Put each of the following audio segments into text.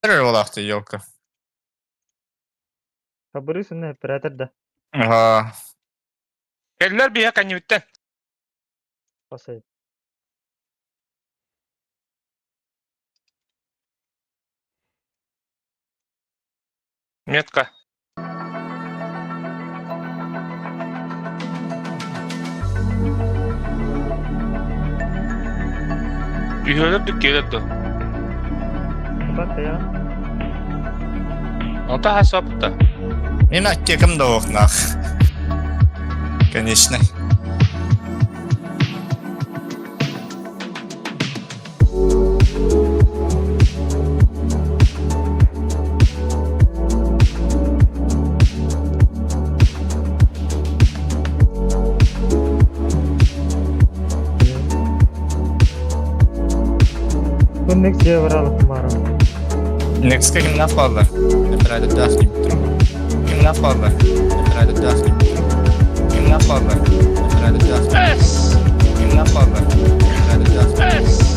Буолаахтый елка. Хабырыыс уонна оператор да. Аха. Кэллэр биһэ кэннибиттэн. Посай. Метка. Үһүөлэр дүккиэлэр дуо? Апат я. Онто хасапта. Мен аптекам да окнах. Конечно. Күннүк дьиэ баралык барам. Next кимнээх хаалла? Оператордаах Кимнээх хаалла? Оператордаах Кимнээх хаалла? Оператордаах Кимнээх хаалла? Оператордаах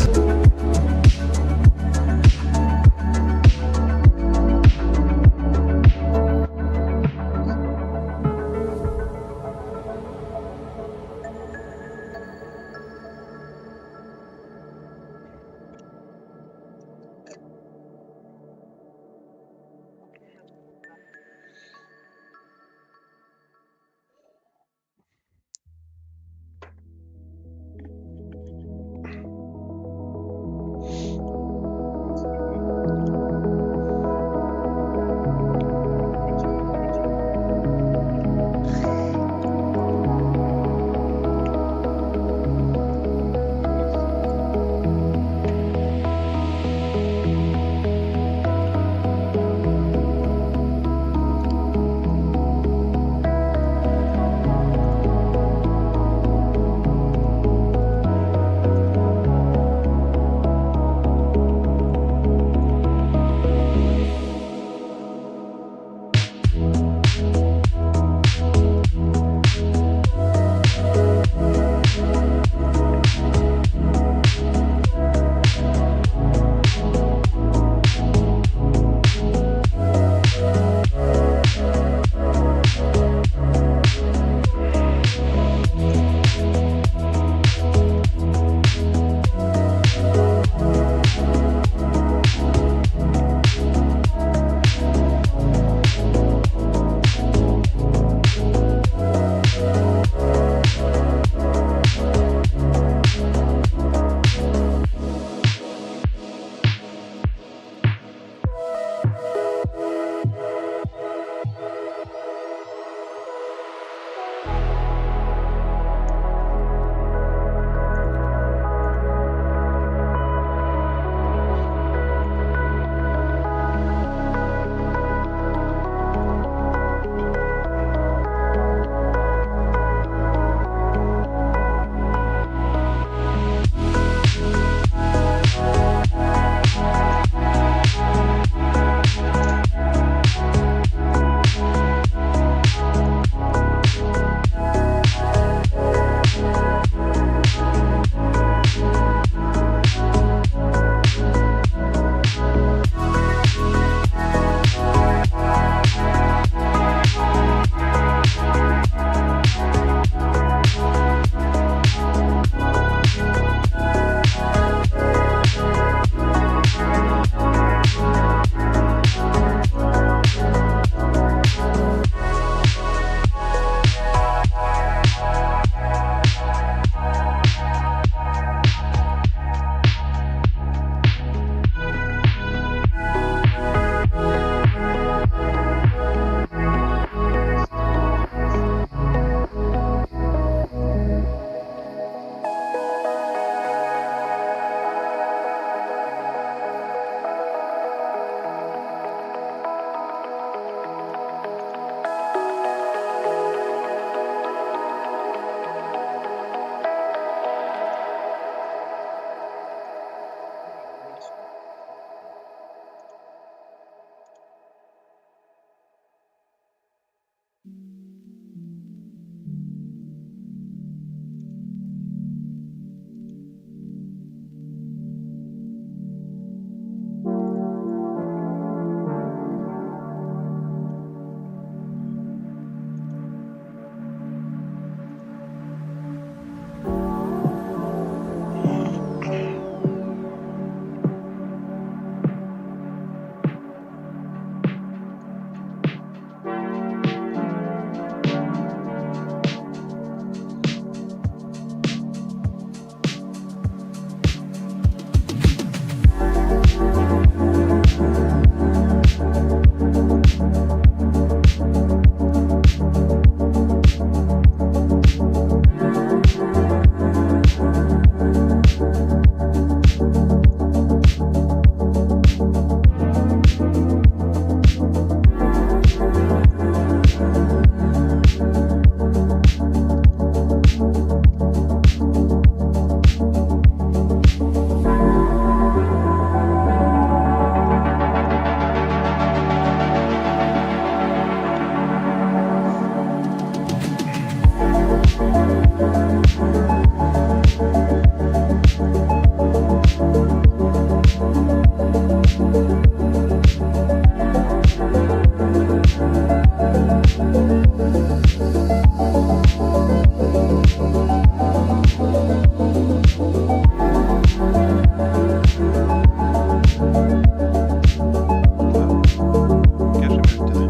Кеша бүттэ.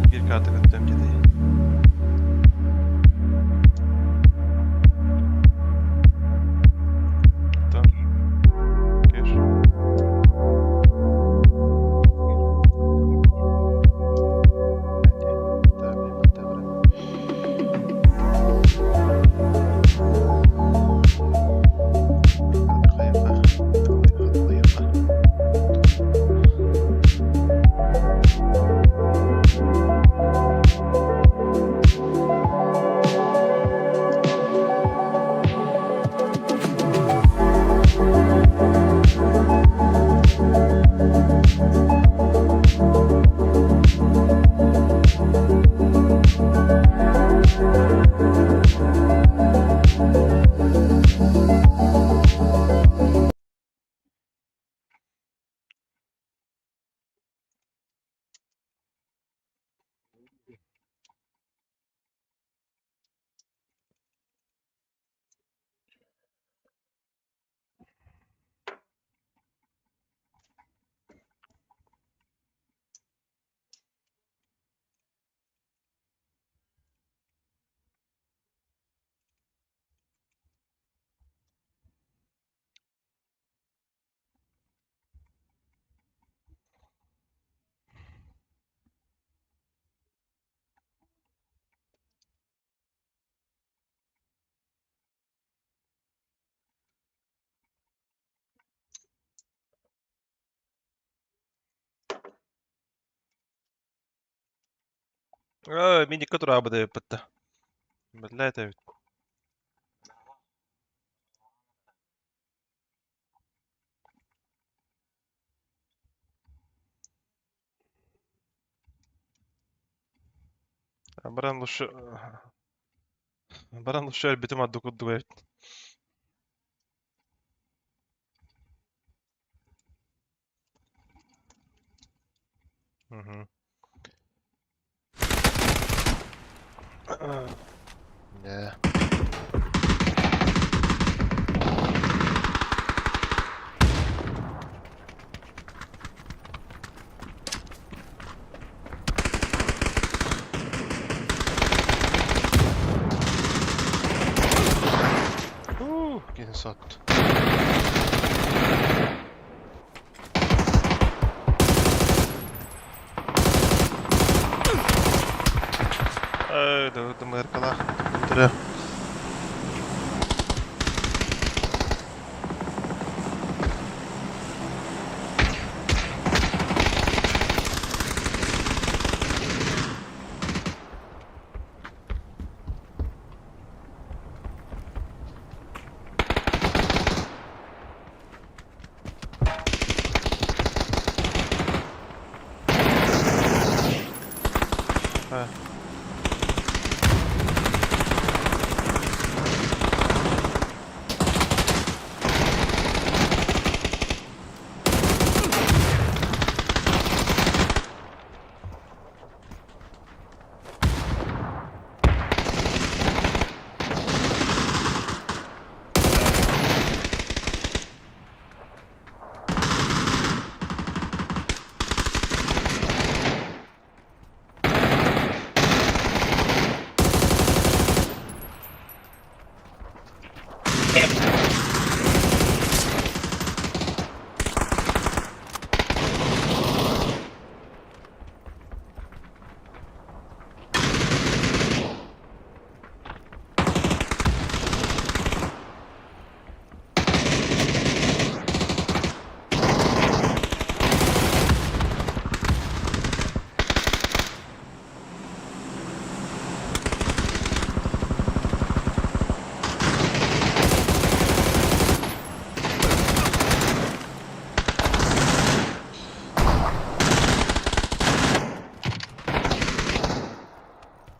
Биир карта көттөм дии. Оттон Кеш. Мин икки тураабыт эбиппит да. Биллээт эбит. Баран лучше баран лучше өлбүтүм ордук курдук эбит. Мгм. Да. Кини сот. Дымыркалаах түрө.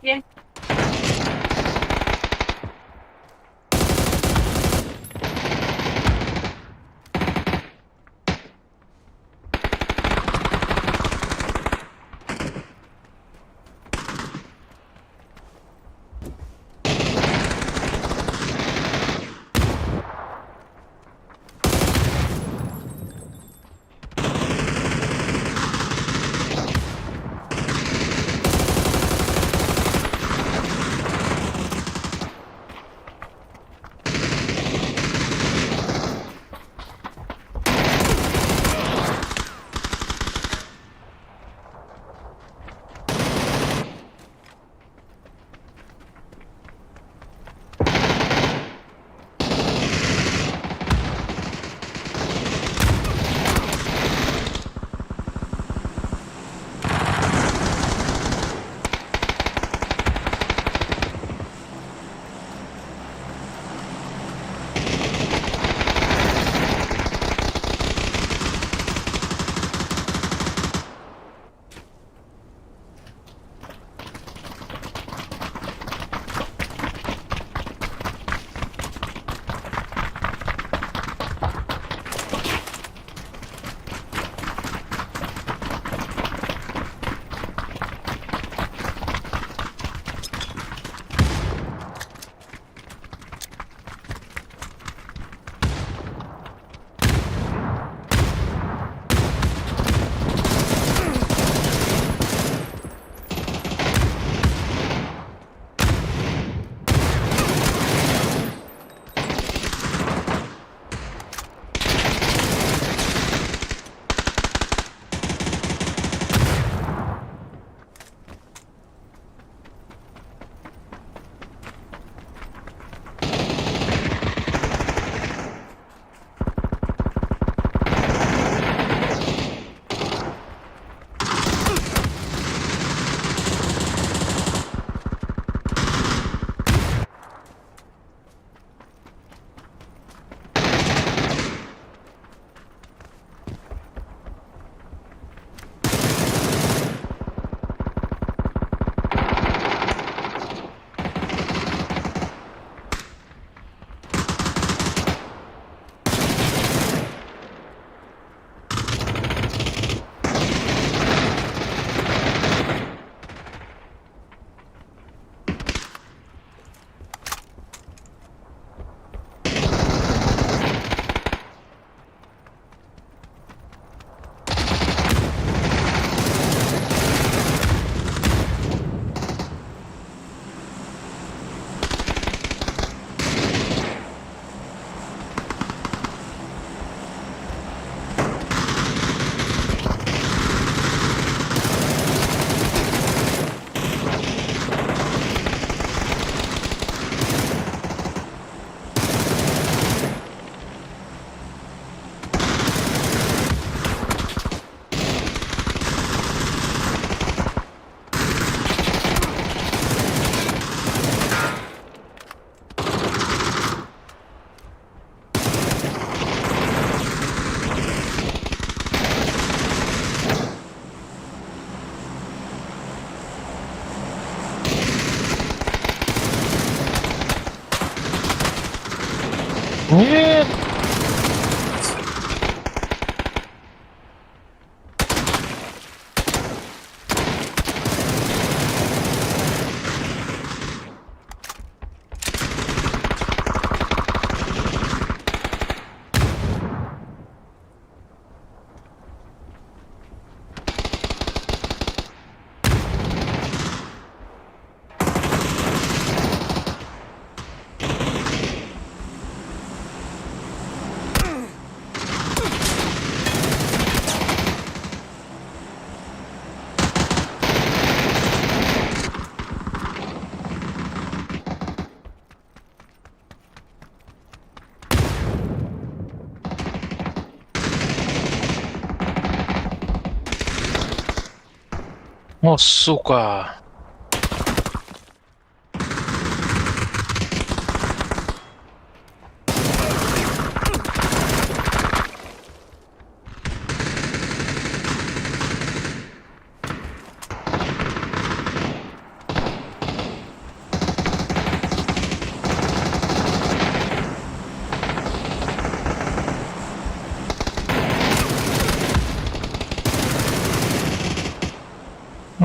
Нет! О, сука!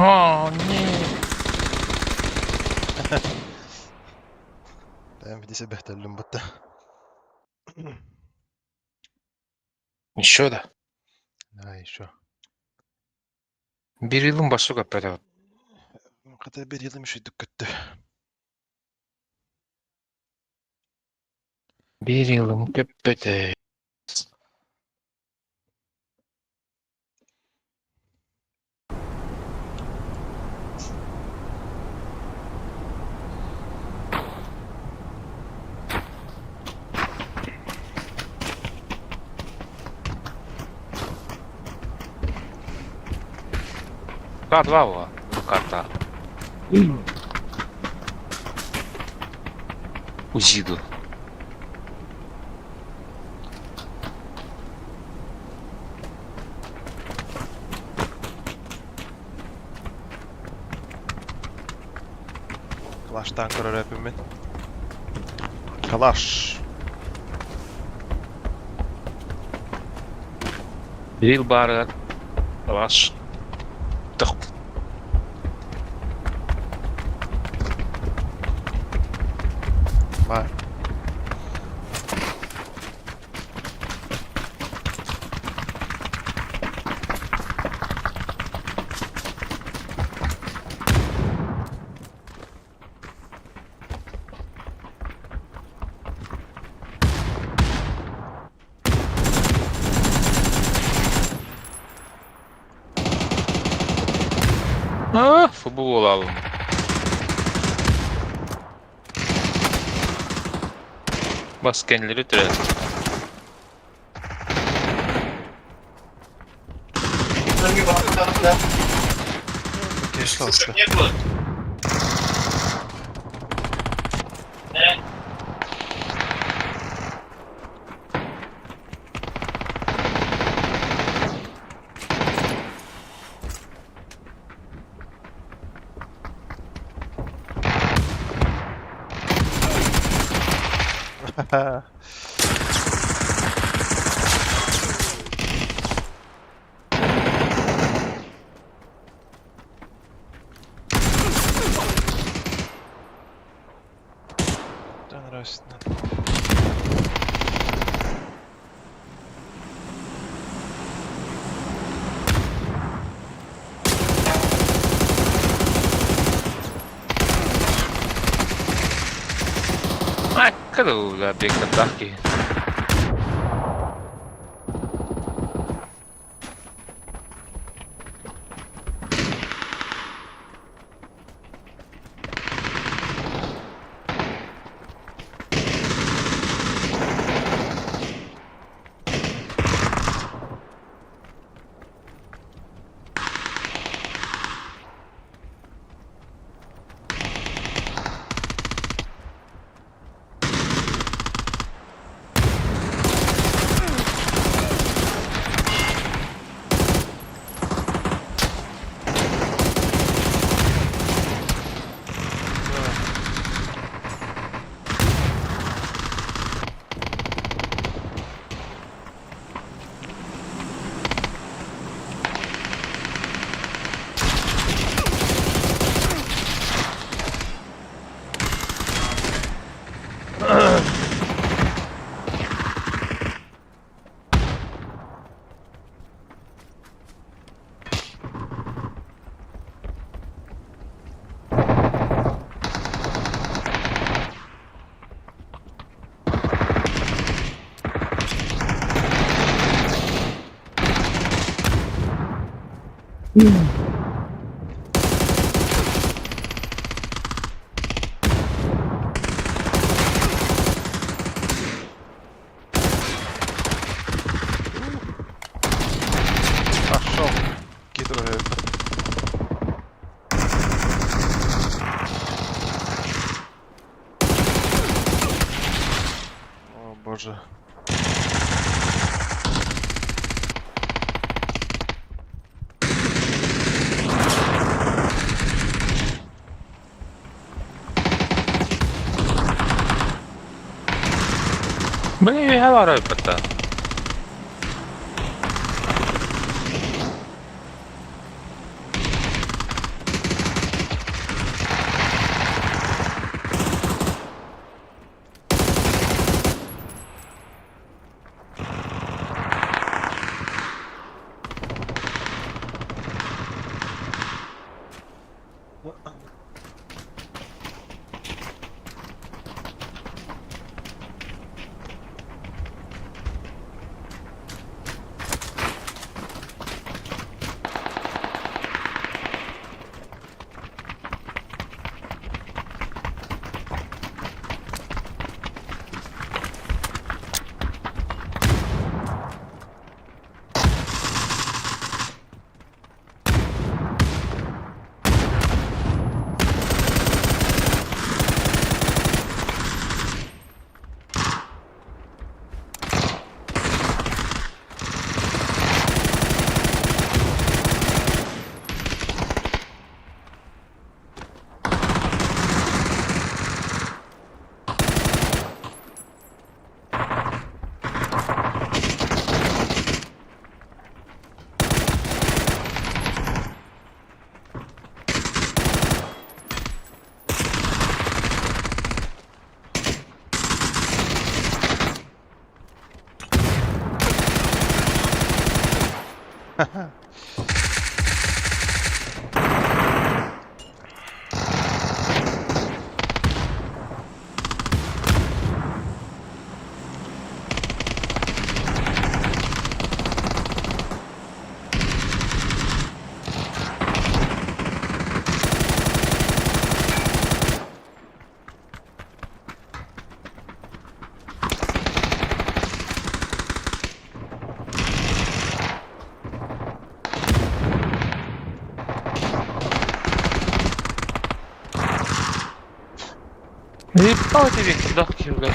О, нет. Бэйэм ити сэбэхтэллим батта. Еще да. Да, еще. Бир басу каппата. Хата bir yılım үшүйдүк көттө. Бир йылым көппөтө. К2 була карта. Узиду. Калаштан көрөр өпүммүн. Калаш. Бир бары Калаш. Тох. Бар. А, футбол алым. Бас kendileri türedi. Кеш алышты. Нравится. А, когда бек атаки. Пошел. Китру. О боже. Блин, я вараю пота. Ебать тебе кидахи, блядь.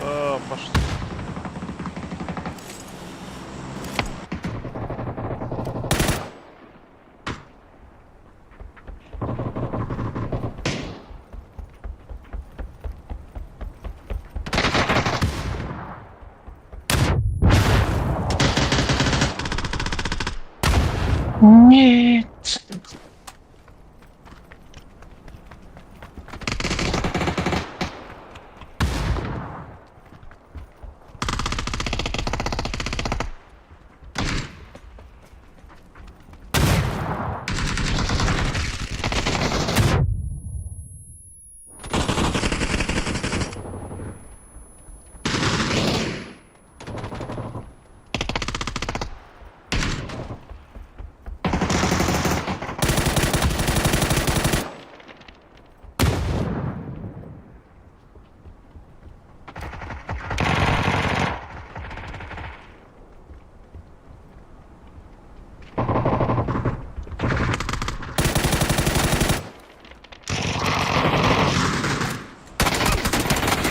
А, пошли. Нет.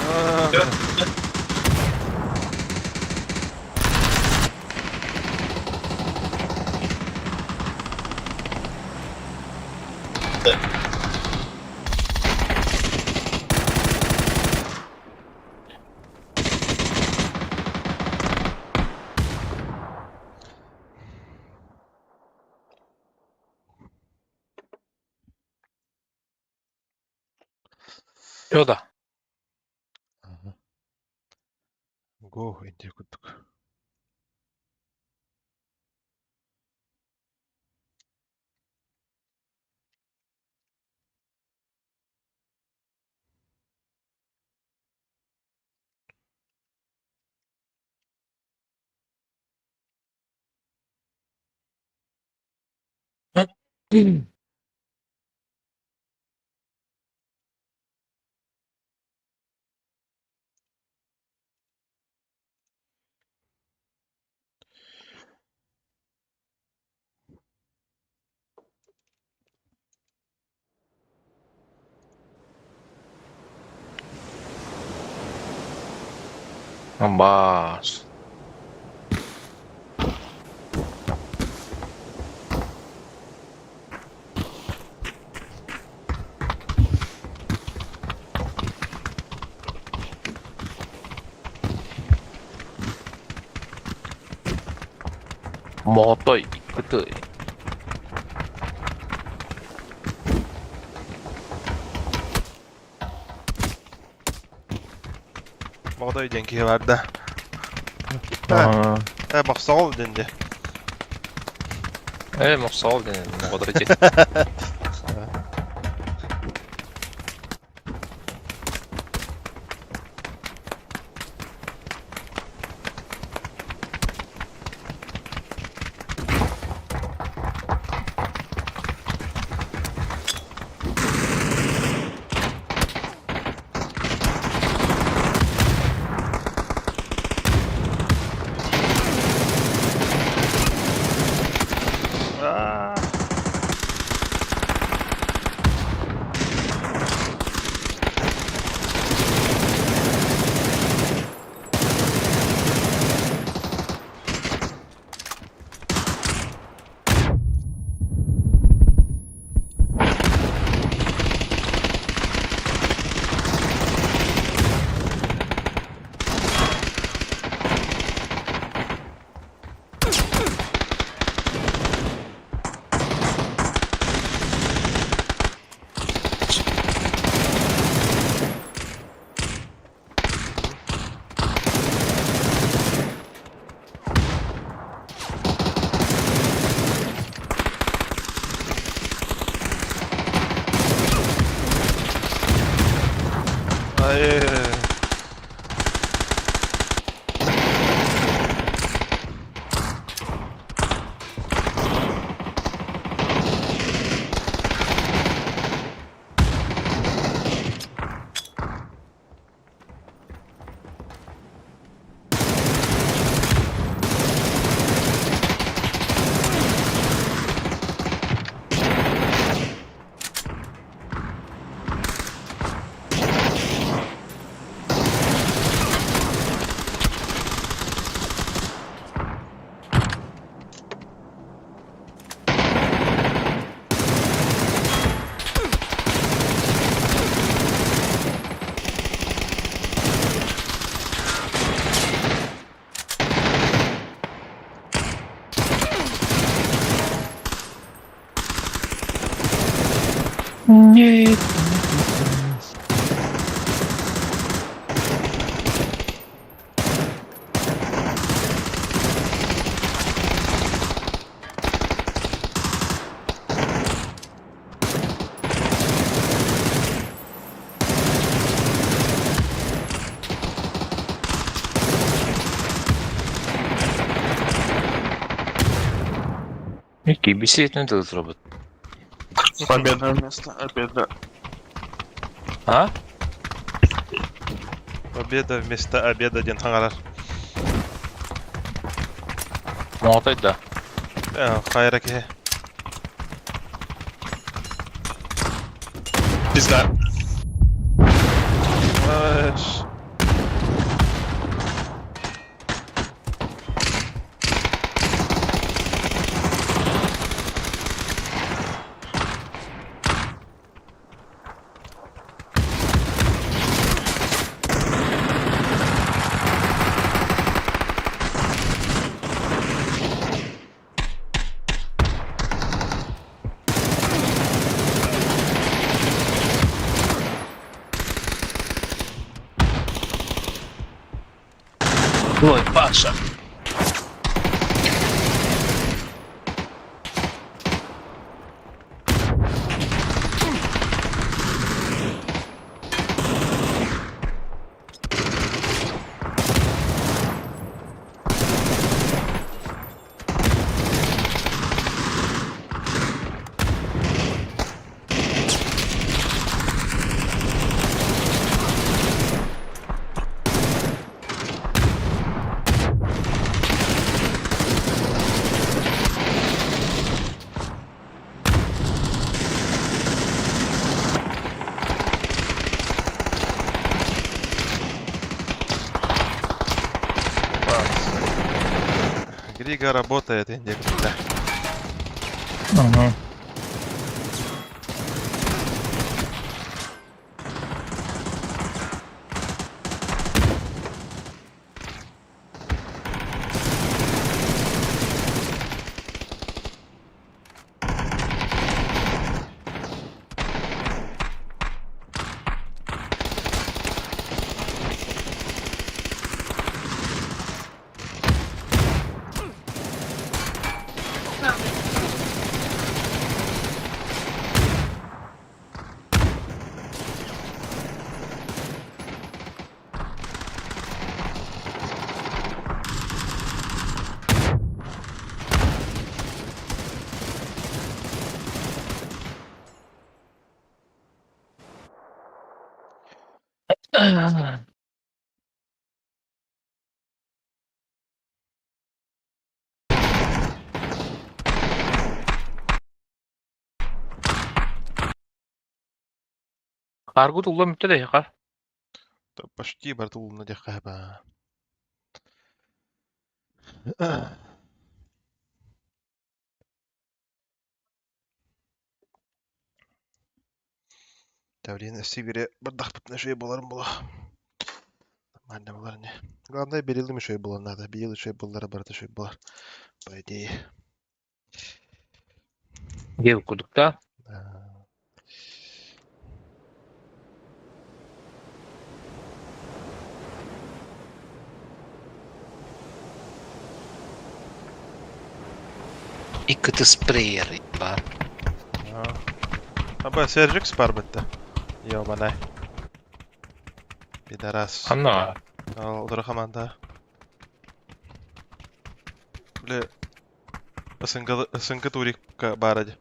А, Йода. Ага. Го, иди кудук. Амбас. Моҕотой иккити. Моҕотой диэн киһи баар да. Э, мохсоҕол диэн дии. Э, мохсоҕол диэн моҕотой диэн. Аа. Ай. Нет. Кибисетный тут робот. Победа вместо обеда. А? Победа вместо обеда диэн хаҥарар. Моҕотой да. Э, хайра киһи. Пизда. Ай, Ой, Паша. Грига работает, индик, да. Угу. Аргут уллан бүттэ да эһиэхэ. Почти барыта уулунна диэххэ сөп аа. Таврин өссө биири бардахпытына үчүгэй буоларын буолуо. Нормально буолар ини. Главное берилим үчүгэй буолуон наада. Биыл үчүгэй буоллара барыта үчүгэй буолар. По идее. Диэбит курдук да. Икки спрейер баар. Аба Сержикс бар бытта. Ёбанай. Пидорас. Ханна? Ол утары хамаанда. Бля, СНГ турикка баара дии.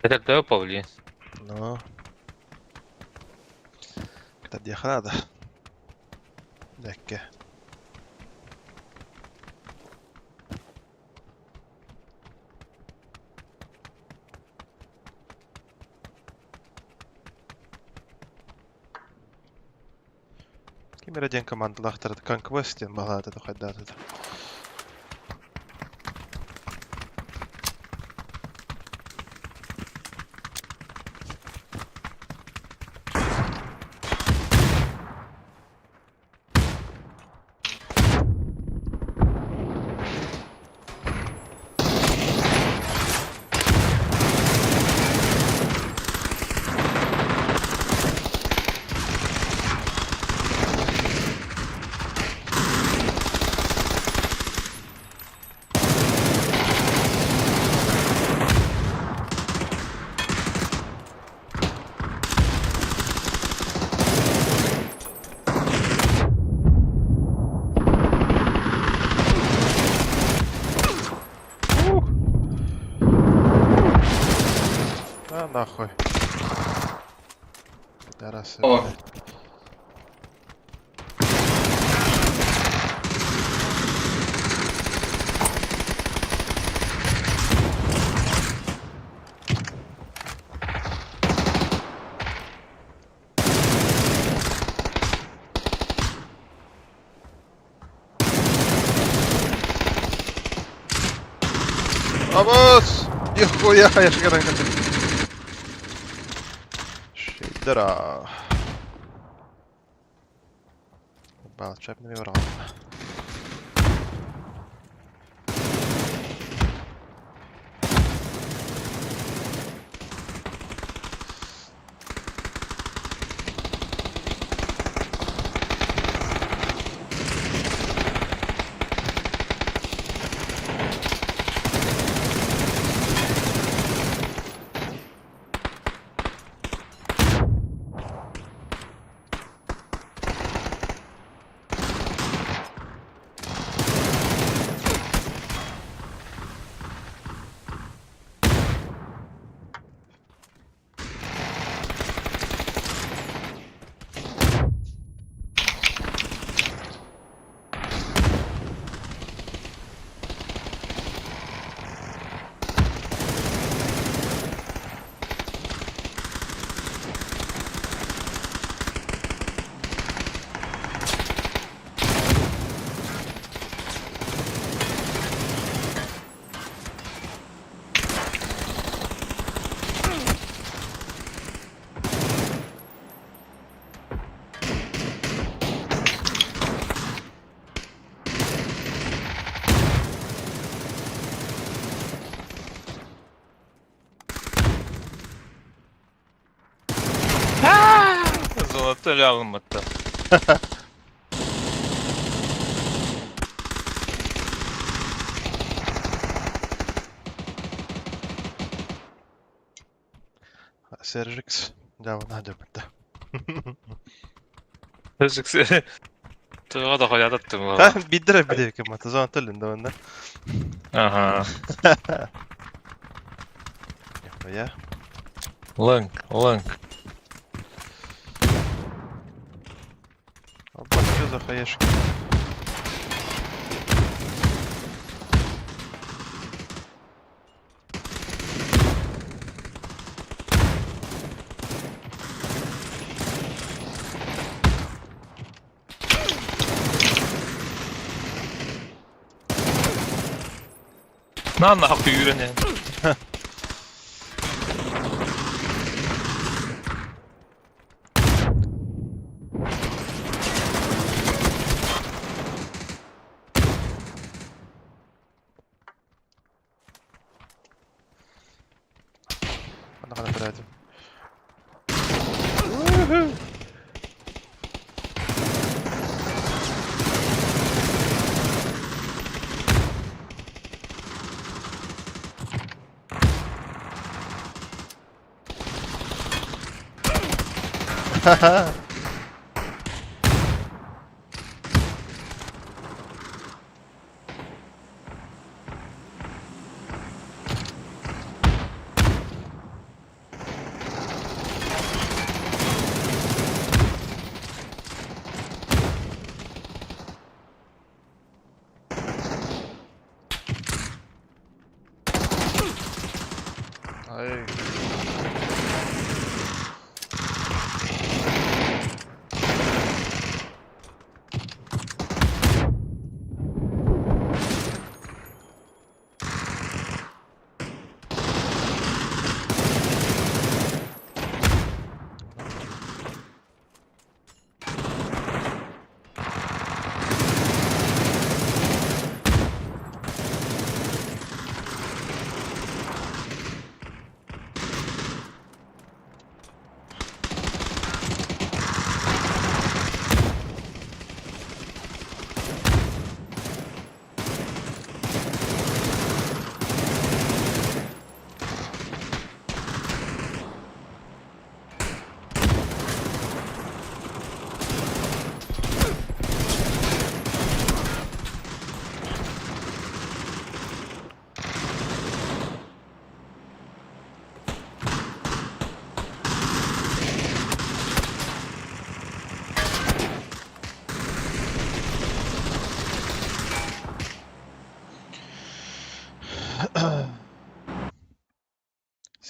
Это павлин. Ну. Кытардиэххэ наада. Лэккэ. Ким эрэ диэн командалаахтар Конквест диэн баҕалаата да хайдаата да. А нахуй. Пидорасы. О. Абас! Нихуя, я шикарно хотел. Шейдера. Бал, чап на мирал. Золотой лягмата. Сержикс. Да, надо да. Туга да хоятаттым. Биддер бидер кем мата зона төлүн да мында. Ага. Нихуя. Лыҥ, лыҥ. Опа, что за хаешки? На нахуй үүрэн. Ана хана көрөөтүм. Ай.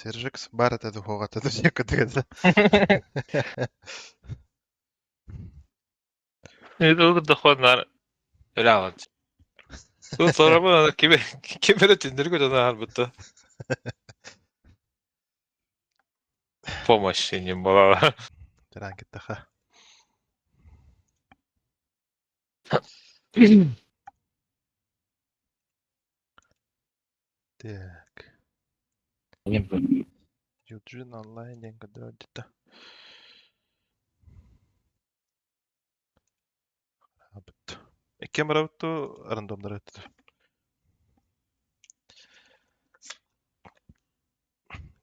Сержикс баар этэ духуоҕа этэ диэки Дохуоннар өлөҕүт. Сорабын ким ким эрэ түннэри көтөн ааһарбыта. Помощь не была. Тираан киттаха. Так. Юджин онлайн диэн көрдөрдүтэ. Абыт. Иккиэн барабыт дуу, рандомнары ыттыт.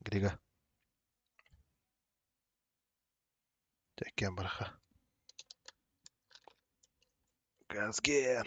Грига. Дьэ, иккиэн бараха. Газген.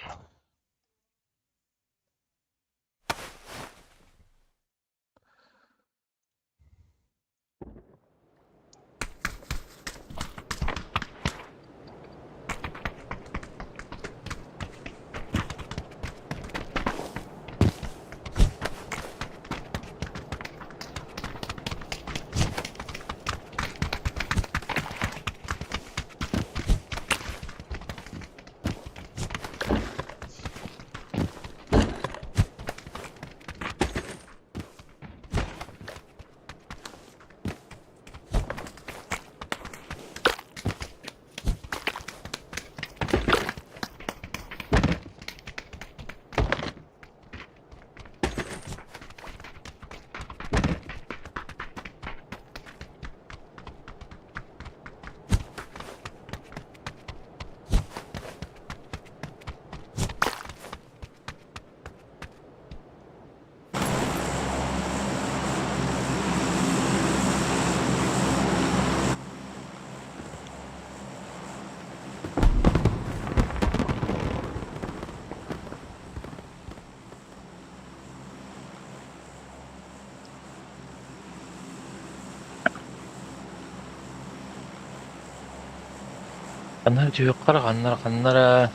Ханна дьүөххэ ханна ханна эрэ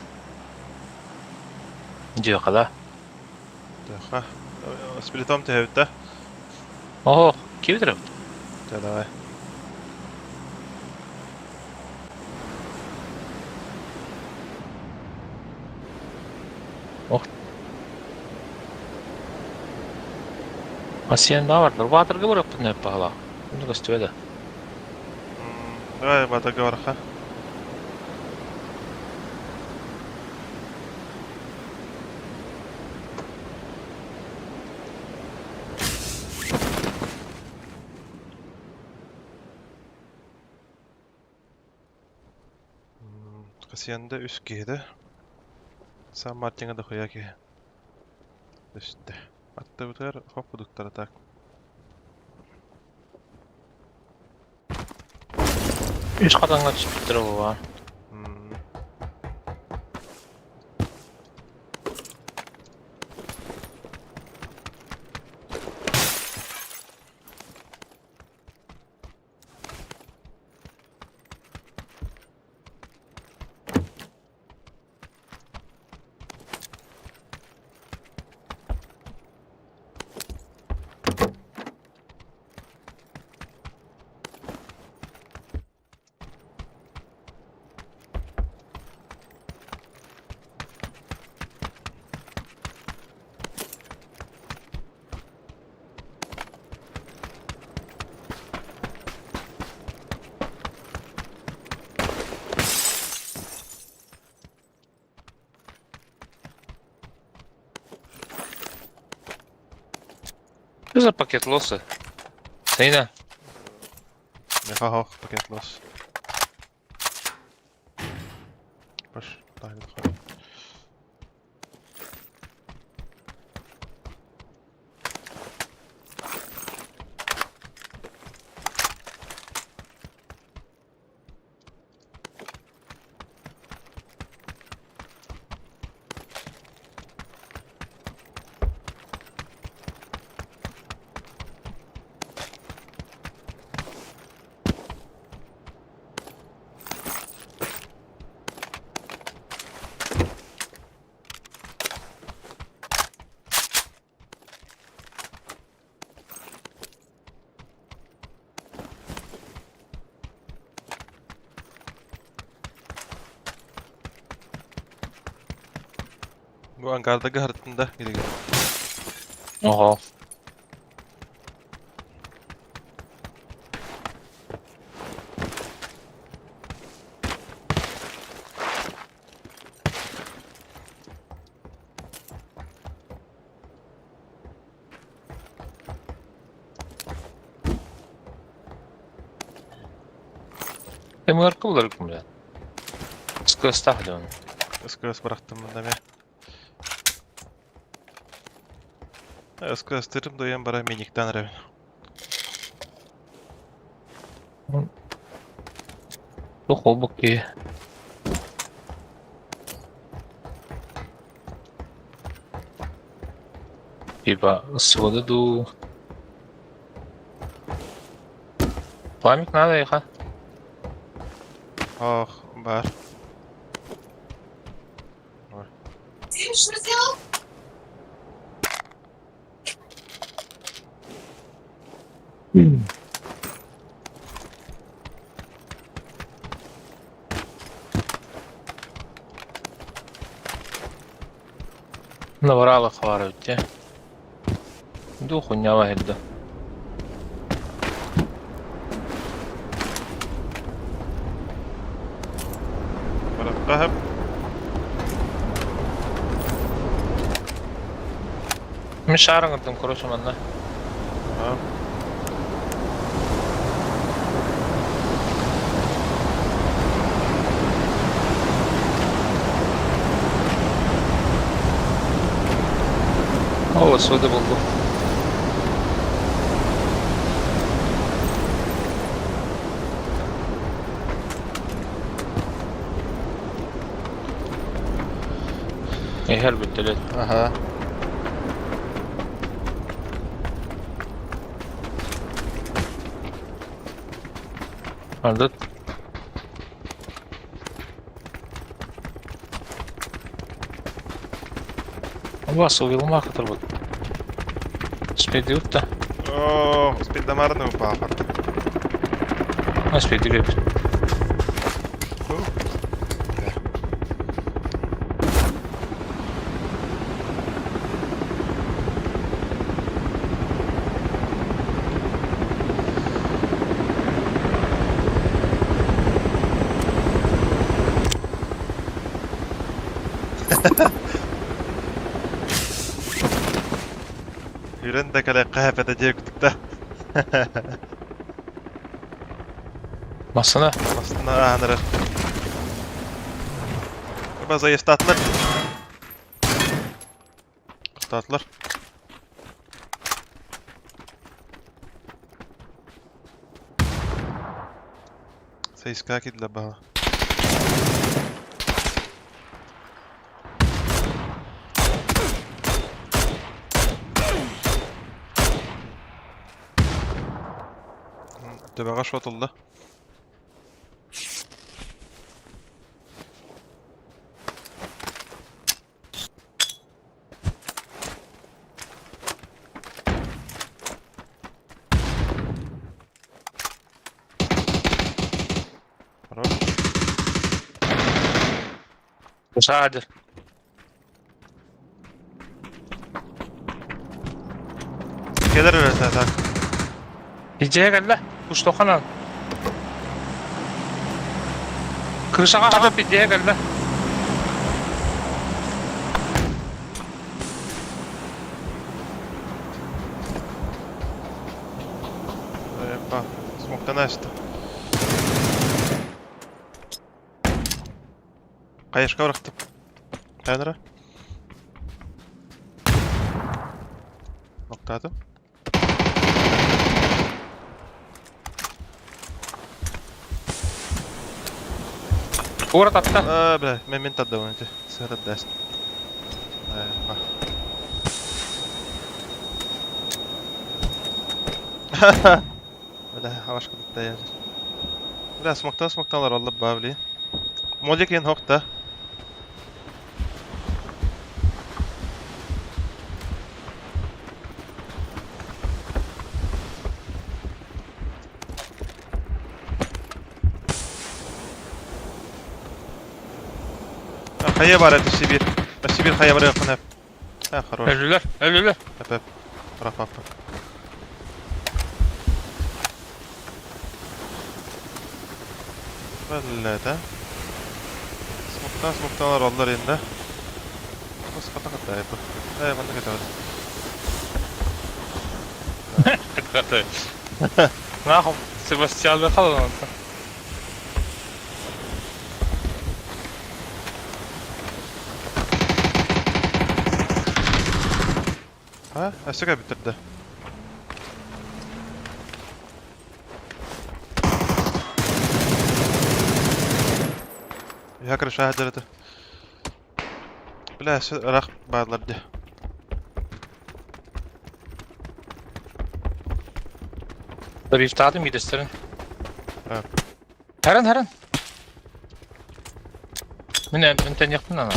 дьүөххэ Тыаха. Сплитом түһэбит да? Оо, ким эбит? Чэ, давай. Ох. Асиэн баар Баатырга барыахпын эп баһылаах. Онно көстүбэ да. Давай, Баатырга барахха. Хасианда үс киһи да. Сан Мартиҥа дохуйа киһи. Түстэ. Аттыбытыгар хоп кудуктара так. Үс хатаҥҥа түспүттэрэ буолуо. Что за пакет лоса? Сейна. Меха пакет лос. Баш, тайны. Бу ангарда harıttın da geri gel. Ого. Эмэр кыллар бля. Скостах дön. СКС bıraktım ben de mi? СКС тырым doyan bara minikten revin. Тух олбук ки. Типа, своды ду. Память надо, иха. Ох, бар. Что сделал? Наврала хварывте. Духу не лагерда. Барахха. Мишарың короче манна. А. О, своды булду. Эхер бүттелет. Ага. Ардыт. Вас уйулма кытырбыт. Спидиут да. О, спиддамарны упаахар. Спидиут. Үрэн да кэлэххэ эпэтэ диэ кутукта. Массына. Массына ааһан эрэр. Заезтаатылар. Тохтоотулар. Сайыска киирдилэр баһа. Төбөҕө шотулла. Хорош. Саадыр. Кэлэр эрэ так. Идея кэллэ. Уштоханан. Крышаҕа хатап идея кэллэ. Епа, смоктан аста. Хайышка бырахтым. Ханара. Ноктаатым. Ура татта. Аа, бля, мен мен тардабын ити. Сыа тардаас. Епа. Бля, абашка тутта Бля, смоктан смокталар аллап баа били. Молик ен хокта. Хайа бар это Сибирь. Сибирь хайа бар якын Ha, хорош. Өлүлэр, өлүлэр. Эп, эп. Рапапа. Бля, да. Смоктан смокталар аллар енді. Бас қата қата епі. Э, манда кете Ката. Нахуй, Себастьян қалан. Ha, өссө бітірді. Я крыша хадырды. Бля, рақ барлар де. Добивтадым идестерин. Ha. Харан, харан. Мен мен яқтын ана.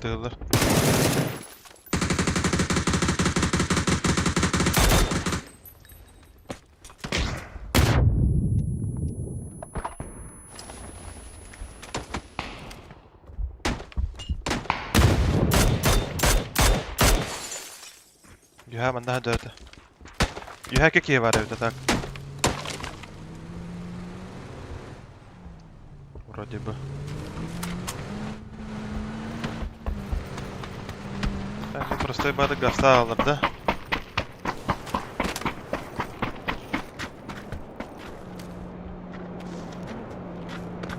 Тыгылар. Юха манна дөртө. Юха кеки бар эбит так. Вроде бы. Так, простой бады гаста алыр да.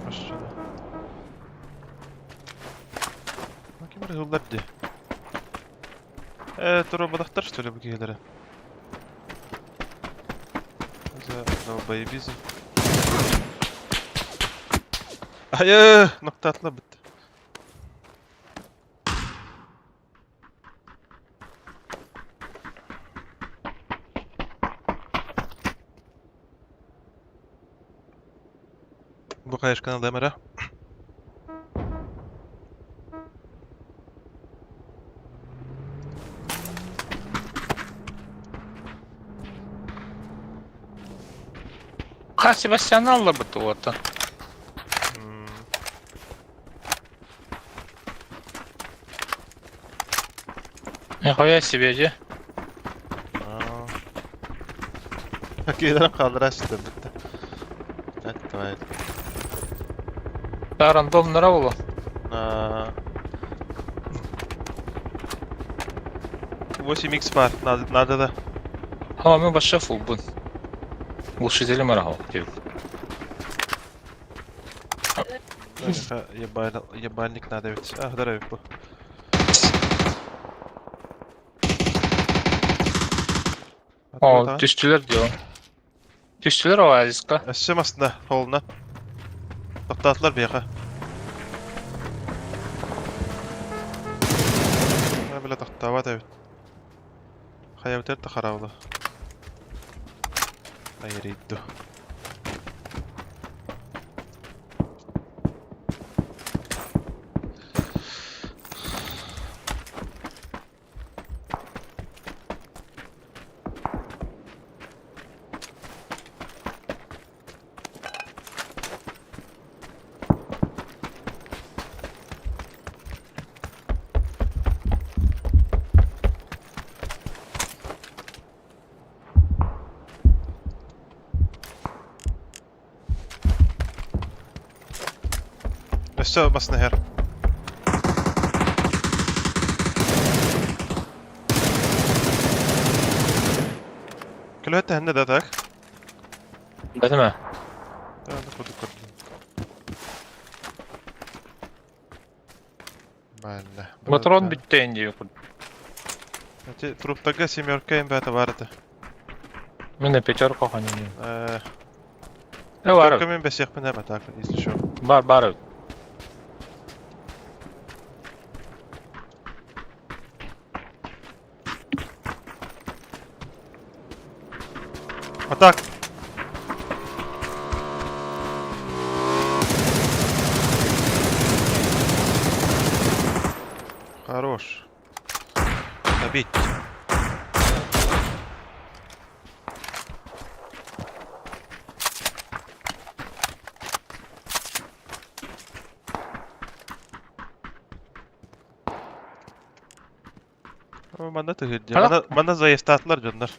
Машина. Ким бар ди. Э, тура бадахтар что ли бу киһилери? За долбоебизм. Айы, ноктатла бит. Бу хаешканы ылыам эрэ. Ха Себастьяны алларбыт уоттан. Нихуя себе, же. Киирэн хааллара сытар бүттэ. Давай. Да, рандомнара буолуо. 8x бар, надо, надо да. Ха, мен башша фулбун. Глушителем арахал. Ебальник надо ведь. А, здоровик бу. О, түстүлэр дио. Түстүлэр оазиска. Өссө масына, холуна. Тоқтатылар биэхэ. Бля, тохтообот эбит. Хайабытыгар да хараабыла. Айырыйду. Өссө басына иһэр. Көлөһөт тэһиннэ да так? Бэтимэ. Курдук көрдүм. Манна. Патрон бүттэ дии курдук. Эти труптарга семерка им бээтэ баар этэ. Мин пятерка ханньын. Э, Э, бар. Пятерка мин бэсиэхпин эбэ так, если что. Бар, бар. А так. Хорош. Добить. Манна түһүрдэ. Ха? Манна заезтаатылар дьоннор.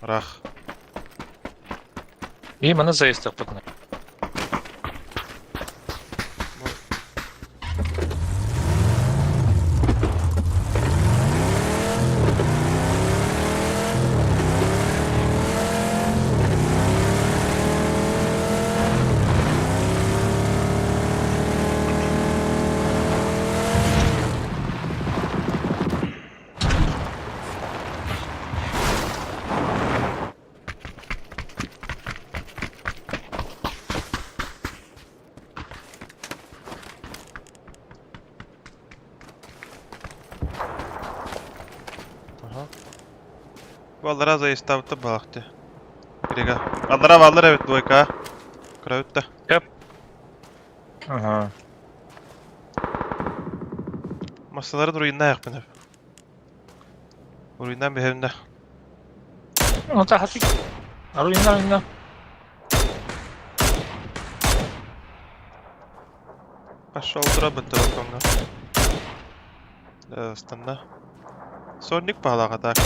Рах. И маны заезд пытны. Ага. Баллара заезтаабыта балахты. Кирига. Аллара баллар эбит двойка. Көрөбүт да. Ага. Массаларын руинна аяқпын. Руиннан бэһэбин да. Ну та хатик. Руина, руина. Пошел дробот балконга. Да, станна. Сонник паалаға так.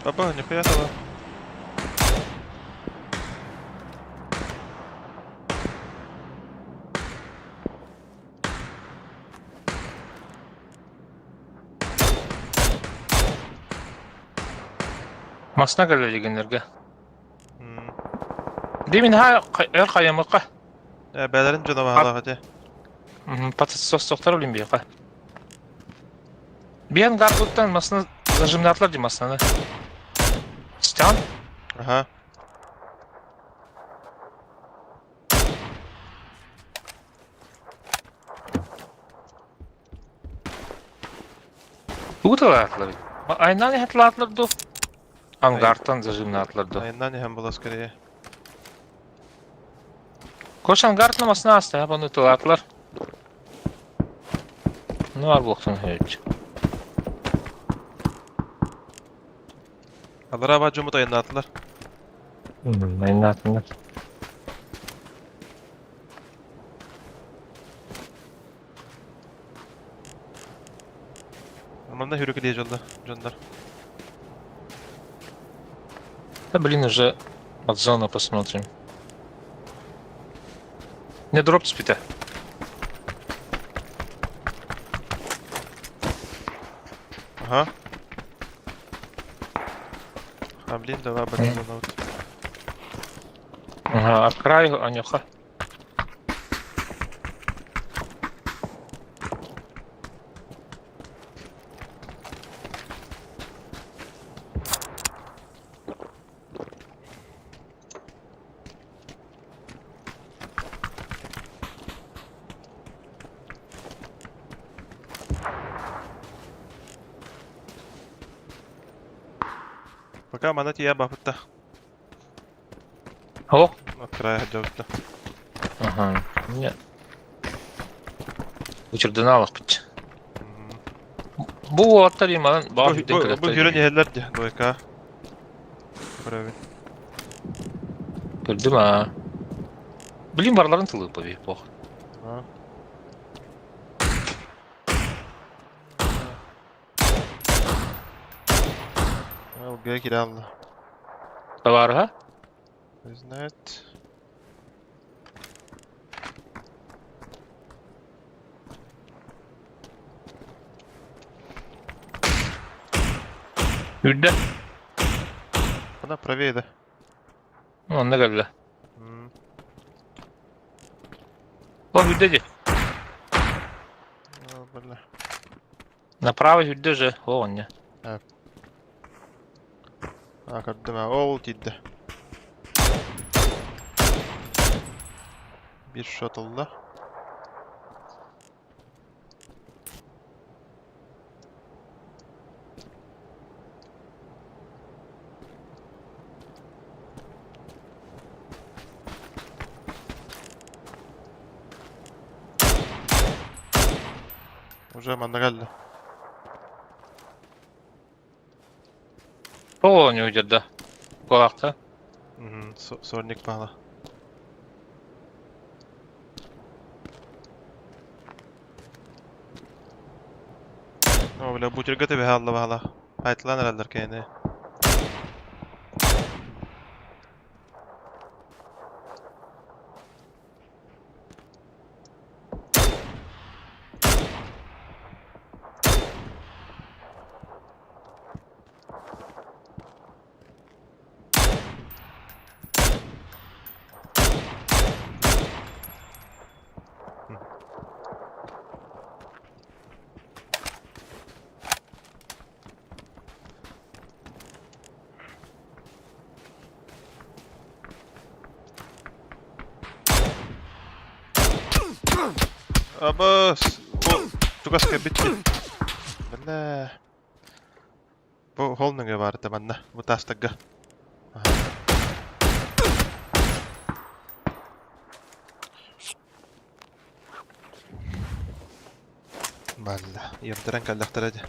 Папа, нихуя того. Масна кэлэ дегеннерге. Димин ха эр хайамыкка. Э, бээлэрин дьоно баһалаах этэ. Патсостоқтар билин биэхэ. Биэн гарбуттан масна зажимнатлар ди маснаны. Стян? Ага. Тугу тылаатылар? Айнаан иһэн тылаатылар дуу? Ангартан зажимнаатылар дуу? Айаннаан иһэн була скорее. Кош ангартан масына аста, бұны тылаатылар. Ну, бар буолуохтун үһү. Аллараа баар дьоммут айаннаатылар. Айаннаатыннар. Манна хүрүкү дьоннор. Дьоннор. Да блин, уже от зоны посмотрим. Не дроп спите. Ага. А, блин, давай об этом зону. Ага, от краю, Анюха. Пока манна тиийэ бапытта. О! От края дьобутта. Ага, нет. Учердыналах бит. Бу уолаттар иманан баар үрдэн Бу кэлэттэр. хүрэн иһэллэр дии, двойка. Көрөбүн. Көрдүм аа. Блин, барларын тылы по плохо. А. ЛГ киралла. Товарга? Знает. Үрдэ. Она правее, да? Онно кэллэ. О, үрдэ дии. О, бля. Направо үрдэ же. О, онне. А, көрдүм, а. Ол тиийдэ. Биир шот ылла. Уже манна кэллэ. О, не уйдет, да. Кулакта. Сорник пала. О, бля, бутырга тебе алла бала. Айтлан эрэллэр кэни. Абас! О, чугаска битти. Бля. Бу холнуга бар манна. Бу тастагга. Аха. Балла. Йымтыран каллахтара дии.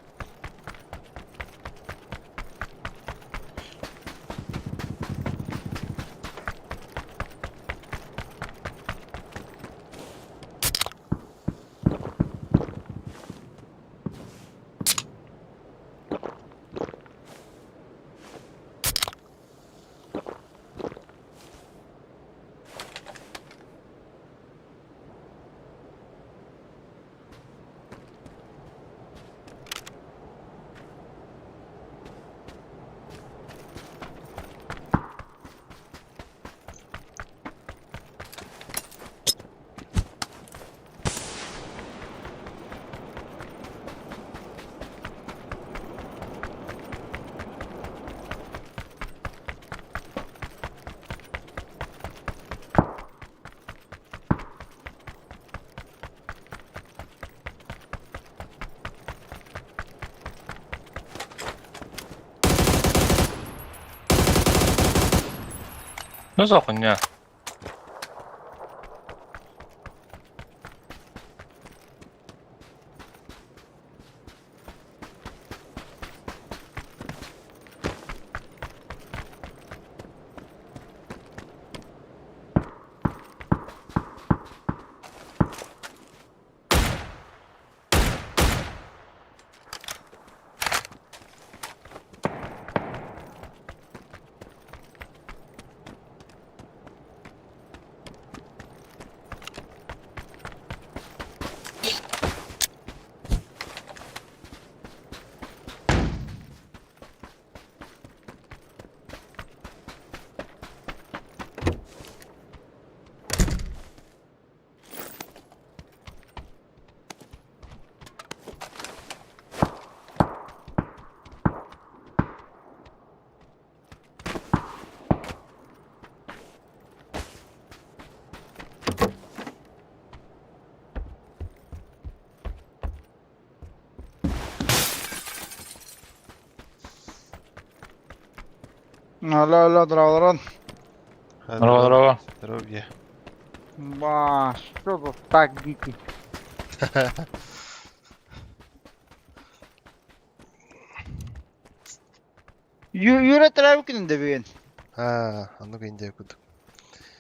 Ну за хуйня? Алло, алло, здорово, Здорово, здорово. Здоровье. Ба, что за так дикий? Юра Травкин да бин. Аа, оннук Индия курдук.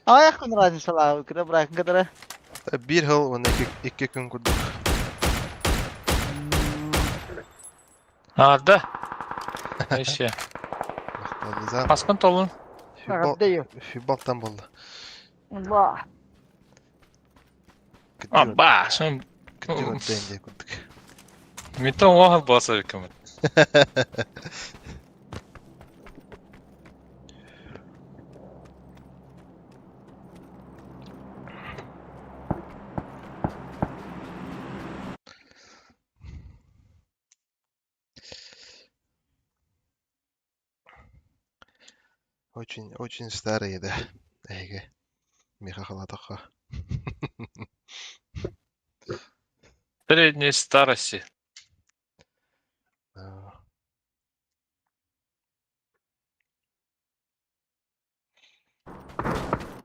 Аҕыйах күн разницалаах кыра быраакын кытары. Биир сыл уонна икки күн курдук. А, да. Еще. Махталлызан. Маскын толун. Футболтан буолла. Ба. А, ба, шын. Кытты Индия курдук. Митон оһыл болса кім. Очень, очень старые, да. Эһиги. Миха халатаха. Средней старости.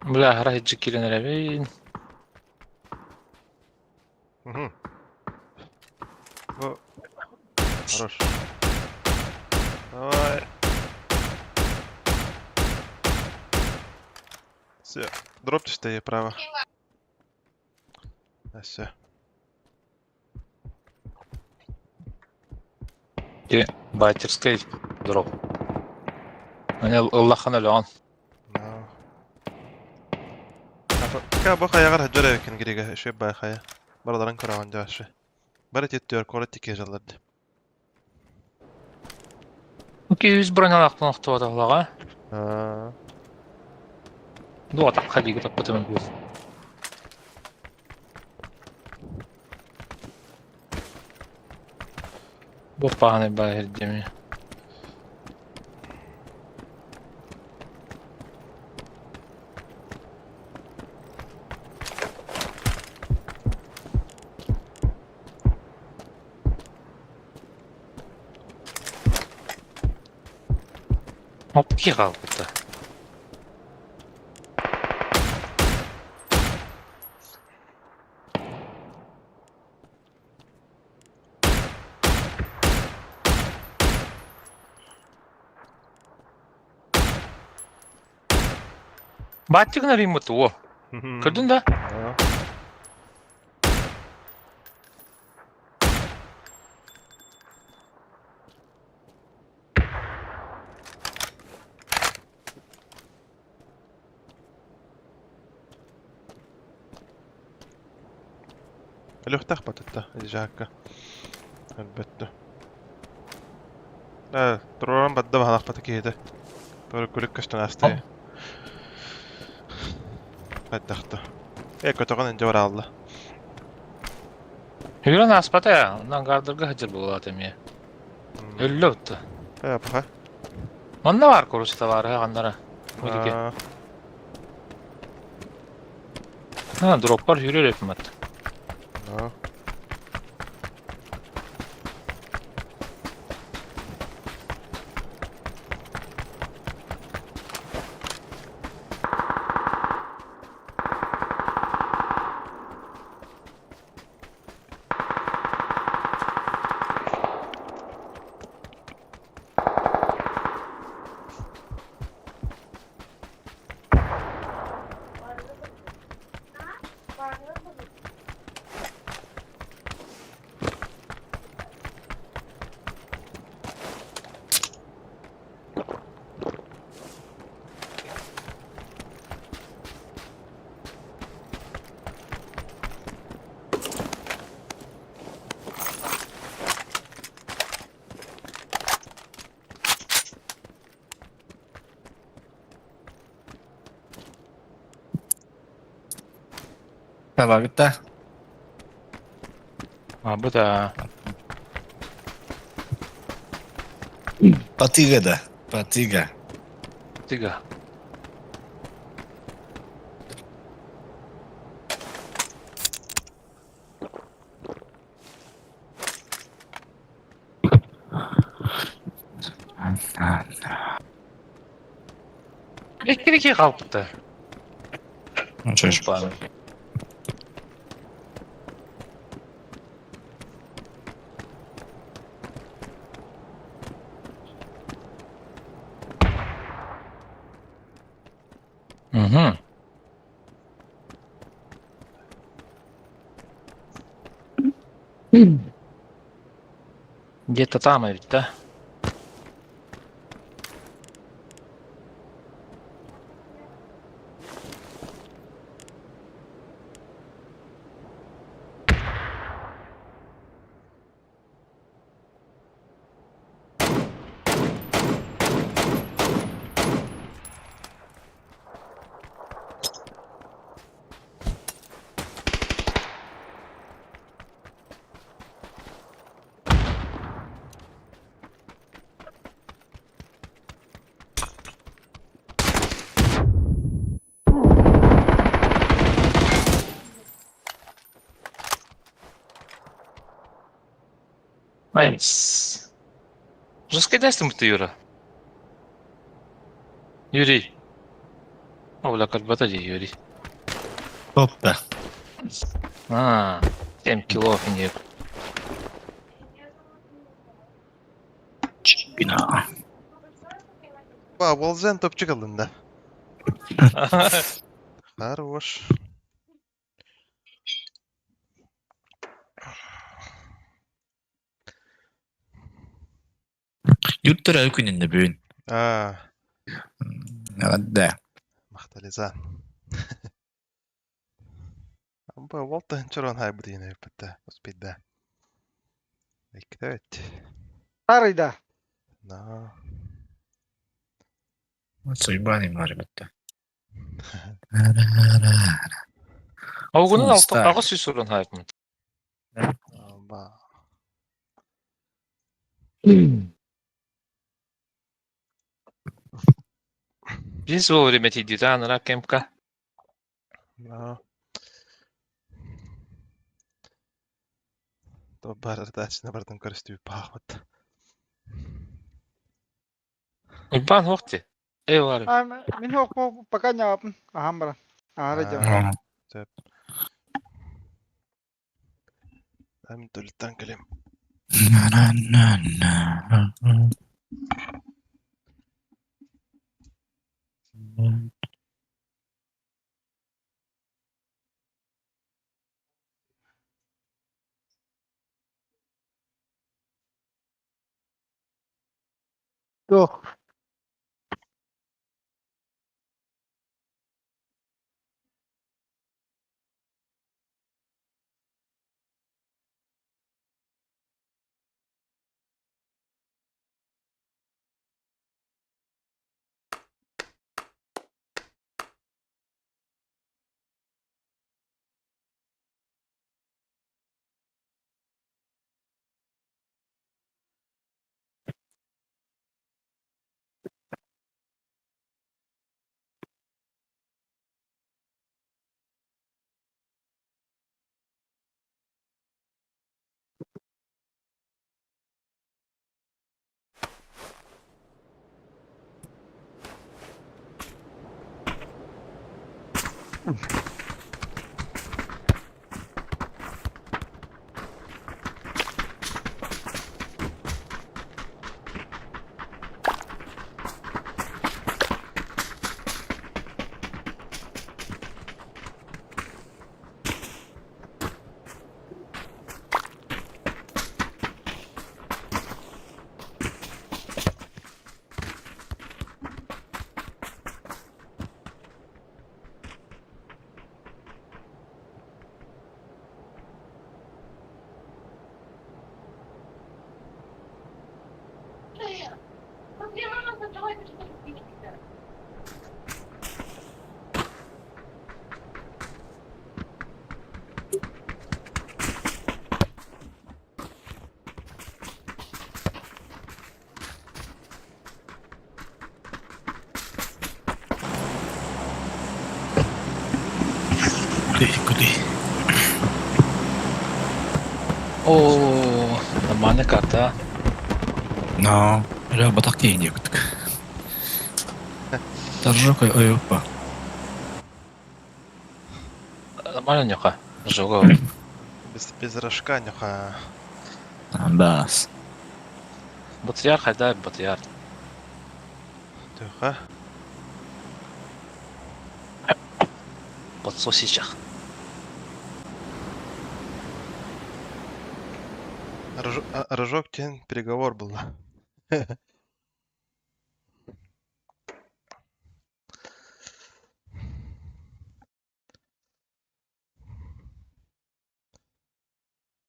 Бля, гра кирин ревин. Угу. Хорош. Давай. Все. Дроп стоит право. А все. Байтерский дроп. Они Аллахан өлөөн. Пока бу хайаҕар сылдьар эбиккин Грига, үчүгэй баай хайа. Барыларын көрөҕүн дьэ Бары тиэттүөр куорат тикки сылдьаллар дии. Үс бронялаахпын охтубатахлаҕа. Аа. Ду атахха диги таппытым бу. Бу пааны баайыр деми. Оп, хаалбыта. Баттигна риммут уо. Көрдүн да? Өлүөхтээх батытта, дьаакка. Өлбөттө. Ээ, туруоран бадда баһалаахпата киһитэ. Туора күлүк көстөн аастыы. Хайдахта. Ээ, көтөҕөн инде бараалла. Хүрэн ааспата я, онон гардырга сылдьар буолаат эмиэ. Өллө утта. Ээ, паха. Манна баар куруста баар ханнара. Мудике. Ha, дроппар хүрэр эпимат. Но. Табабыт да. А, бу да. Патыга да. Патыга. Тыга. Икки хаалбыта. Чөш. Угу. Где-то там ведь, да? Найс. Жескайдайсың бітті, Юра. Юрий. О, бля, карбата дии, Юрий. Топта. А, 7 кило не. Чипина. Ба, Волзен топчик алында. Хорош. Юттар күнінде бүгін. А, Да. мақтализа. Ба, Волта чорон хай бутина өппетте. Успейда. Икки Старый да. На. Суйбани бар бітті. Аугунун алты Старый. аҕыс сүүс уран хайпмын. Ба. Биз вовремя тиийдита анара кемка. На. То бар дачна бардын көрүстүү паахмат. Уйбаан суох дии. Эй бар. А, мин хоқ пока не апын. Ахам бара. Аара дем. Ам төлтан кэлем. Туох. О, нормальная карта. Но, бля, батах киһи диэбиттик. Таржок ойуппа. Нормально нюха. Жога. Без рожка нюха. Бас. Батыяр хайда батыяр. Тюха. Подсосичах. Рожок тен переговор был.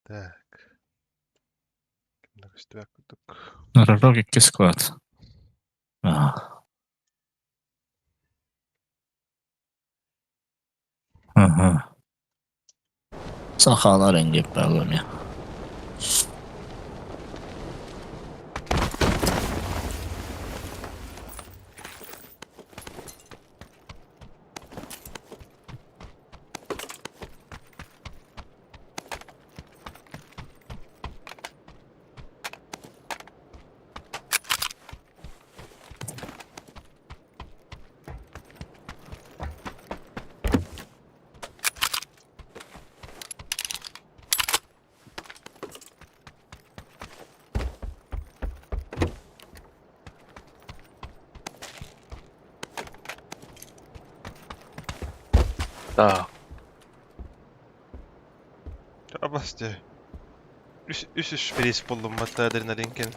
Так. Рожок икки склад. А. Ага. Сахалар инде проблема. Так. Абасты. Үс приз болдум батта адреналинкен.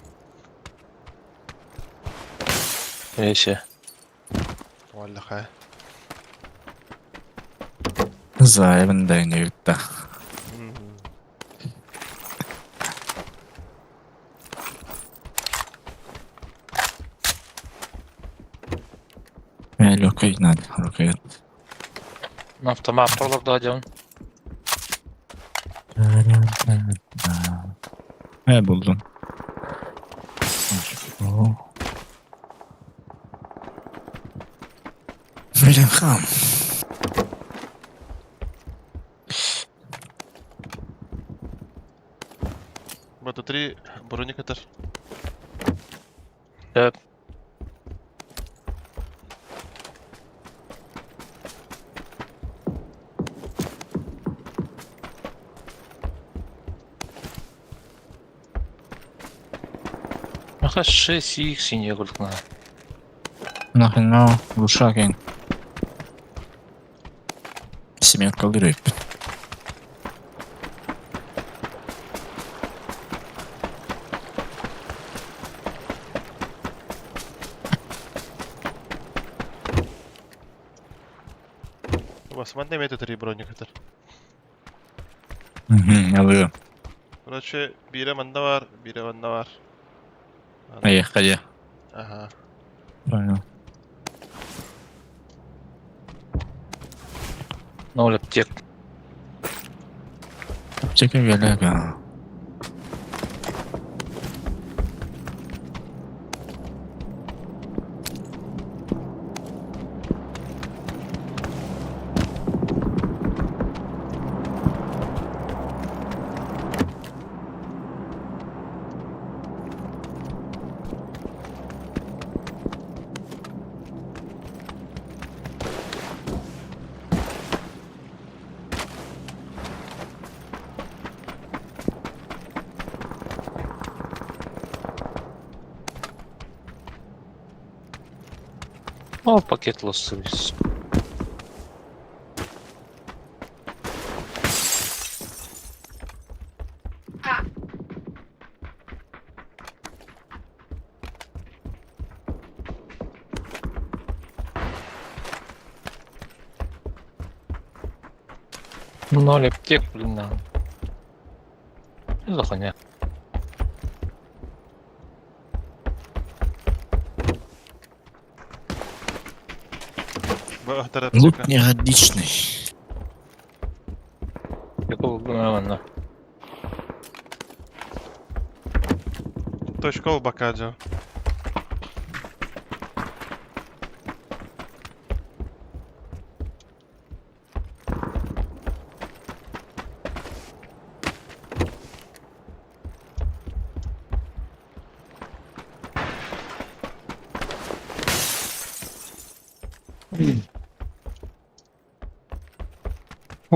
Вещи. Валлаха. Заебын да инде битте. Лөкөй надо, лөкөй. На автомат пролог дадем. Ne buldum? Блин, хам. Бата 3 броникатор. Так. Аха 6 х не гулькна. Нахрен ну, глушак Семерка лырып. Басман метр 3 броникатор. Угу, алыы. Короче, бире манда бар, бире манда бар. Поехали. Ага. Понял. Ноль аптек. Аптека велика. О, пакет лосось. Ноль аптек, блин, на. Что за хуйня? Лук негодичный. Какого гна? Точка ол бакаджо.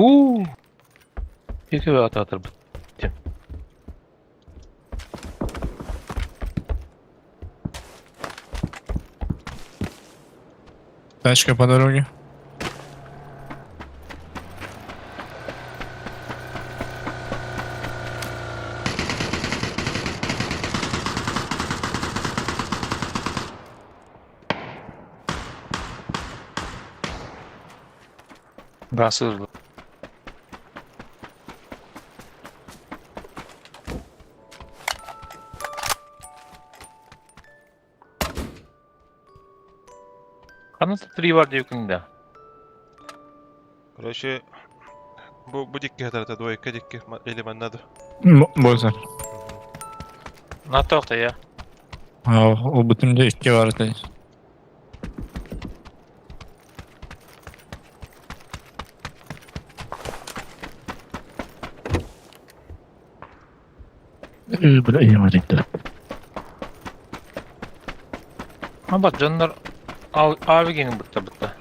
Уу! Екі ататырбыт. Тачка по дороге. Газ Ханна три бар диэбиккин да? Короче, бу бу дикки хатарата двойка дикки или манна ду. Бозар. Натоқта я. Ол бүтүндө икки бар этэ. Бля, я маленький. Аба дьоннор авигин бытта бытта.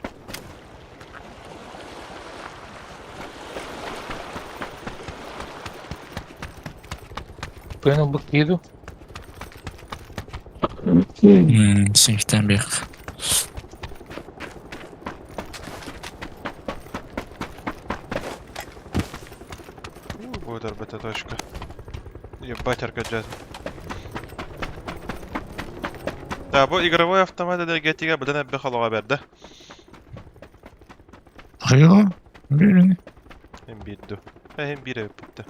Пыны бык еду. Синхтен бек. Будет арбата точка. Ебать аркаджаз. Да, бу игровой автомат энергетига быдан эбби холоға берді. Хайо? Бирин. Hem bir ду. Hem bir ev bitti.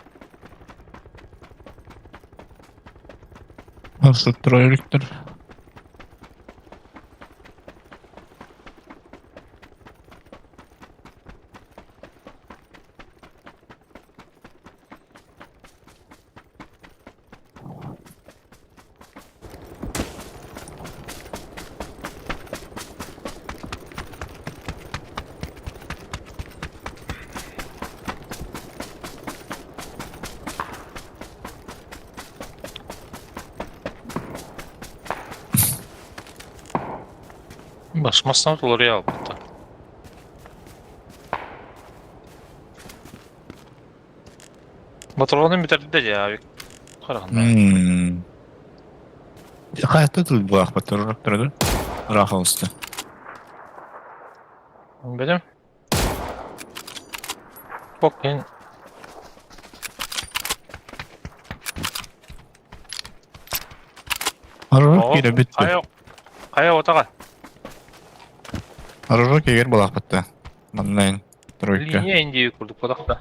Nasıl тролликтер? Басмасына толория албытта. Батырғаны бүтәрді де авик. Қарағанда. Хайта тут буах батырып тұрды. Рахалысты. Білем. Бокин. Аружок кире битти. Қая қая отаға. Аружок егер булах битти. Маннайн. Тройка. Линия инди курдук бодақта.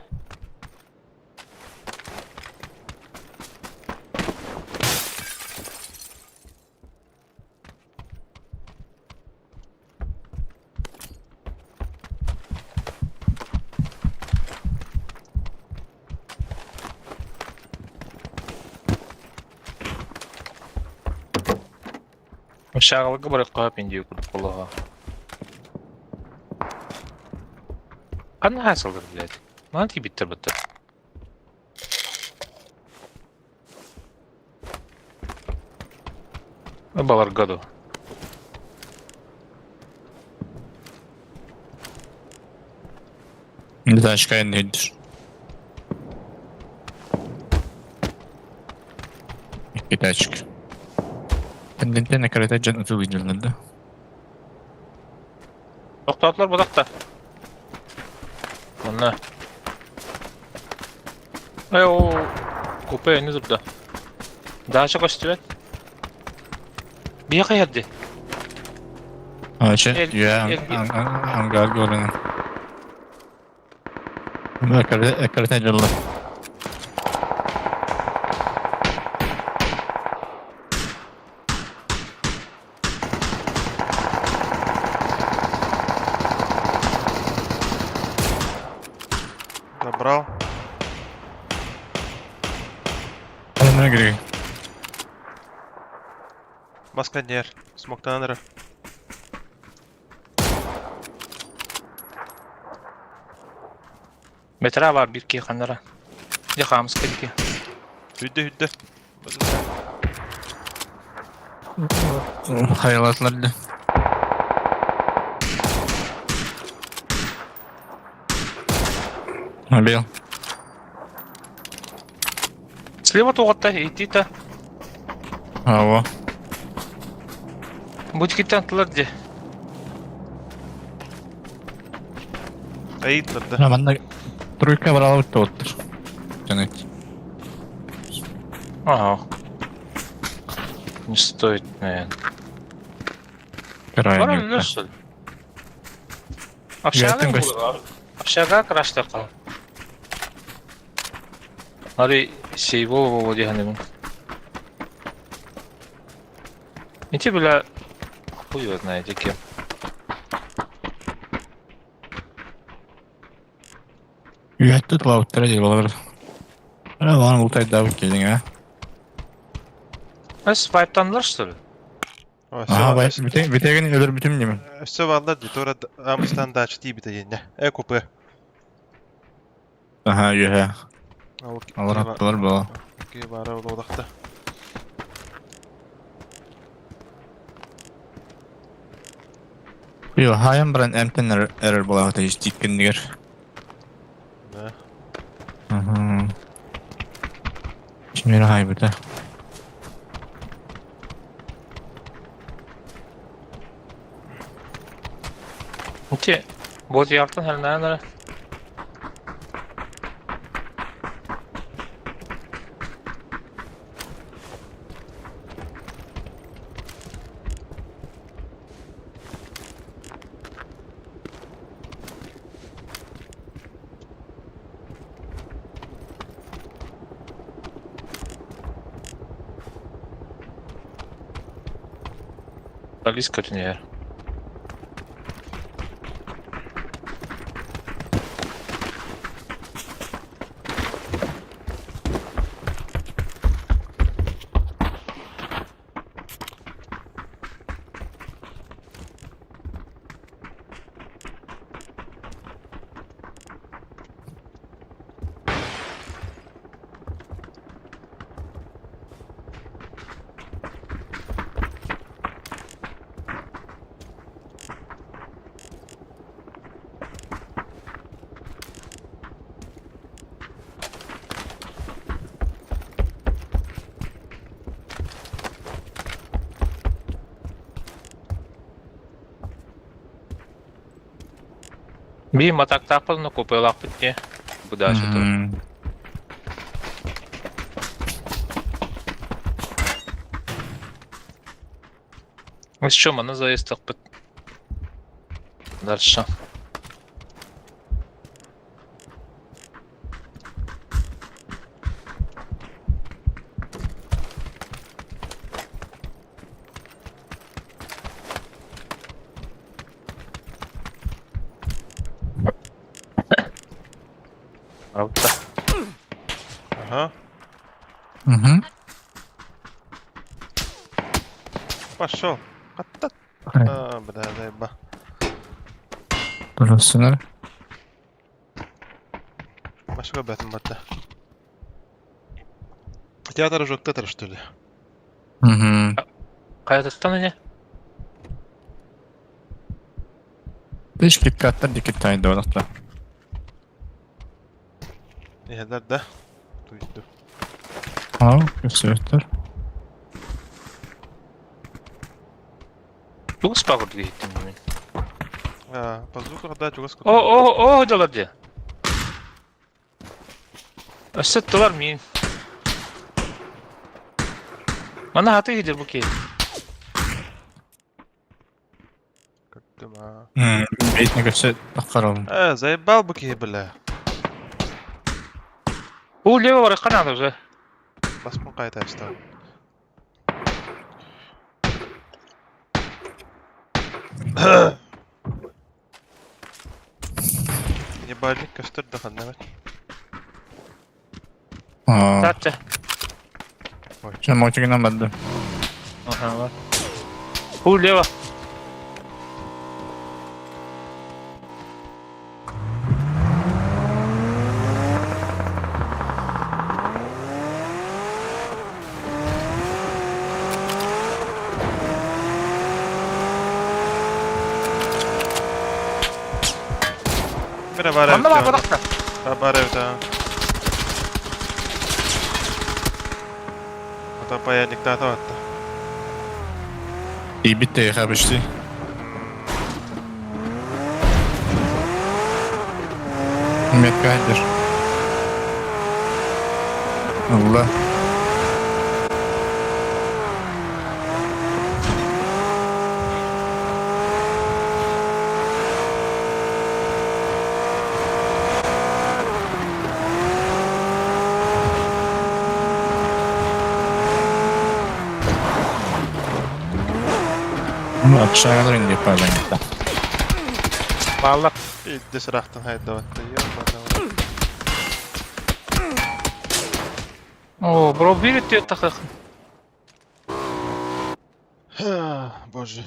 Шағылғы бір қап инди курдук болаға. Қандай хасылдыр, блядь? Маған тибиттер бітті. Балар году. Тачка инди. Икки тачка. Тендентен карата жан уту виделді. Тоқтатылар бұдақта. Мұны. Ай, о, купе не тұрды. Даша көстібет. Бияқа ерді. Ача, Эл- я эл- ангар көрінін. Карата жылы. Добрал. Ана керек. Масканер. Смоктанера. Метра бар бір кей қандара. Де қамыз кедіке. Хүдді хүдді. Хайалатларды. Убил. Слева туғатта, идти-то. Ого. Бутикиттен тылар де. Аидлар да. Манна тройка брала туттур. Тянуть. Ага. Не стоит, наверное. Крайне. Баран что ли? Общага Общага крашта кал. Ари сейвол боло дегенем. Ити бля хуй его знает кем. Үөттэ тулаабыттара дии балар. Ара лаан ултайдаабыт киһиҥ аа. Свайптанылар что ли? Аха бай бүтэгин өлөрбүтүм ньимин. Өссө бааллар дии, туора Амстан дача тиийбитэ диэннэ. Э купе. Аха үөһэ. Олор аттылар буолла. Киһи баара буолуохта. Йо, хаайан баран эмтэн эрэр буолаахта истииккиннигэр. Да. Мгм. Кимиэрэ хаайбыта. Ити бот яртан хәрнәнәр. Близко не. Биир матактаахпын купыалаахпыт дии. Быдаача турар. Еще маны заездахпыт. Дальше. Правда? Ага. Угу. Пошел. А, бля, заеба. Пожалуйста. Машина бэтм батта. Театр уже театр, что ли? Угу. Хайатыттан ини? Беш киткаттар дики тайда олақта. Иһэллэр да? Туйду. Ау, көсөттөр. Чугас пагырды иһиттим мин. А, по звуку да, чугас О, о, о, дьалар дии. Өссө тылар мин. Мана хаты иһидер бу киһи. Көрдүм, а. Бейтне көсө таққаралым. Э, заебал бы киһи, бля. У лево бар канада уже. Баспын қайта ашты. Ебальник көстөр да ханна Татча. Ча мотигынан барды. Ага, бар. У лево. Мира бар Манна бар бодақта. Баар эбит аа. Ата паяльниктаата батта. Тиийбит тэйиэхэ почти. Метка сылдьар. Ылла. Ну, общага инде пожалуйста. Бааллар. Биирдэ сырахтан хайда батта. Ёбаный. Оо, бро, биир өттүгэр тахсыаххын. Боже.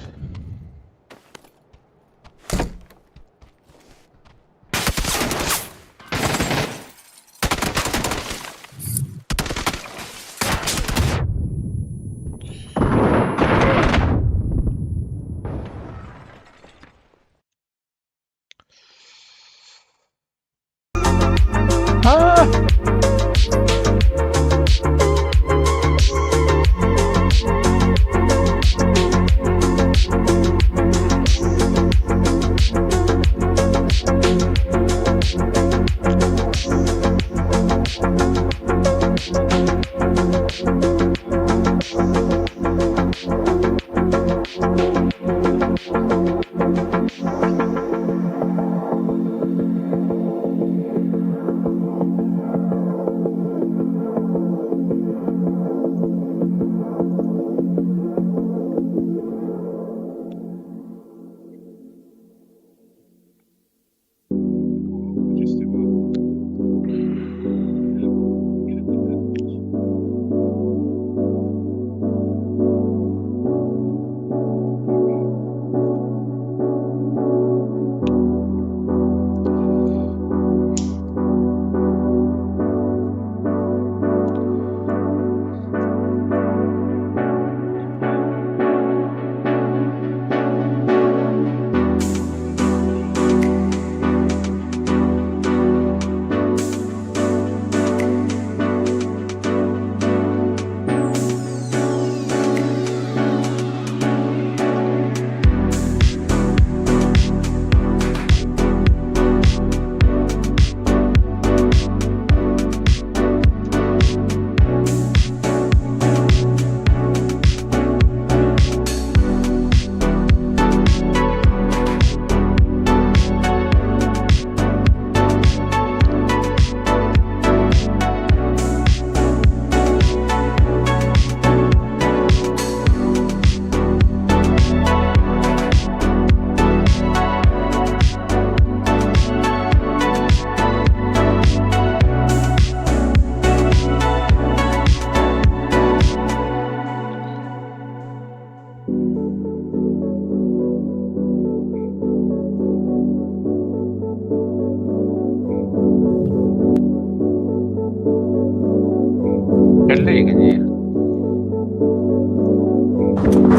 Кэллэ игини.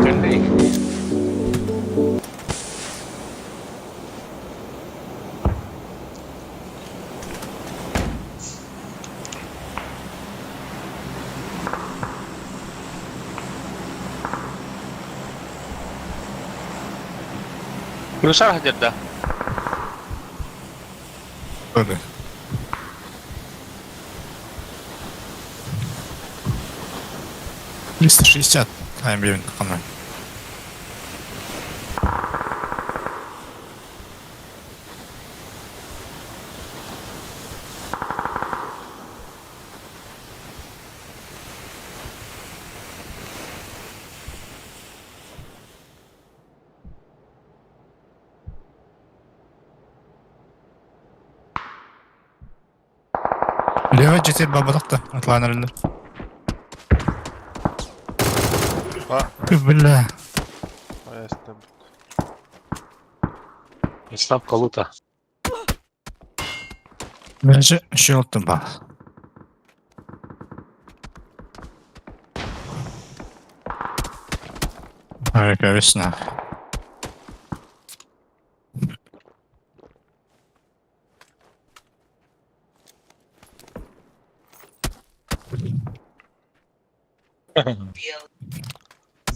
Кэллэ игини. Плюсар сылдьар да? Öyle. 360 тайм қандай. Лева жетер бабадақта, атланыр А. Бля. Ясно. Ставка лута. Даже щелтым ба. Harika весна.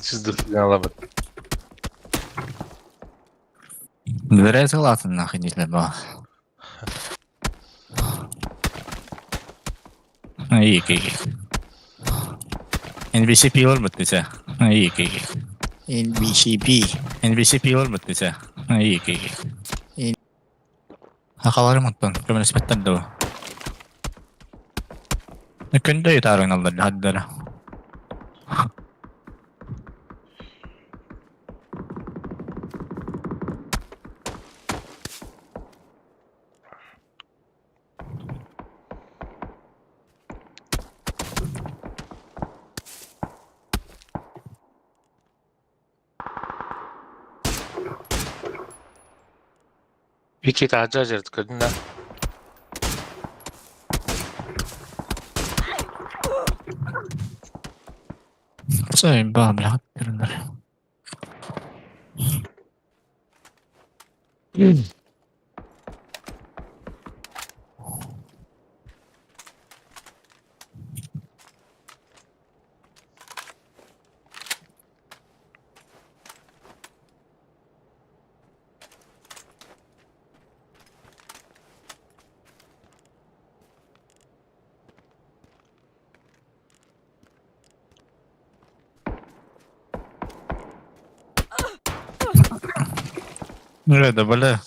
Сыздыхтыналабыт. Дверей салатын нахуй не слабо. Ик, ик. NBCP olmadı bize. İyi iyi. NBCP. NBCP olmadı bize. İyi iyi. Хахаларым оттон көмөлөспөттөр да. Күндө ютаарыналлар хаддара. Вики таһырдьа дьарыт көрдүн да? Нұрайда, бля.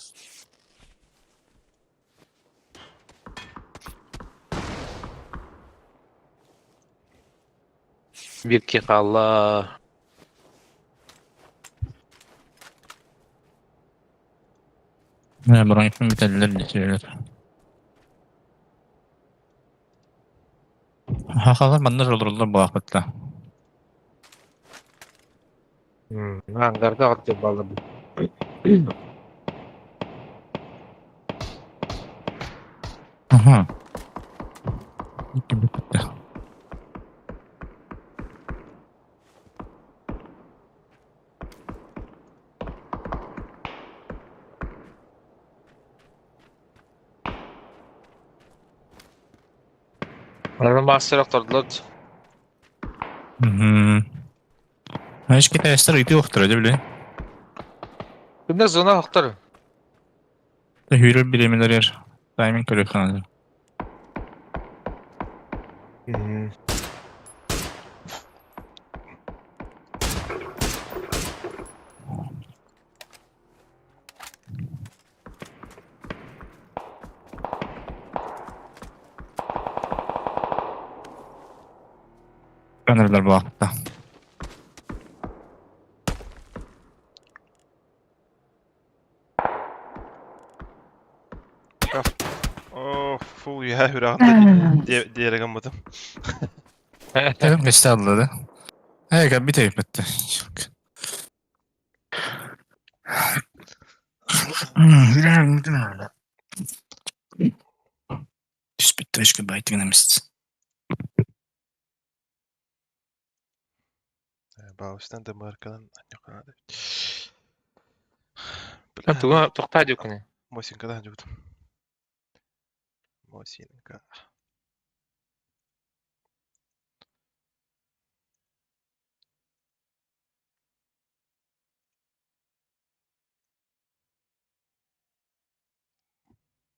Биир киһи хаалла. Броньпын бүтэллэр десиэлэр. Хахалар манна олороллор буолаахпытта. Ангарда от баллы. Аха. Икки бүттэ. Анан мастер охтордулар. Знаешь, китайцтар ыйты охтор, дэ биле. Күннэ зона охтор. Хүрөр биремелер тайминг көрөх. Канырлар буолаахпытта. О, фу, я үрәҕин диэри гыммытым. Тэм кэсте аллады. Эй, бит битте. Түспүт байтыгын эмес. Баустан да марканан аньяканады. Туга тохтаа дьокуне. Мосинкадан жугутум. Мосинка.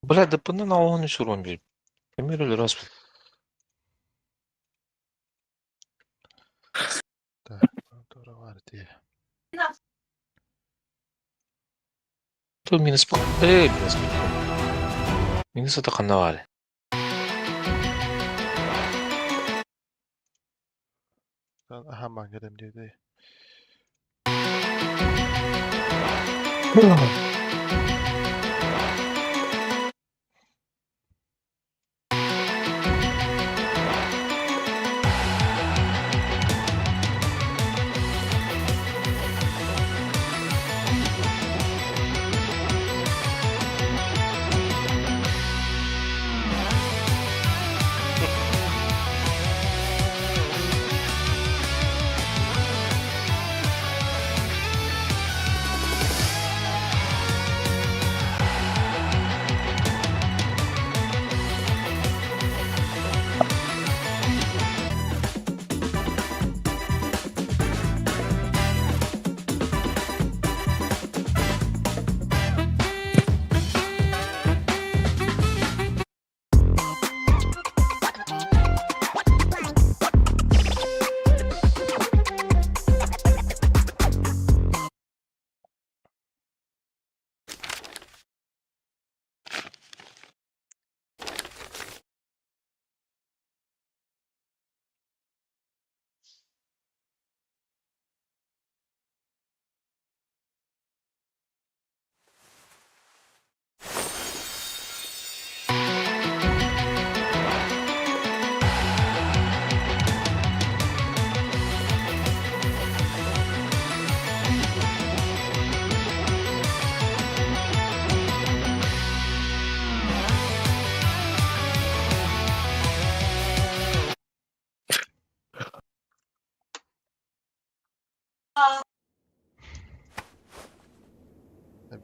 Бля, да пына на оҕону суруон биир. Эмир өлөр ас. Так, тура бар дии. Ту минус по. Эй, минус. Минус это ханна. Аха мангадам диэди.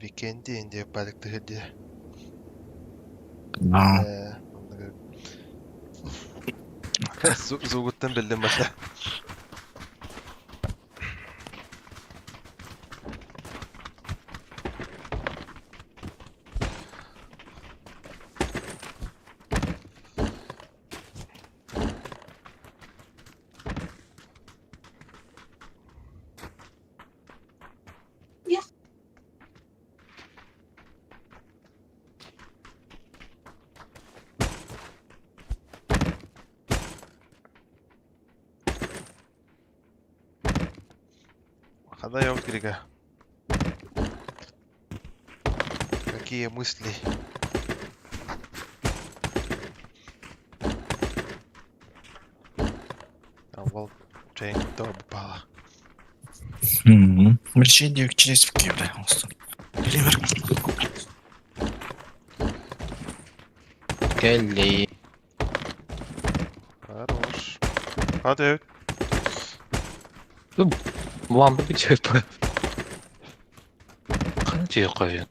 Викенди инде балыктыһы дии. No. Ээ, оннук. Зугуттан биллим бата. Хана я Грига. Какие мысли? А вол чайник то попало. Мрчение через в кебре. Келли. Хорош. Hadi. Лампа бичеп. Қанча қойын.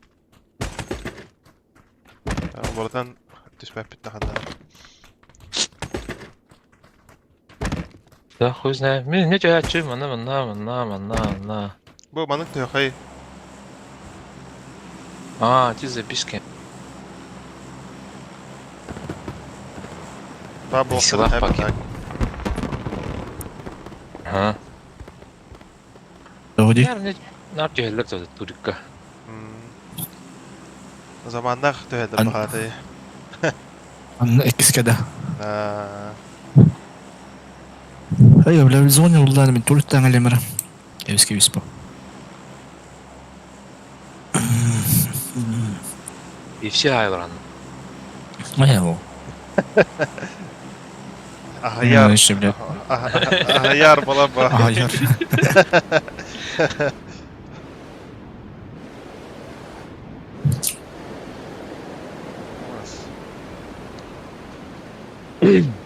Buradan түспәп бітті хандан. Да хуй знает. Мен не жаачы, мана мана мана мана мана. Бу манык төхәй. А, ти записки. Ба бу Силах пакет. Ага. Доводи. Нар жehellер зөдө турикка. Заманнах төһәдер бахаты. Анна иккискеде. Аа. Ай, бля, зоне улланы мен туруттан элемер. Эбиске бис бу. И все айларан. Ай, Ахаяр. Еще, блядь. Ахаяр була ба. Ахаяр.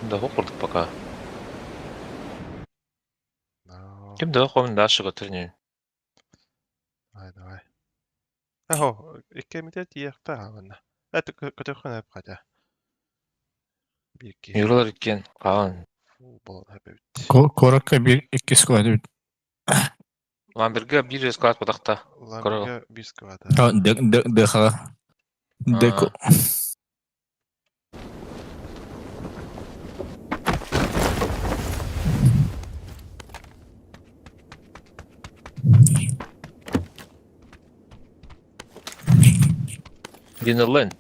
Да курдук пока. Ким да комун дальше көтөрнү. Давай, давай. Ахо, иккемите тиэхтэ хаанна. Это көтөхөн эп хата. Бики. Юралар иккен каан. Бол хэпэбит. Коракка бир иккис куады. Ламберге бир склад батакта. Ламберге бир склад. Д д д ха. Деко. Динерлен.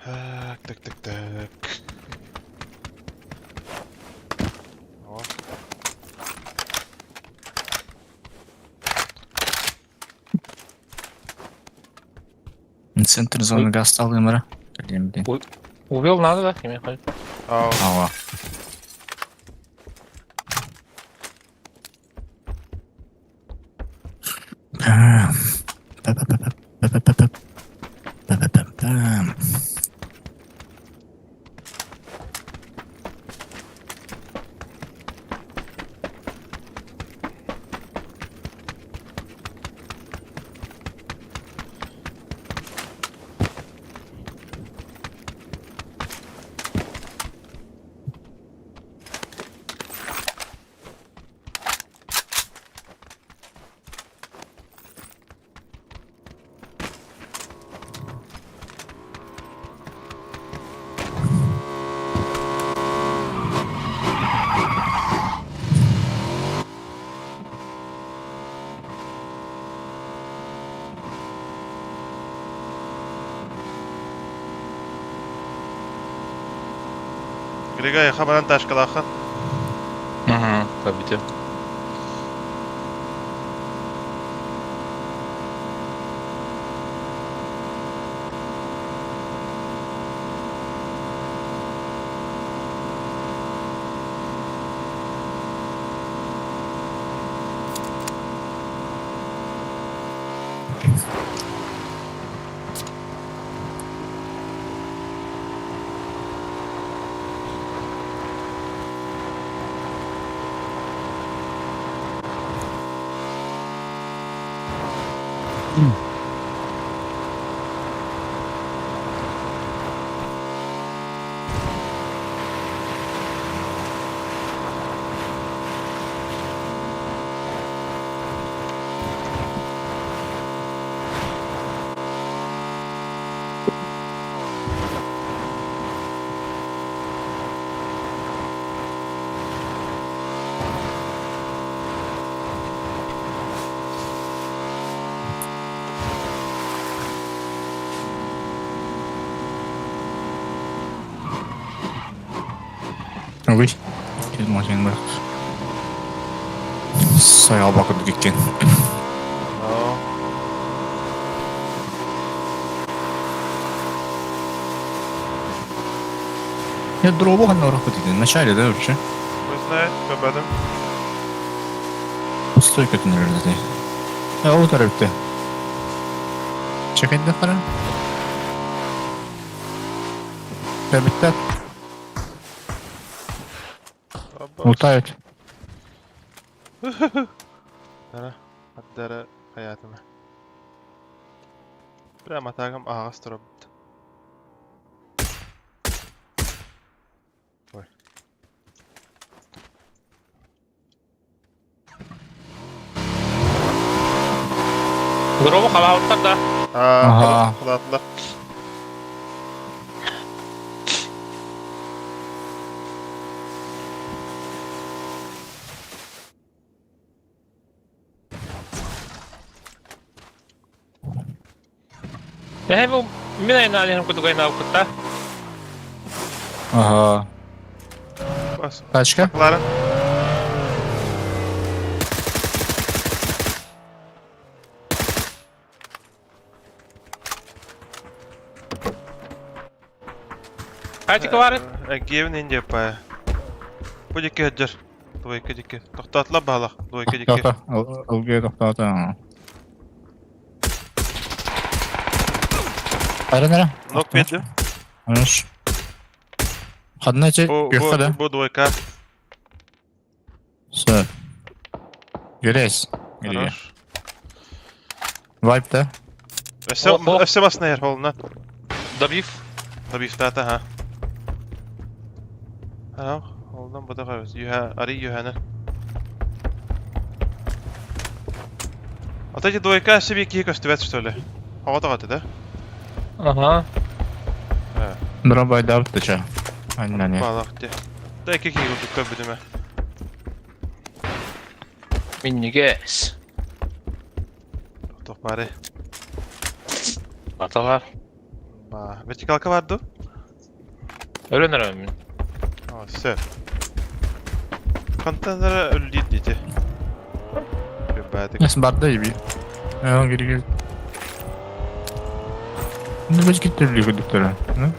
Так, так, так, так. О. Центр зоны газ стал Блин, блин. Увел надо, да? Кеме қой. Ау. Ава. Па-па-па-па-па-па-па. Грига, яха баран ташкалааххын. Угу, победил. Ой, машина бар. Саял бакырды кеткен. Oo. Я дробу ханна урах бит В начале, да, вообще? Вы знает, көбәдім. Пустой көтүнөр деді. Э, ол тарапты. Чекайте қара. Бітті. Лутают. Дара, дара hayatımı. Прямо атагым ағас тұрып. Ой. Дробу халауттар да. Ага. Құлатылар. Эһэ бу мин айнаалиһым кутугай наукутта. Ага. Бас. Тачка? Лара. Хатика бар. Гевин инде па. Бу дикки хаджар. Двойка дикки. Тоқтатла балақ. Двойка дикки. Тоқта. Ылгы тоқтата. Ара нара. Нок берді. Хорош. Хадна че? Бу, Күйіққа да. бу, бу двойка. Все. Гөрес. Хорош. Вайп да. Өсө, О, о. өсө басына ер холына. Добив. Табифтата ха. Ha, holdan bu da qabız. Yuha, ari yuhana. Атаки двойка себе кие көстүбэт что ли? Ага тагаты да? Ага. Дробай да ча. Анна не. Балак де. Да ки кие көтүп көбүдүмө. Миннигес. Тох бары. Баталар. Ба, вертикалка барды. Өлөнөр мин. А, все. Контейнер өлдейт дейті. Көбәдік. Нес барды иби. Э, гири гири. Ну, бәч киттер лиги диктора. Ну?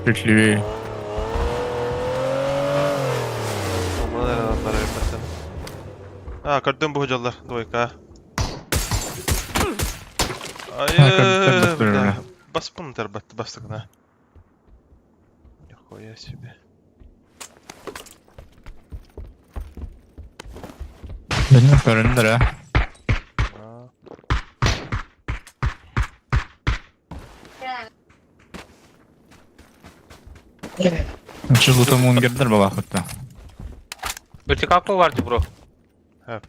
Петли. Omlar adamlar öpmesin. Ha, көрдüm bu hocalar. Двойка. көрдüm, Айы, көрдüm. бля. Баспын тарбатты бастығына. Нихуя себе. Benim көрүндүр а. А, Чы лутамун кирдер бала хатта. Вертикалка бар ди бро. Ха.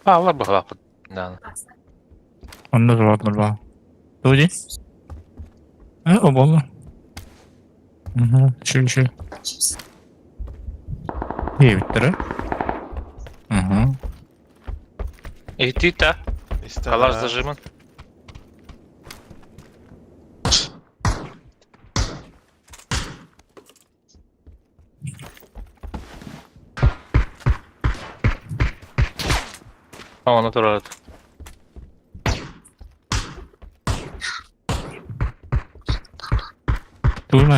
Алла бахлапыт. Да. Онда жолатлар ба. Туди? Э, о болду. Угу, чү чү. Ей биттер. Угу. Иһиттиит да? Истэ Калаш да. зажимын. Ону турар. Тугун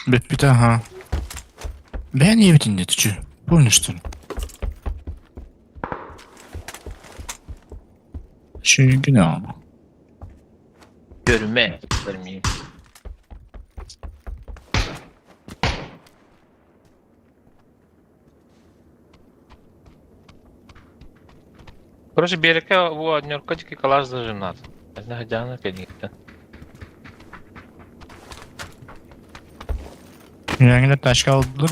Бүппүтэ аха. Бэйэн ийэбитин диэтичи. Помнишь, что ли? Çünkü ne ama? Görme. Görmeyeyim. Короче, биэрэккэ бу наркотики калаш зажимнат. Одна кэнниттэн. Yine taşka aldılar.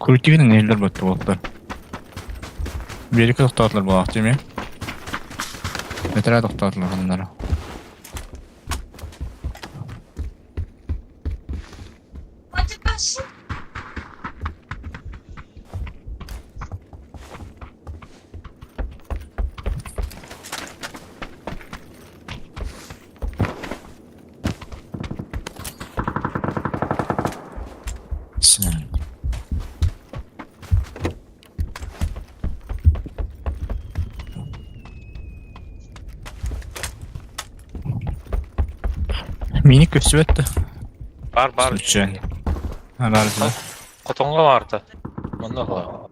Kultivinin eller battı bollar. Bir iki toxtatlar bu değil mi? Metre toxtatlar onları. Sen. Minik көстүбэт да. Бар бар. Случайно. Анализы. Хотоҥҥо баарта. Манна хоро.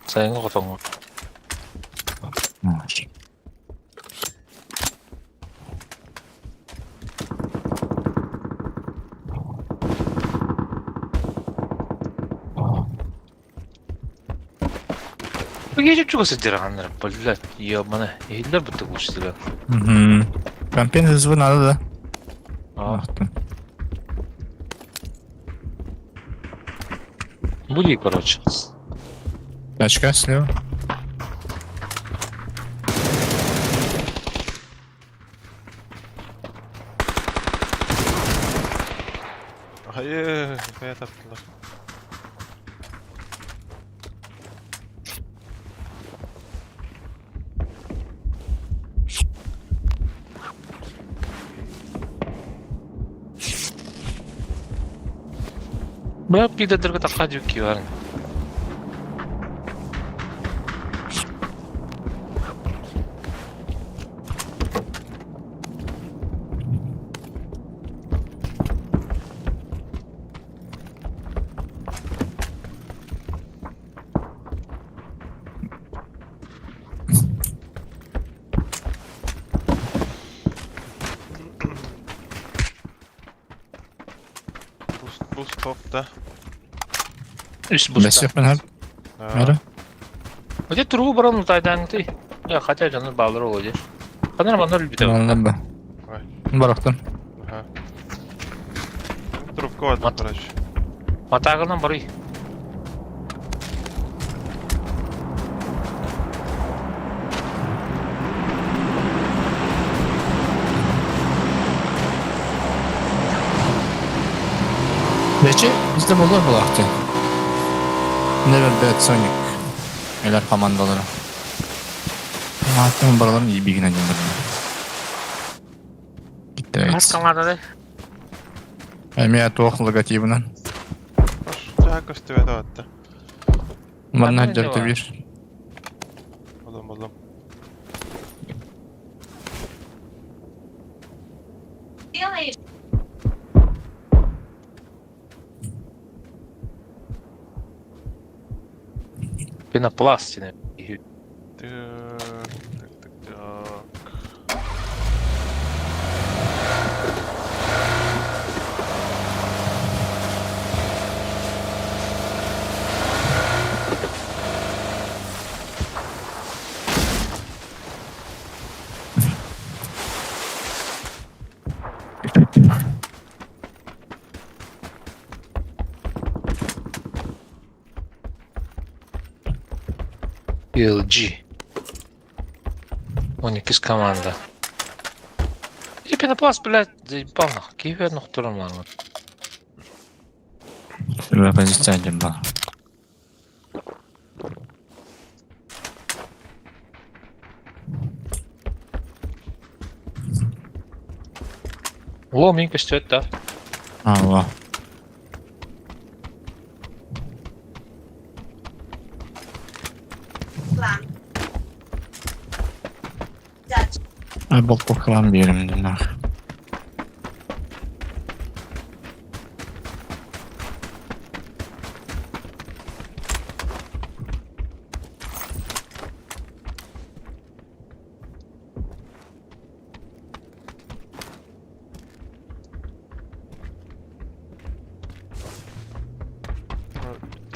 Сайыҥҥы хотоҥҥо. Бу чугас сылдьар блядь, ебаный. Иһиллэр бутта кучтыга. Угу. Компен СВ надо, да? А, Ах ты. буди, короче. Тачка слева. Hayır, kaya taptılar. Бля, пидорга такая дюки варн. Boost, boost top da. Үс буста. Бэс мен хап. Мәрі. Где трубу баран тайдан ты? Я хотя жаны балыр ол деш. Канар манар үлбүтэ. Манна ба. Барақтан. Ага. Трубка var Мат. короче. Матагынан барый. Бечи, bizde болар булакты. Never Bad Sonic. Элер командалары. Аттың бараларын iyi bilgine gönderdim. Gitti Хас evet. командада. Эмия туох логотибынан. Хош, жаха көстүбэт атты. Манна Қандай дерте бар? bir. Болом, болом. Делаешь? Пенопласт. сине. Так, так, так, так. LG. Оникис команда. пенопласт, блядь, заебал нахуй. Киеве нохтурам ладно. Бля, позиция один был. Ло, мин көстүөт да. Алло. Ай, болтуқлан берімді нах.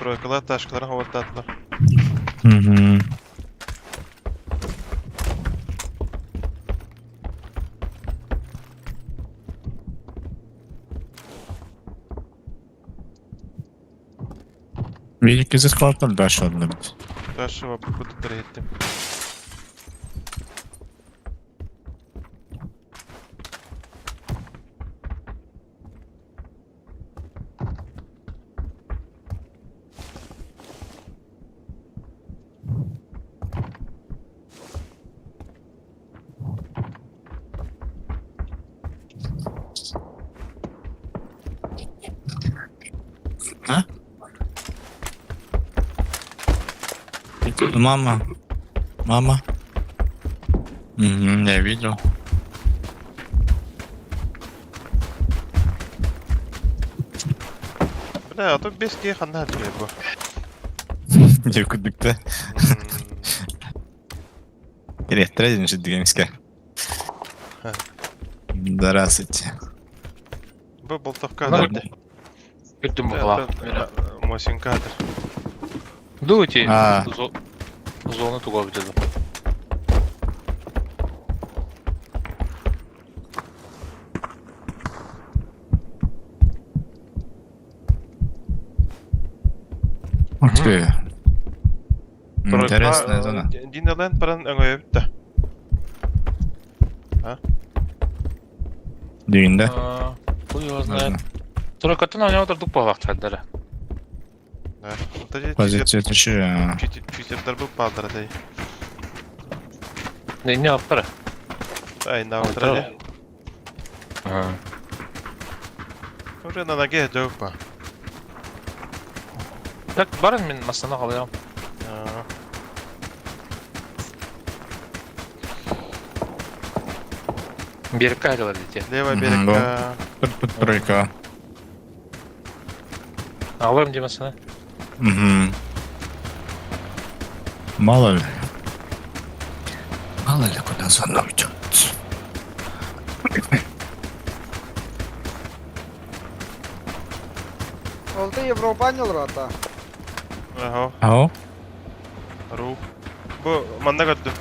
Тройкалар ташкаларын хаваттаатылар. Мгм. Велик из квартал дальше одна. Дальше кудутар еттим. Мама. Мама. Угу, я видел. Бля, а то без киһи ханна түһэ бу. Дьэ курдукта. Электро дегенске. Здравствуйте. Бу болтовка Ну, да. Үрдүм була. Мосин кадр. Дуйте. А. Зону туга где-то. Ух ты. Интересная зона. Диналенд паран өңөйө бүтті. Дегенде. Хуй его знает. Тройкатын ойнап отырдық бағақтадары. Позиция түші. Читердер бұл балдыр дей. Не, не аптара. Ай, на утро. Уже на ноге жауып па. Так, барын мен масана қалаям. Берікке айдалар дейді. Левая Мгм, берег. Тут тройка. Аларым демесene. Угу. Мало ли. Мало ли куда зона уйдет. Ол да Европа не ата. Ага, Ау? ру. Бу манна көрдүм.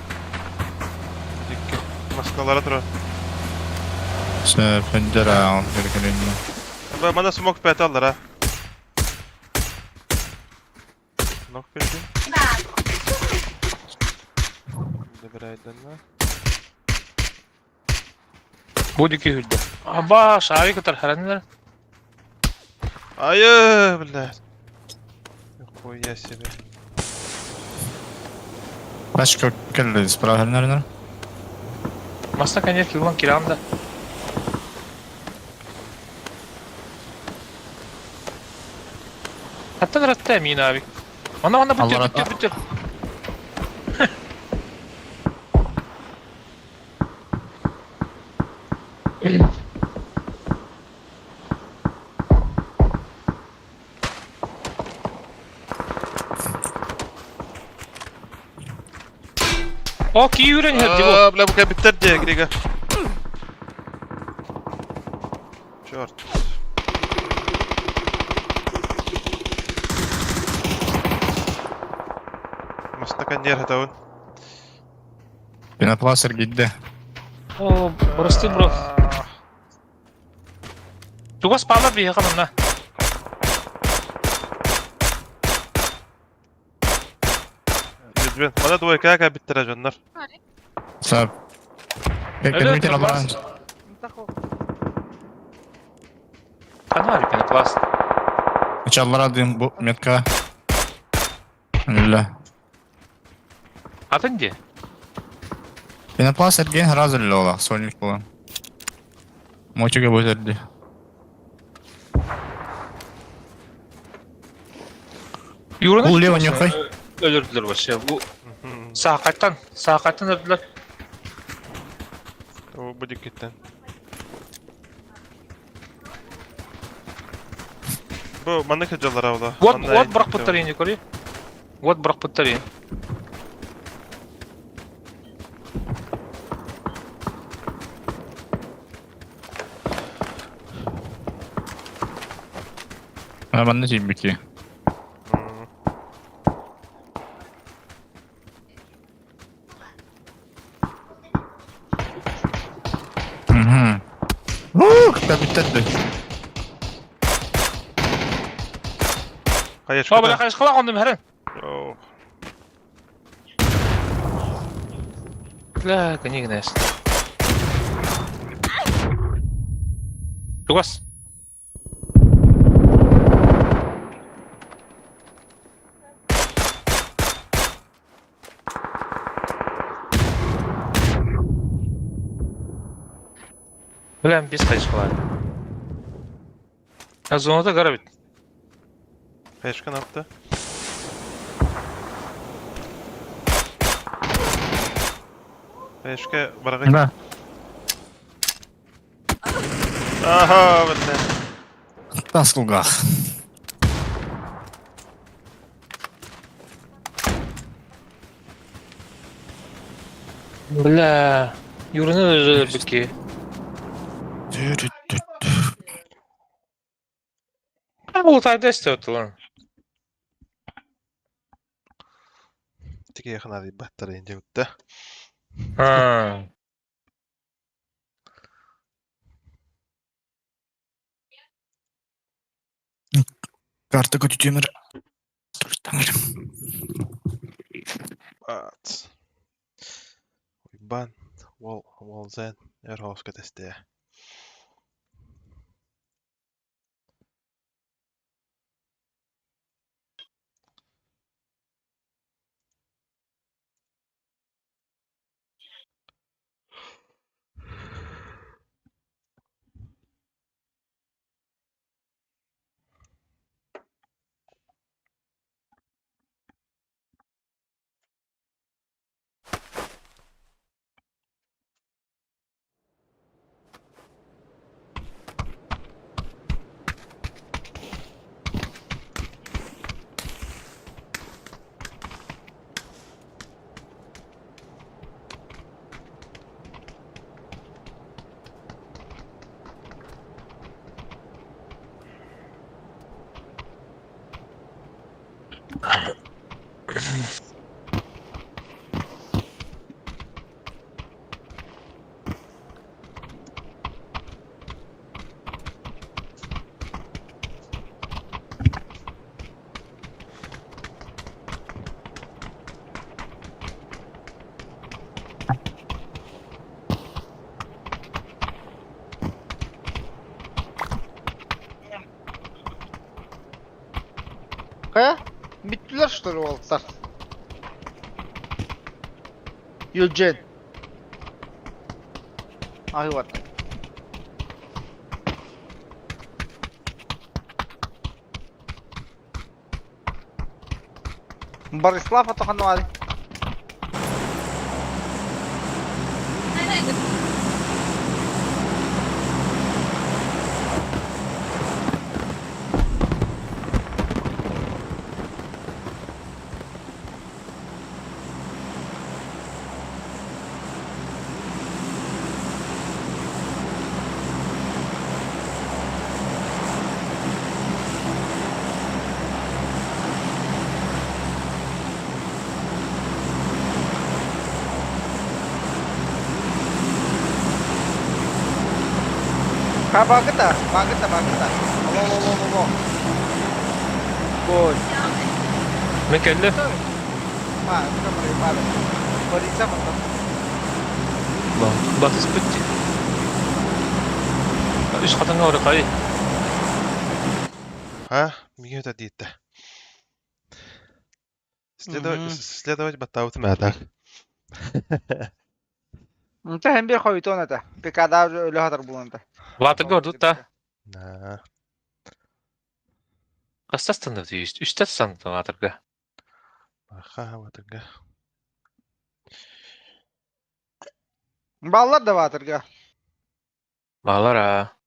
Дикки. Маскалара тура. Все, пендера, Бу мана смок пәт алдар а. Нок бердим. Добирайдан. Бу дики хүрді. Аба, шари кытар харанылар. Айы, блядь. Нихуя себе. Тачка келді, справа, наверное. Масна конец лилан киранда. Хаттан ратта мин abi. Ана ана бүтер Алла бүтер бүтер. О, кийүрен херди бу. А, бля, бу кабиттер де, Грига. Черт. Мастаканер это он. Пенопластер гидде. О, прости, бро. Тугас пала бии канына. Жүдбен. Мана двойка кабиттер ажоннар. Сап. Öyle Кемитер oturmaz. алан. Ханна пенопласт? Началлара дым бу метка. Үллэ. Атын дии. Пенопласт эргиэн сразу үллэ ола, сольник буолан. Мочуга бу эрди. Юраны Бу лево нюхай. Өлөрдүлэр вообще. Бу саахаттан, саахаттан өлөрдүлэр. О, бу диккиттен. Бу маннык сылдьаллар ола. Вот, вот бырахпыттар ини көрүй. Вот бырахпыттар ини. А манна тиийбити. Мгм. Ух, капитан. Хайышка. О, бля, хайышкалаах оннум хэрэн. Оо. Бля, книгнес. Чугас. Бля, без хайышкалаах. А зоната гарабит. Хайышка напты. Хайышка барга. Да. Аха, бля. Таслугах. Бля, Юраны өлөрбүт Ол тайда истеп lan. Тике ханады баттар инде бутта. А. Карта көтүтүмөр. Ат. Уйбан, уол, уолзен, эр хоска тесте. Хайа? Бүттүлэр что ли уолаттар? Юджин. Аһыы барда. Борислав ото ханна баарый? Ха багыта, багыта, багыта. Алло, алло, алло, алло. Гол. Мен кэллим. Ба, камера, ба. Бориса потом. Батыспыт дии. Үс хатыҥҥа орыкай. А? Миги это диэтэ. Следовать, Мгм. следовать баттаабытым ээ так. Онто һэн биир хойутуон этэ. ПК-да өлө сатар буолан этэ. Ватырга ордут да. Да. Хаста станды үстэ станды ватырга. Аха, ватырга. Баллар да баатырга. Балар а.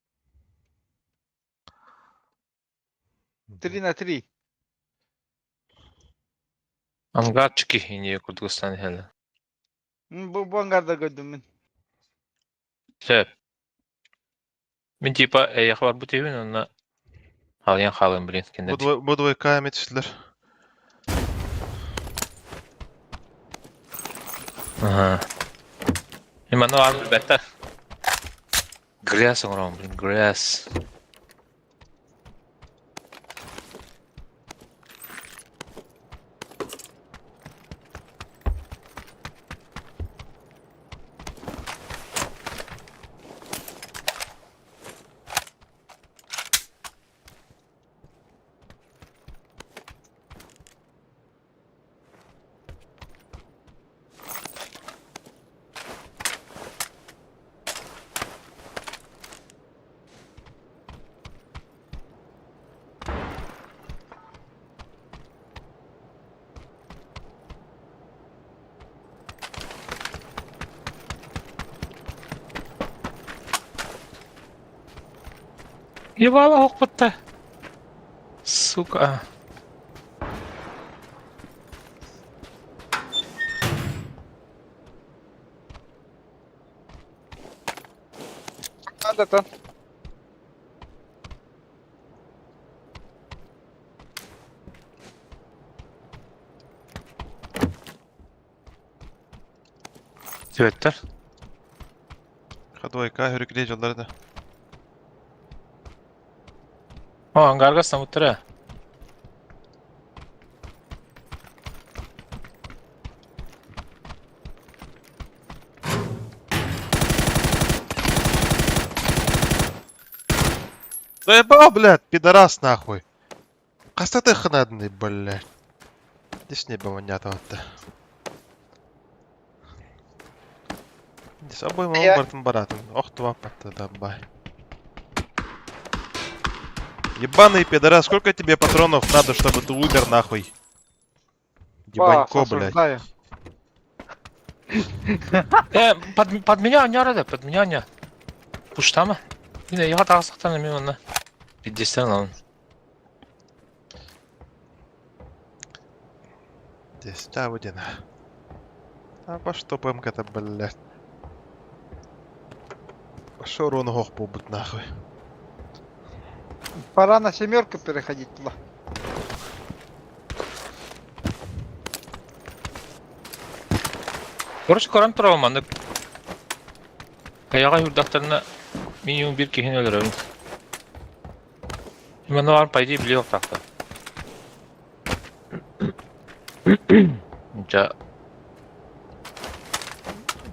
3 на 3. Ангарчики ине курдук ыстан иһэллэр. Бу бу ангарда көрдүм мин. Сөп. Мин типа эйиэхэ барбыт үһүбүн уонна халыйан хаалыам блин кинилэр. Бу двойка эми түстүлэр. Аха. Мин манна баар билбэттэр. Грязь оҥоробун, блин, грязь. Ебало оһохпутта. Сука. Надо Түөттэр. Двойка hörükleyici дьоллары да. О, ангарга самыттара. Заебал, блядь, пидорас нахуй. Хаста ты ханадный, блядь. Здесь не было понятно-то. Здесь обоим бартын баратын. Ох, два пата бай. Ебаный пидорас, сколько тебе патронов надо, чтобы ты умер нахуй? Ебанько, блядь. Э, под меня не рада, под меня не. Пуштама. Мин эйиэхэ таҕыстахтарына мин онно биирдэстэн ылабын. Здесь, да, вот она. А по что ПМК-то, блядь? Пошел урон ох побут нахуй. Пора на семерку переходить туда. Короче, көрөн турабын маннык. Хайаҕа үрдэхтэринэ минимум биир киһини өлөрөбүн. Манна баар по идее билиэх тахта. Дьэ,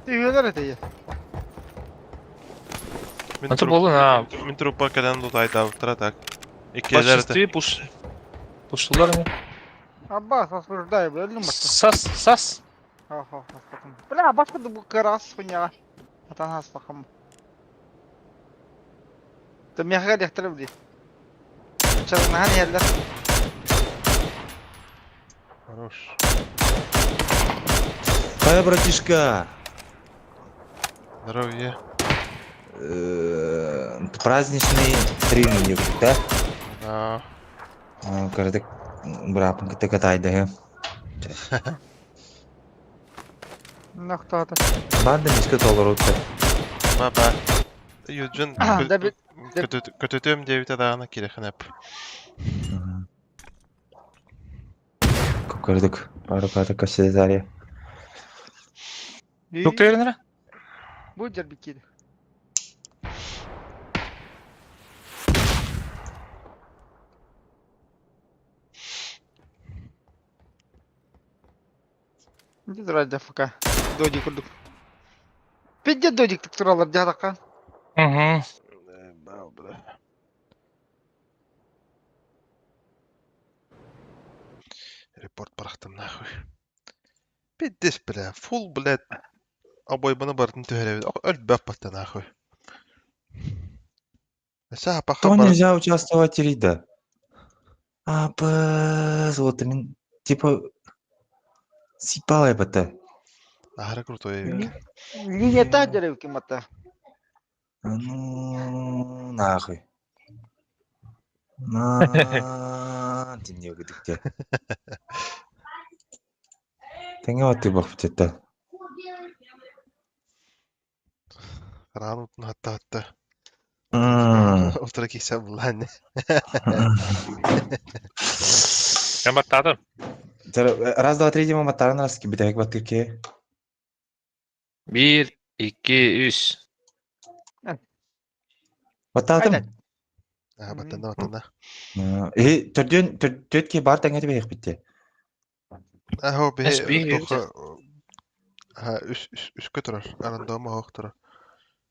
Түйэлэр этэ. Мин Антон буоллун аа. Мин трупа кэлэн лутайдаабыттара так. Иккилэр Почти пуш. Пуштулар ини. Аббас, осуждаю, бля, өллүм бакка. Сас, сас. Охо, Бля, башка да бу кырас хуйня. Атан хаспахам. Та меха лехтер бли. Чарнахан иһэллэр. Хорош. Хайа, братишка! Здоровье. Праздничный стрим да? Да. Кырдык бырапын кытта катайдыһы. Нохтоото. Барды миске толорутта. Ба-ба. Юджин Да би- көтөтөм диэбитэ даҕаны кирэхинэп. Кырдык бары ката кассетария. Тук тегеринere? Бу дьэрбиккиди. Иди ради ФК. Додик курдук. Пиздец додик туралар дьаһалакка. Угу. Бау, бля. Пиздец, бля, фул, блядь, обойманы барытын түһэрэбит. Өлбөп баттан нахуй. Саа паха То бар. Нельзя участвовать да. А, вот мин, типа, сипалай бата. Аһара крутой эбит. Линия деревки мата. А ну, нахуй. На, ты не где. Тэҥэ вот ты бах битетте. Хараан утун хатта хатта. Утра кисе буллааны. Я баттадым. Раз, два, три, Дима, матарын раз битек баттырке. Bir, iki, üç. Баттадым. Аа, баттанна, баттанна. Э, төрдөн төртке бар тэҥэ бэйэх битте. Ахо Эс бе бии тоха ха үс үс үскө турар. Арандома хоох турар.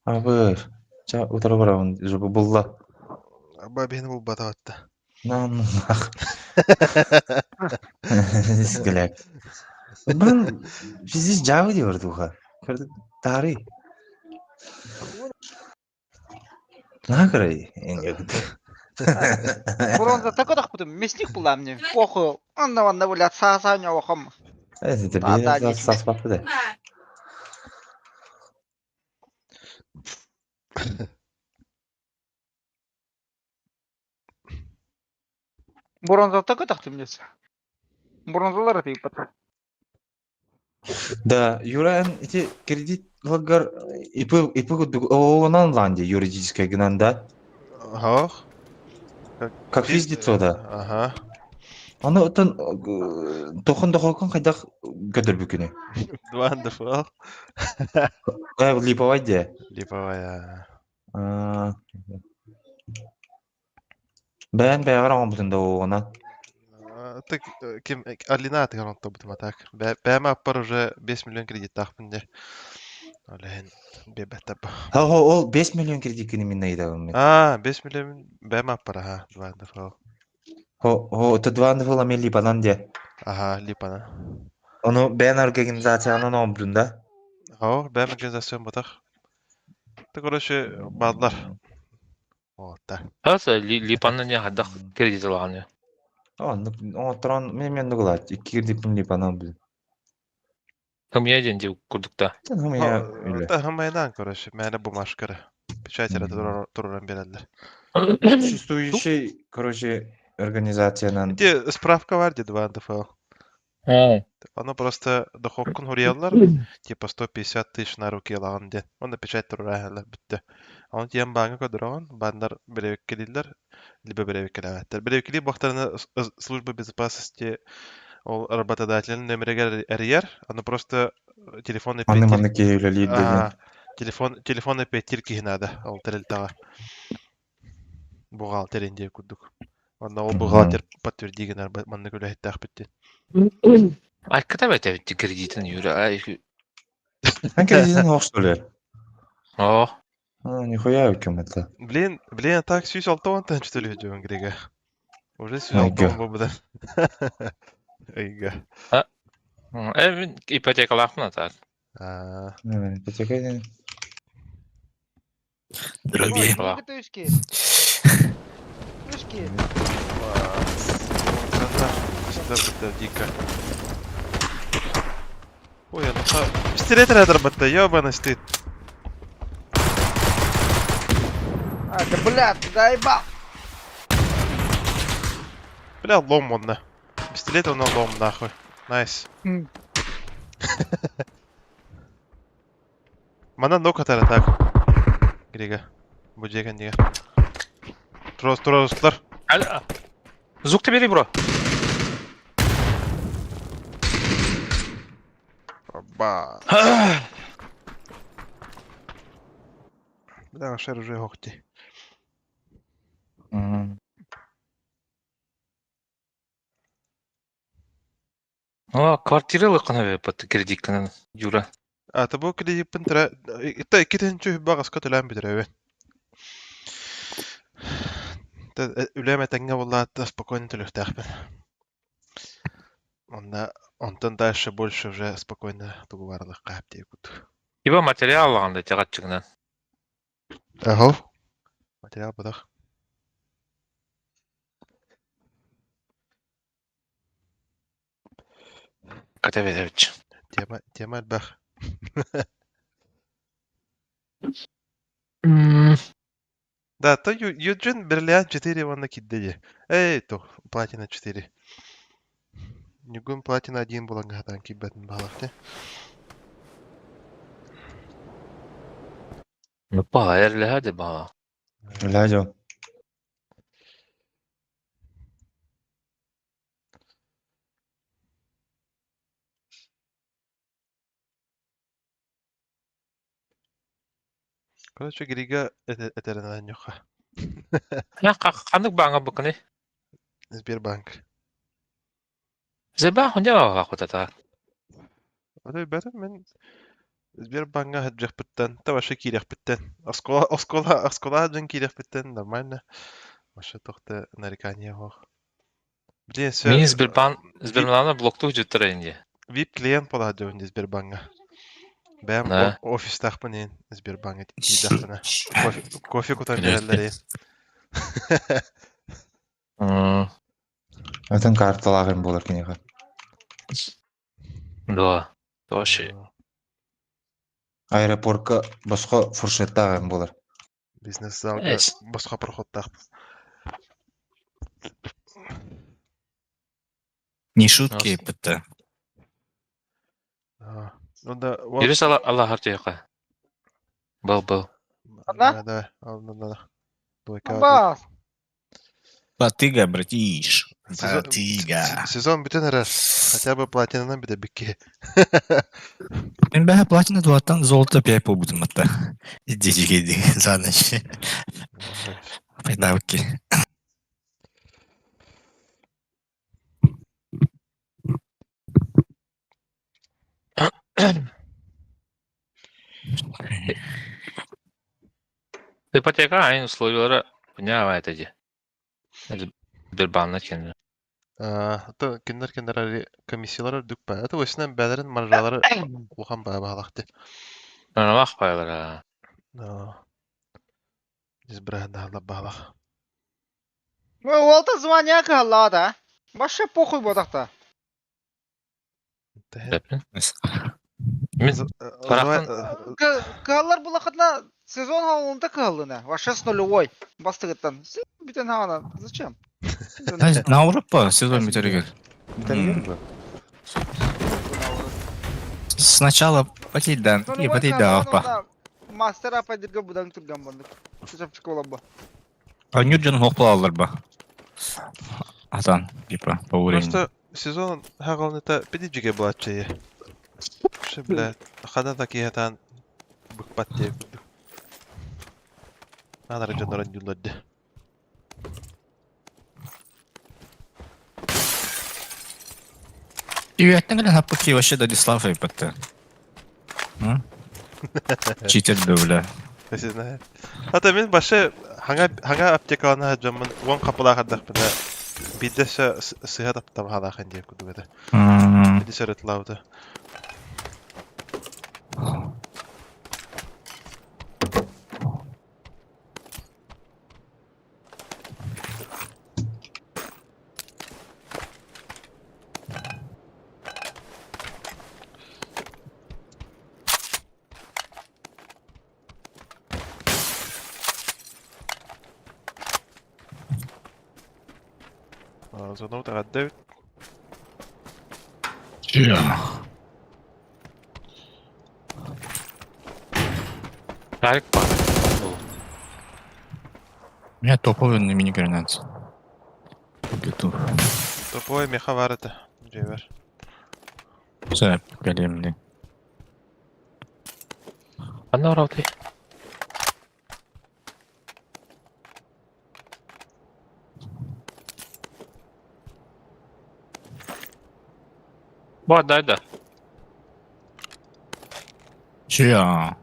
Абыр. Ча утара барабын жобу булла. Аба бихини булбата батта. На нах. Скелек. Бан пиздец жабы диyor духа. Тары. Нахрай. Бронза такой так потом мясник была мне. Похуй. Анна ванна блядь, са не охом. Это Да, бир саспапты да. Бронза такой так ты мне. Бронзалар ты потом. Да, Юра, эти кредит лагар ИП ИП онан ланде юридическая гынан да. Хоох. Как физлицо да. Ага. Аны отон тохон дохокон хайдах көдөр бүкүнү. Два НДФЛ. Э, липовай де. Липовая. Бән бәгәр аңбытында оғына. Так, ким Алина тыгар онто бутума так. Бәмә аппар уже 5 миллион кредит тахпын де. Олehen бебеттеп. Ха, ол 5 миллион кредит кини мин найдабын мен. А, 5 миллион бәмә аппар, ага, 2 НДФЛ. Хо, хо, то 2 НДФЛ мен липанан де. Ага, липана. Оны бән организациянын омбрунда. Хо, бәм организацион батах. Ты, короче, бадлар. Вот так. Хаса липанны не хадах кредит алган. О, ну, трон, мен нугла, икки кредитпин липанан бил. Кым еден деп курдукта. Тен хумия үле. Та хамайдан, короче, мәне бумажкары. Печать туруран берелер. Существующий, короче, организациянан. Где справка бар де 2 НДФЛ. Оно просто дохоккун хурияллар, типа 150 тысяч на руки лаган ден. Оны печать туруран бүтті. Оны тиен банга көдөрөгөн, бандар беребеккелилер, либо беребеккелебеттер. Беребеккели бактарына служба безопасности ол работодатель нөмерегер әрьер, аны просто телефон Аны маны кейлелер А, телефон эпеттир киһинада ол терилтага. Бухгалтер инде курдук. Онна ол бухгалтер подтвердигенер манны күләһиттаах битти. Ай кытап әтә кредитин юра. Ай. Ан кредитин хоқсулер. О, А, нихуя өкөм это. Блин, блин, так сүүс алтауан тыһынча төлөһү грига. Уже сүүс Айга. алтауан бу Айга. Э, мин ипотекалаахмын так. А, Ипотека. Дорогие. Тышки. Тышки. Сюда дико. Ой, я наха... Пистолет рядом это, ёбаный стыд. А, да бля, ты заебал. Бля, лом он на. Пистолет он на лом, нахуй. Найс. Мана нок атар так. Грига. Бу жеген диге. Трос, трослар. Звук ты бери, бро. Ба. Бля, шер уже хохти. О, квартира лыкына бе кредит кынан Юра. А, табу кредит пентра. Итта иккитен чү багас көтөлән битерәбе. Та үләмә тәңгә булла спокойно төлөхтәхбен. Онно онтон дальше больше уже спокойно тугу барылыахха сөп диэбит курдук. Ибо материал ылаҕын да тиҕаччыгынан. Аһо. Материал бадах. Катабетович. Тема, тема элбэх. Да, то Юджин Бриллиант 4 уонна киирдэ дии. Эй, то, Платина 4. Ньугун Платина 1 буолан сатаан киирбэтин баҕалаах дии. Ну, баҕа, де баҕа. Үлэ дьон. Короче, Грига этэринэн ньуха. Ханнык бааҥа буккуный? Сбербанк. Сбербанк хунья баҕа Ото бэтим мин Сбербанҥа сылдьыахпыттан, та вообще киириэхпиттэн, оскуола оскуола оскуола сылдьан киириэхпиттэн нормально. Вообще туох да нарекания суох. Блин, все Мин Сбербанк Сбербанна блоктуу дьуттара инде. VIP клиент буола сылдьабын дии Сбербаҥҥа. Бэйэм Да. офистаахпын иһин Сбербаҥҥа тиийдэхпинэ кофе, кофе кутан биэрэллэр иһин. Атын карталаах им буолар киниэхэ. Да. Вообще. Аэропортка босхо фуршеттаах им буолар. Бизнес-залга босхо проходтаахпын. Не шутки, это. Ну да, Юрис Аллах артыйка. Был был. Одна? Да, да, да. Двойка. Бас. Батыга, братиш. Сезон, Батыга. сезон бүтэн эрэр. Хотя бы платинанан бүтэ Мен бэһэ платина дваттан золото 5 буолбутум атта. Иди за ночь. Навыки. Ипотека айын условиялара поняла это де. Сбербанна кенде. То киндер киндер комиссиялар үрдүк ба. Это осынан бәлерин маржалары улахан баа баалахты. Нанамах байлара. Избран баалах. Ну, уолта звание кыһаллаҕа да. Вообще похуй буотахта. Мин Кыһаллар булахытна сезон хаалында кыһаллына. Вообще с нулевой. Бастыгыттан. Бүтэн хаана. Зачем? На Европа сезон бүтэригэр. Бүтэригэр бу? Сначала потейдан, и потейда апа. Мастер апа дирге будан турган бандык. Чапчык ба. А Нюрджан хоқпалалар ба. Атан, типа, по уровню. Просто сезон хагалныта педиджиге булаччы. Вообще, блядь, хана такие там быкпат диye курдук. Анара дьоннор анньуллар Үйәттен кэлэн хаппыки вообще Дадислав айпатты. Читер да, бля. Не знаю. Ата мин башы хаңа хаңа аптекалана дьоммун уон хапылаах ардахпына биирдэ сыһа таптам хаалаахан диэн курдук этэ. Биди сөрөтлаабыта. Звонок таҕадда Тарик бар. У меня топовый на мини-гранат. Готов. Топовой меха бар этэ. Дьиэбэр. Все, големный. Анна оралты. Бар, да, да. Че?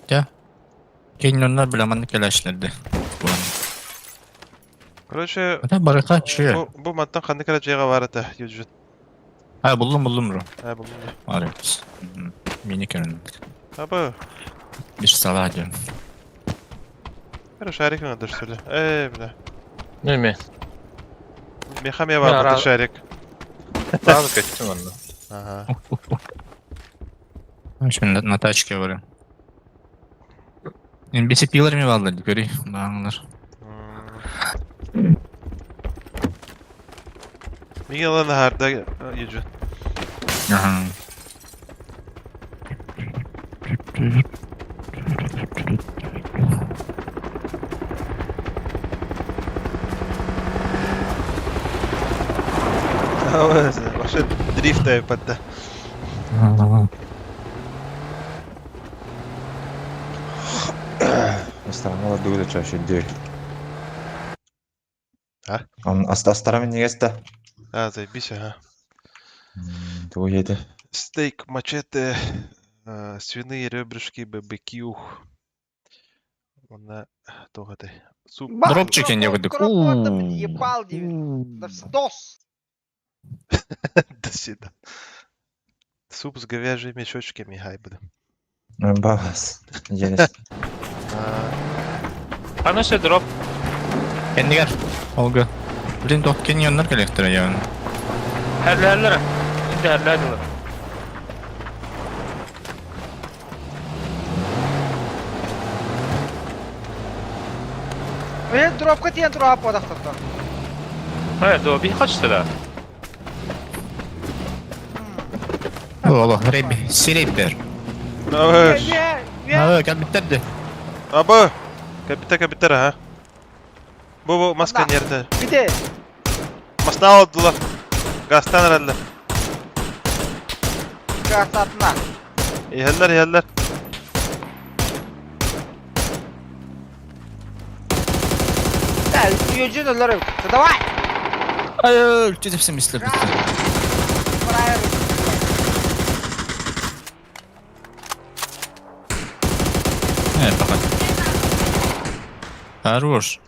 Де? Кейннер бля манны кэлэшлерди. Короче, Это барыха че? бу бу мантан ханнык эрэ дьиэҕэ бар этэ Юджин. А, буллум, буллум бро. А, буллум да. Молодец. Мини көрүн. Аба, Бир сала диэн. Хорошо, шарик надо что ли? Эй, бля. Ну ми. Меха ме бар, это шарик. Сразу көттүм онно. Ага. В общем, на тачке говорю. NBC пилерми бааллар көрүй. Бааңлар. Миге лана харда ежу. Ага. Вообще дрифт подда. Астарама дугда чаще дверь. А? Он астарами не ест-то. А, заебись, ага. Тугу это. Стейк, мачете, свиные ребрышки, BBQ. Онна тоҕо Суп. Дропчик я не выйду. Ебал, Да всдос. До свидания. Суп с говяжьими щечками, хай буду. Бас. Интересно. Аны се дроп. Кэннигэр. Олга. Блин, тох кеньоннар коллектора я. Хәрләрләр. Инде хәрләделәр. Э, дропка тиен тура подахтаттар. Э, до би хочется да. Оло, реб, серебер. А, кабиттерди. Абы! Капита, капитара, а? Бу бу маска нерде? Бите. Масна алдылар. Гастан herhalde. Гастатна. Иһэллэр, иһэллэр. Да, южин өлөр. Давай. Ай, чүтепсем мислеп. Э, пока. Хорош.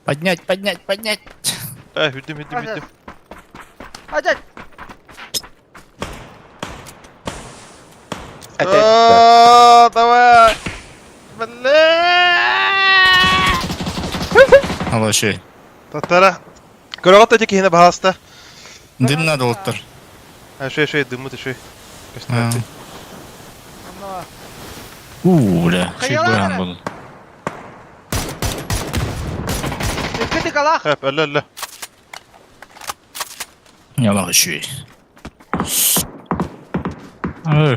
Поднять, поднять, поднять. Э, хүдүм, хүдүм, хүдүм. Опять. А, Давай! Бля! Алло, шей. Татара. Көрөҕөт эти киһини баһаста. Дым надо олтор. А, шей, шей, дымы ты шей. А. У, бля, шей буян был. Икки калах. Хөп, өлө, өлө. Не лага шей. Э,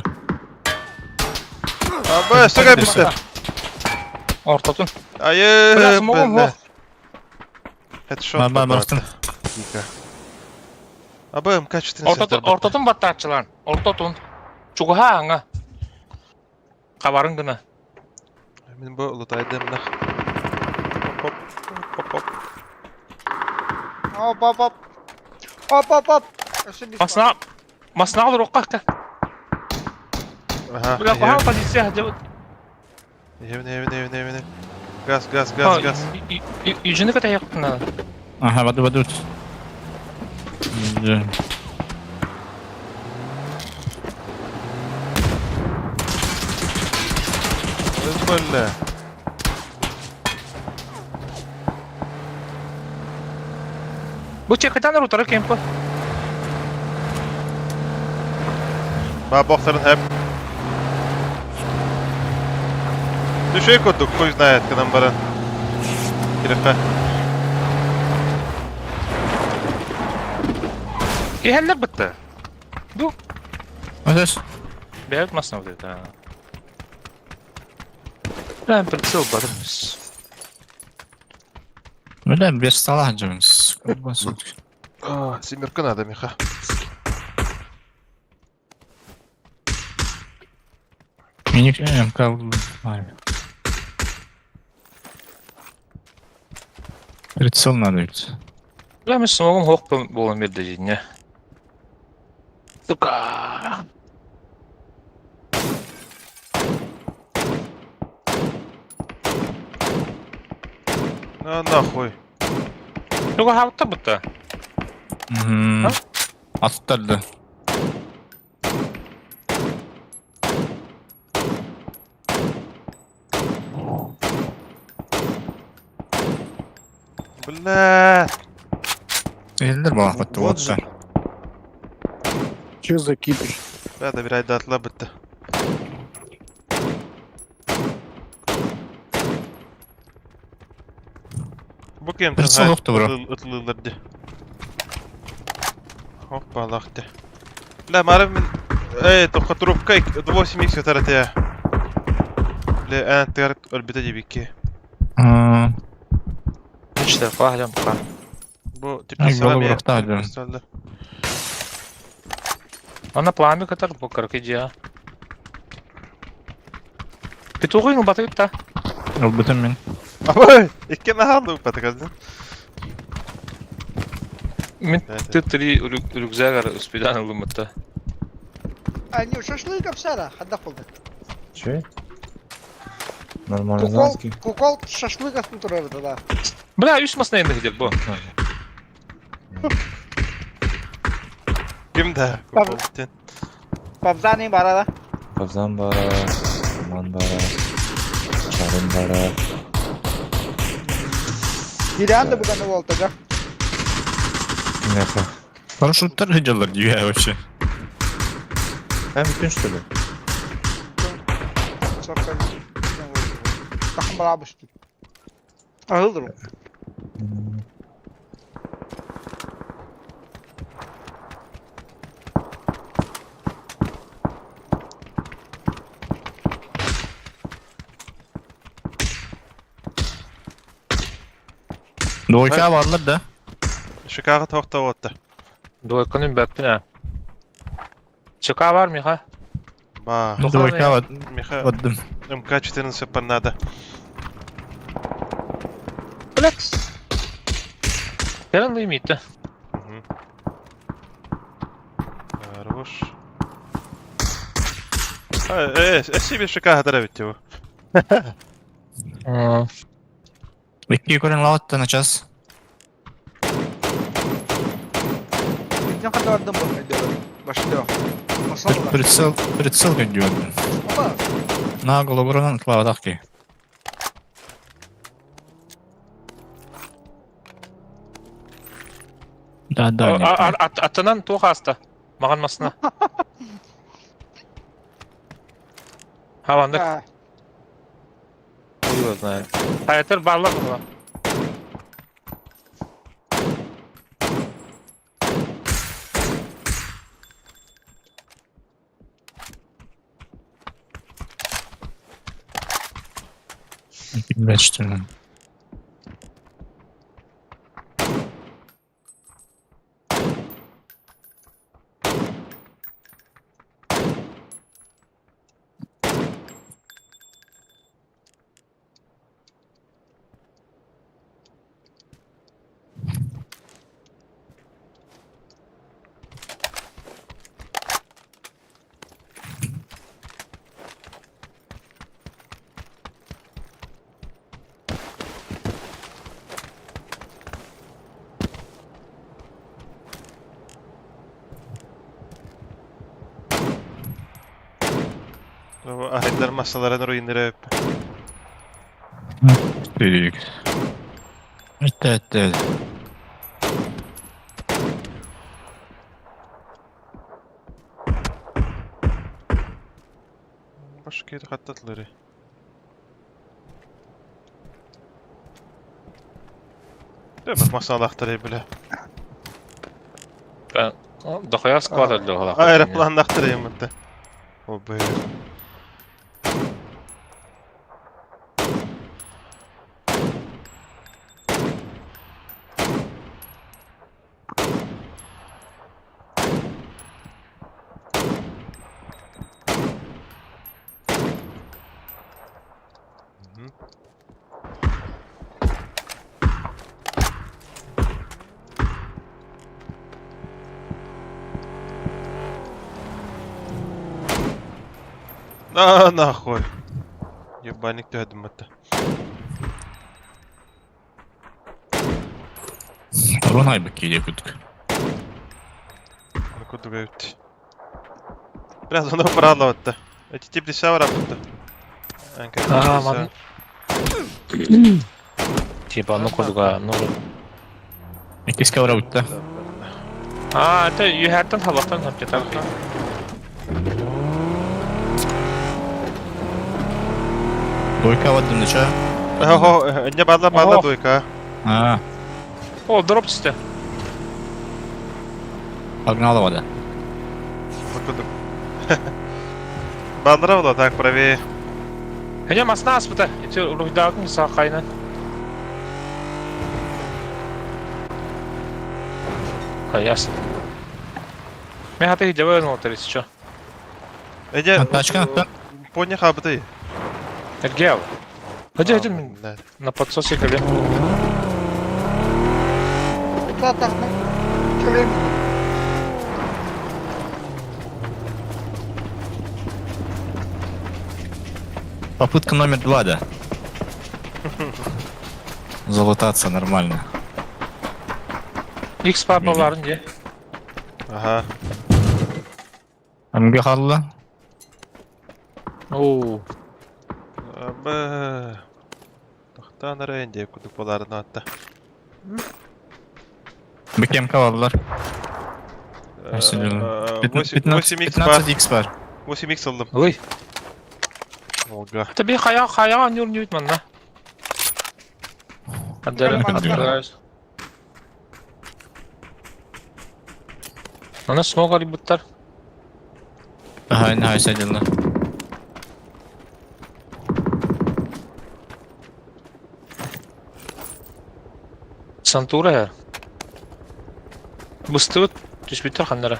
Абы, сөге битте. Ортотун. Айы, Бля, смогу, бля. Headshot. Ба, ба, бартын. Дика. Абы, МК-14. Ортотун, ортотун баттаачылар. Ортотун. Чугаха аңа. Кабарын гына. Мин бу лутайдым на. Хоп, хоп, хоп. Оп, оп, оп. Оп, оп, оп. Масна Масна алыр оққа. Ага. Бля, каһан позиция деп. Евне, евне, евне, евне. Газ, газ, газ, газ. Южины ката яктын. Ага, воду, воду. Да. Бля. Бу чекатан рутары кемпа. Ба бохтарын хеп. Түшей кодук, хуй знает, кынан баран. Кирехе. Ихәлләр битте. Өтөс. Бәйт масна вот это. Бля, прицел бармыз. Бля, бер стола жабыз. Семерка надо, Миха. Миник МК. Ай. Прицел надо ведь. Бля, мен смогум хоқ болон берді жине. Сука. На нахуй. Сука, хавта бутта. Аттарды. Бля! Эллер балахпатты Вот же. уотта. Че за кипиш? Бля, добирай датла бітті. Бу кем Прицел охту, бро. Ытлылар ди. Опа, лахты. Бля, марым мен... Эй, тоққа трубка 8х өтәрі я. Бля, ән тігар өлбіті дебекке. Ничто, паглям, па. Бу Ай, типа голову рохтаадым. Она пламя катар бу каркидия. Петугын батык та. Ылбытым мин. Абай, иккен ахалды патыказды. Мин Т3 рюкзагар успедан ылымытта. Они шашлык апсара, хадда болды. Че? Нормально Кукол, знатский. кукол шашлык астын турар да. Бля, үс масна где бу. Ким да? Пап. Пабзаны барада. Павзан бара, Ман бара, Чарын бара. Диран да бүгін болтага. Неха. Парашюттар хыдьаллар дии вообще. А, бүтүн что ли? Тахым балабыш. Ахылдыр. Двойка барлар да. Шикаға тоқта отты. Двойканы бәппин а. ЧК бар Миха. Ба. Двойка бар. Миха Бардым. МК-14 парнада. Блять. Керен лимитте. Хорош. Э, себе Шикаға дара бітті бу. Икки көрен лаватта на час. Бізден қанда бардым бұл Башты. Масалла. Прицел, прицел көдүөдүм. Опа. На головуранан лаватак ки. Да, да. не. Атынан тух аста. Маған масына. Хавандык. А, Хуй его знает. Хаятыр барлар була. Бачтырмын. Ahitler masalarına ruinleri Büyük. Evet, evet. Başka yeri katlatları. Değil mi? Masalakları bile. Дохуя склад для голова. Аэроплан мында. О, бля. Мгм. На нахуй. Ебальник түйдім бітті. Рунай бі кейде күдік. Курдук эбит. Biraz onu brallavатта. Эти тип десявара бутта. Аа, ман. Типа, ну курдуга, ну. Иккискэ барабытта. А, это юһэртэн халахтан хапчатар. Двойка ваддым дыча. Охо, не балла балла двойка. А, О, дроп түсті. погнала вода. Курдук. Баллара була так правее. Эне масна аспыта. Эти руйдаатын сақайынан. Ясно. Мен хаты жабай отыр еще. Эде Тачка, поня хабыты. Эргел. Ходи, ходи на подсосе кэле. Та-та, кэлэн. Попытка номер 2, да. Залутаться нормально. X папаларын де. Ага. МГ халла. Оу. Б. Тохтан ренде кудук боларын атта. БКМК алалар. 8x бар. 15x бар. 8x алдым. Ой. Олга. Это би хая хая нюр нюр манна. Адера. Ана смог алибуттар. Ага, на садилна. Сантура. Быстыбыт түспүттэр ханнара.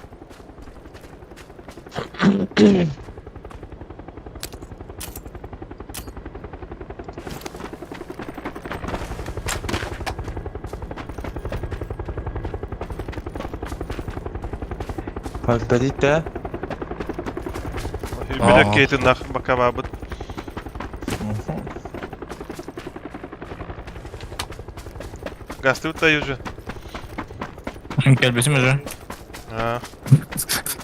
Пальталит да? Билек кейтин нах бакабабыт. Гасты утта уже. Келбесим уже. А.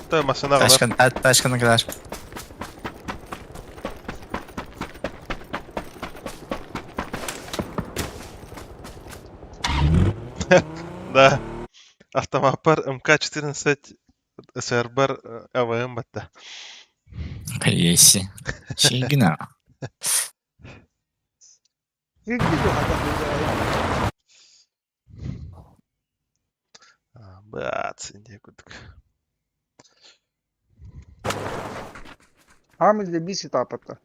Та машина гала. Тачкан, тачканы кылар. Да. Автомапар МК-14 СРБ АВМ батта. Еси. Чигна. Бац, инде кудук. Амил биси тапатта.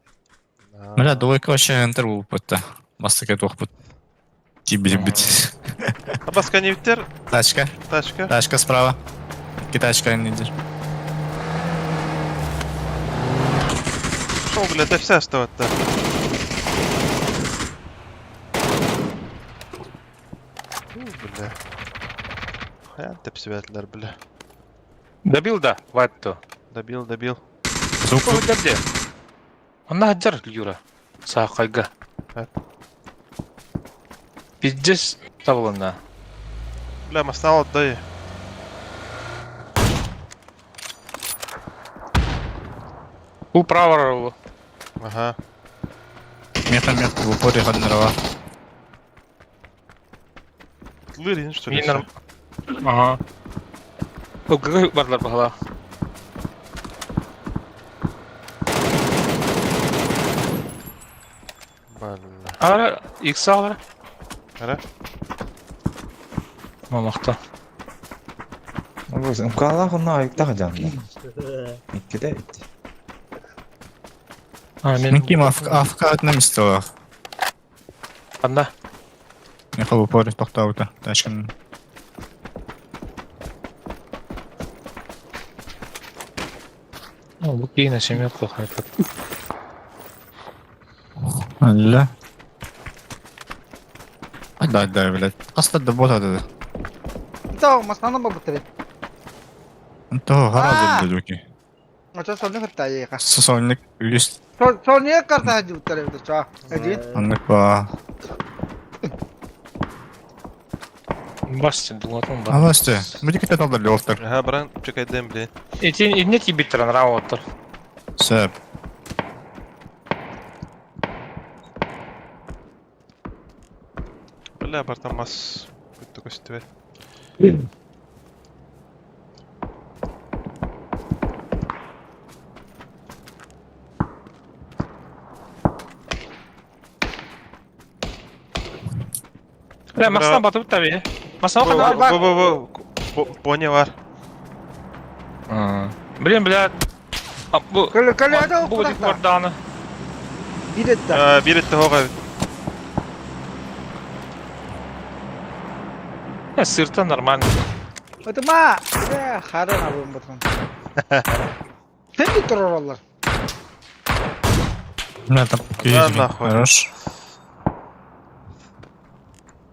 Бля, двойка вообще энтер болуппутта. Бастыка туохпут. Тибили бит. Абаска не витер, Тачка. тачка. Тачка справа. Китачка не Шо, бля, это вся что-то. Бля. Хаян тепсибәтләр, бля. Добил да, ватту. Добил, добил. Звук, звук. Где? Онна хаджар Юра. Саакайга. Пиздец табылына. Бля, масна отдай. Бул право. Ага. Меха мех в упоре хаднарова. Лырин, что ли? Мин Ага. Ого, барлар бахала. Бля. Ара, икс алар. Ара? Мамакта. МК-лах онно айыктах жанна. Икките итти. А, мен Мен ким АФК одна место. Анда. Меха в упоре тоқтаута. Тачкан. О, бу кийин семья плохая. Ля. Да, да, блядь. Аста да бота да. Та маснаны бабыттыр. То гораздо блядь. Ача солны хыртайыга. Сосонник үст Солны карта диптер бит ча. Эди. аннык ба. Бас дулатын ба. Аласты. Бу диките талдар левтер. Ага, баран чекайдем, блин. Эти инне тибиттер рауттар. Сөп. Бля, бартан мас. Күтті көстүбэт. Бля, масна батып таби. Масна Бу, кана. бу, бу, бу, пони бар. Блин, бля. Бу Көлө көлө бу дик барданы. Бир этте. Бир этте хоға. Сырта нормально. Отума. Бля, харан алым баткан. Тенди турар Бля, там Да, нахуй. Хорош.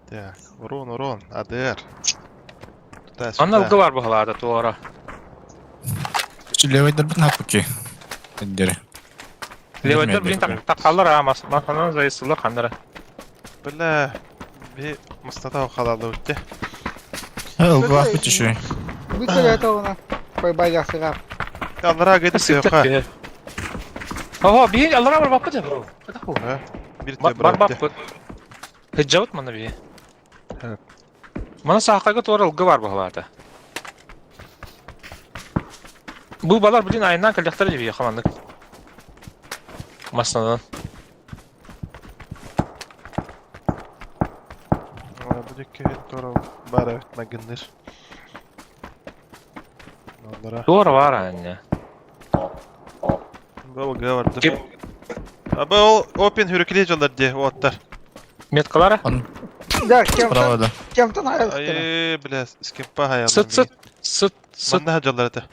Так, урон, урон, АДР. Туда, Анна сюда. лгылар баһалаада туора. Левый дәрбін хапыки. Дері. Левайдар блин так такалар а масанан зайсылар хандара. Бля, би мастата халалы өтте. Ылгы бит еще. Бу көлө это она. Кой байласыга. Аллара гайды сыйқа. Ого, би аллара бар бапы бро. Бир те Бар бар бапы. Хеджаут мана би. Мана саакага туора ылгы бар баһалаата. Бу балар блин айынан каляхтар диби хаманнык. Масанан. Бу дикке тора бар evet магынныр. Аллара. Туора бар анне. Бұл гаварды. Кеп Аба ол опен хүрекеле жалар де, оттар. меткалара? Он Да, кем справа да. кем-то айылтыр. Ай, бля, скеппа хаялым. Сыт сыт сыт сыт. Манна жалар это.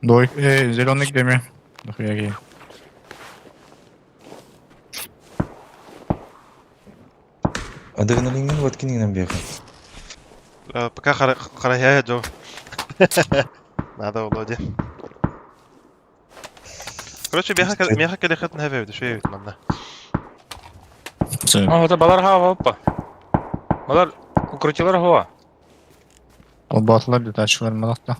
Дой, зеленый где Дохуя гей. Адреналинген вот кининен беха. Пока харая жо. Надо Володя. Короче, меха келехет не вевде, шуй манна. Сөп. Ага, балар хава опа. Балар укрытиялар хава. Ол батылар детачкалар малакта.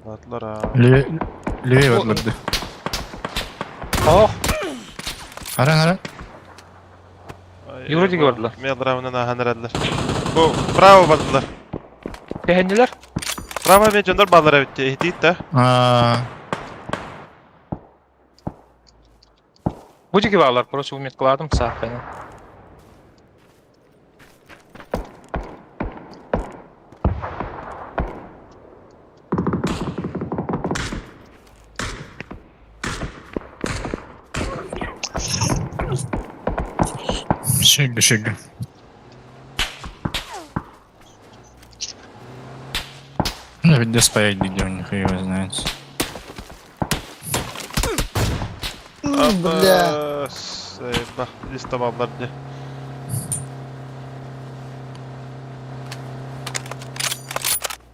Батлар. а. Левей батылар. Ох, Ара, ара. Ай, Юридик бардылар. Мелдрамынан аханырадылар. Бу, право бардылар. Кехеннилер? Право мен жондар балар битте, ихтит да. А, Бу диги балар, короче, бу меткаладым саакайны. Шеги, шеги. Ну, ведь где стоять, где у них его знает. Бля. Ба, листа балар де.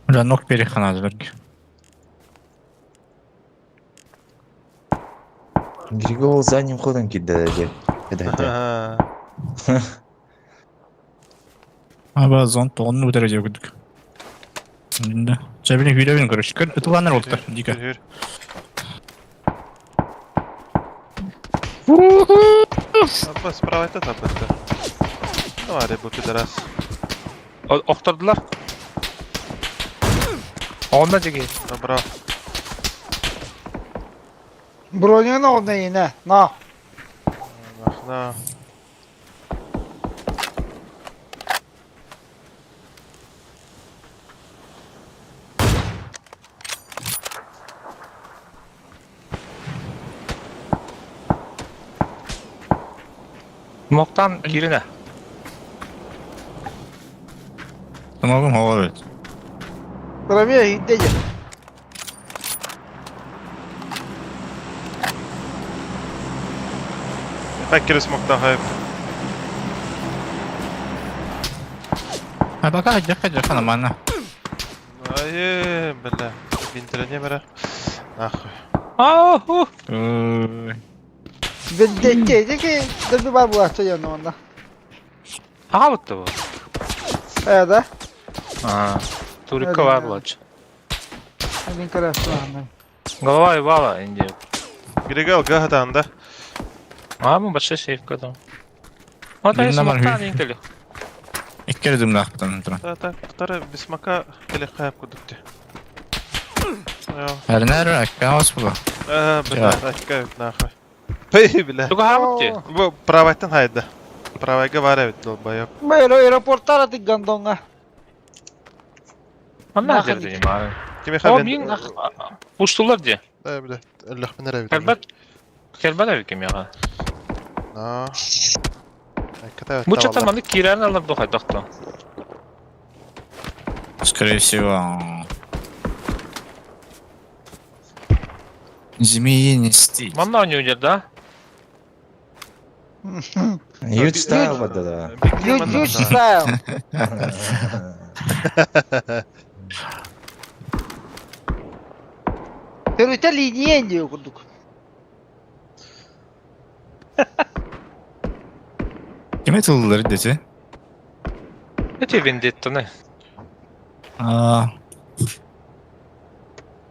Бля, ног перехана дверги. Григол задним ходом кидает. Это Ага. Аба зонт тоғын өтірі деп күдік. Да. Жабин үйребін, короче. Көр, ұтыланар олдықтар, дико. Жүр, жүр. Апа, справа это таблетка. Ну, аре, бу пидорас. Охтордулар. Онда диги. Добро. Бронен олна ине. На. Нахна. Моктан кирине. Тамагым хава бит. Правее иде. Хакеры смог тахайп. А пока жака жака нормально. Ай, бля. Бинтер не бара. Нахуй. Ау! Ой. Бедде деки дөрбү бар булар чоян онда. Аҕабыт да бу. Э, да? Аа, турикка баар буолааччы. Мин көрөөччү Голова ебала, инди. Григал гаһатаан да. Аа, бу большой сейфка там. Вот они Билинэ бар смоктаан иҥ кэлиэх. Икки эрэ дымнаахпытан туран. Та так, второй бисмака кэлиэххэ курдук дии. Эрнер аккаус була. Аа, бля, акка нахуй. Пей, бля. Туга хаабыт дии. Бу правайтан хайда. Правайга бар эбит долбоёб. Бу аэропорттар атык гондоҥҥа. Манна Нахуй. дии мааны. Кимиэхэ О, бен- мин пуштулар дии. Да, бля, өллөхпүн эрэ эбит. Кэлбэт. Кэлбэт эбит кимиэхэ. Аа. Акката Бу чата маннык киирэн алар ду хайдах то. Скорее всего, змеиный стиль. Манна оонньуу да? Ют стайл вот да. Ют стайл. Төрүтэ линия диye курдук. Ким тыллары дети? Эти вендеттаны. Аа,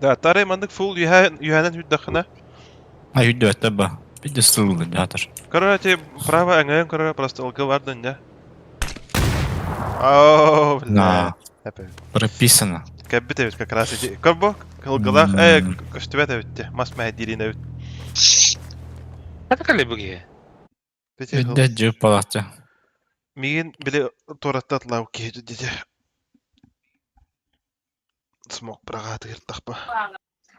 Да, тарай маннык фул юханан хүддахына. а юддө ба. Бидде стыллы датыр. Короче, право аңайын короче, просто ылгы бардын, да? О, бля. На, Эпе. прописано. Кәббит эбит как раз иди. Корбо, ылгылах, э, көстүбэт эбит, мас мәһдирин эбит. Это калибуги. Бидде жып балакча. Мигин биле тораттат лау киһи диде. Смок брага тыгыртахпа.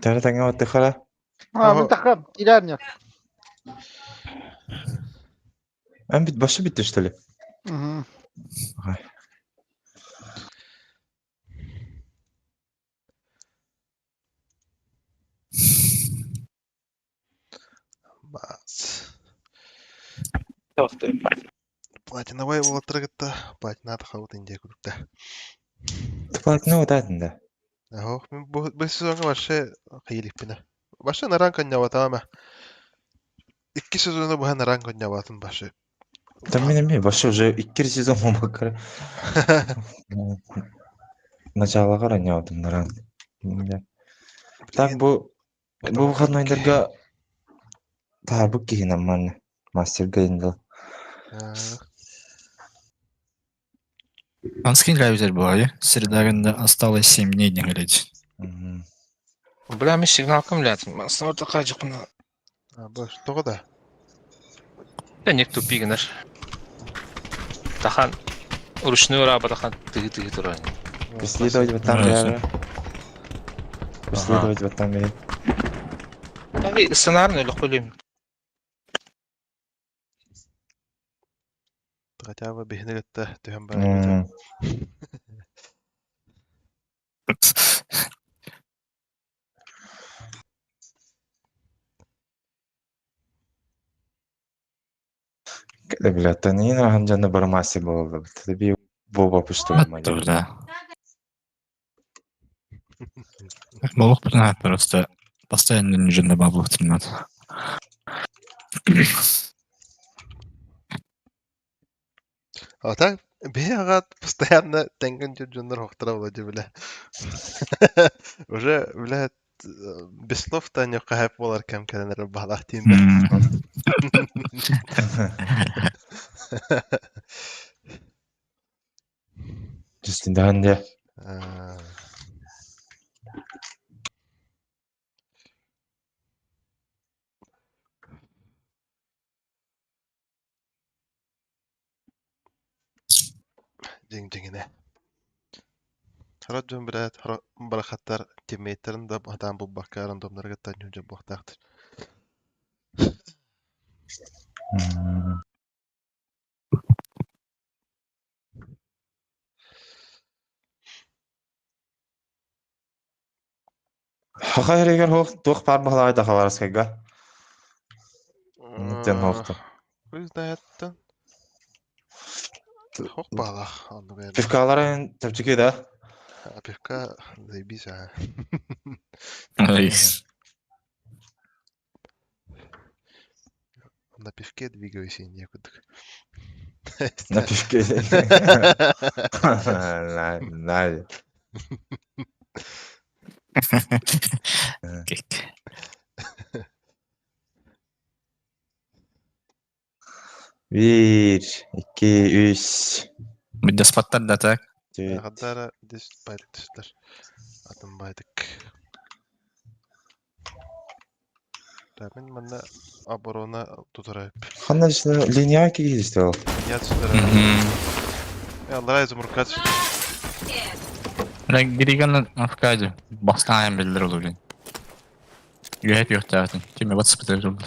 Тара таңа вот хара. А, мин тахам, киирэр Ам бит башы битте что ли? Мгм. Бас. Платиновай болаттыргытта, платина тахабыт индия күрүктэ. Платина вот да. Ох, мин бу бу сезонга вообще кыйылыппина. Башы наран конняватама. Икки сезону буха наран конняватын башы. Там мен эме башы уже икки сезон бакар. Начало каранябатым наран. Так бу бу выходнойдарга тарбык киһи нормально. Мастерга инде. Анскин драйвер была, Среда осталось 7 дней не глядеть. Бля, мен сигналкам, блядь. Снова такая жакына. Бу что да? Да не тупи гынар. Тахан ручную раба тахан тыгы-тыгы туран. Преследовать вот там Нравится. Преследовать вот там Сценарный лөхөлүм. Хотя бы бихнегетте түһэн бар. Бля, та не рахан жана бармаси болду. Таби боба пушто Вот да. Бабок просто постоянно нужен на бабло надо. А так бегат постоянно тенген жүннөр хохтора вроде бля. Уже, бля, без слов та не кайф болар кем кенер балах тинде. Justin Данде. Динг дингине. Харат жон билет, барахаттар тиммейтерин да хатаан булбакка рандомнарга таньюжа буохтаахтыр. Хахайригер хох тух пар бахлай да хабарскайга. Тен хохто. Хуй знает. Хох балах, онну Пивкаларын тепчики да. А пивка заебись, а. Ой. На пивке двигаюсь и некуда. На пивке. На. Биир, икки, үс. Бүддэспаттар да так. Түөрт. Хаддара дис байдык түстэр. Атын байдык. Мин манна оборона тутара. Ханна линия киһи ол. Я түсіндір. Аллара изумрукка түсті. Григан Афкади. Бастан биллер olur. Үһәп юктаатын. Киме батыс битер булды.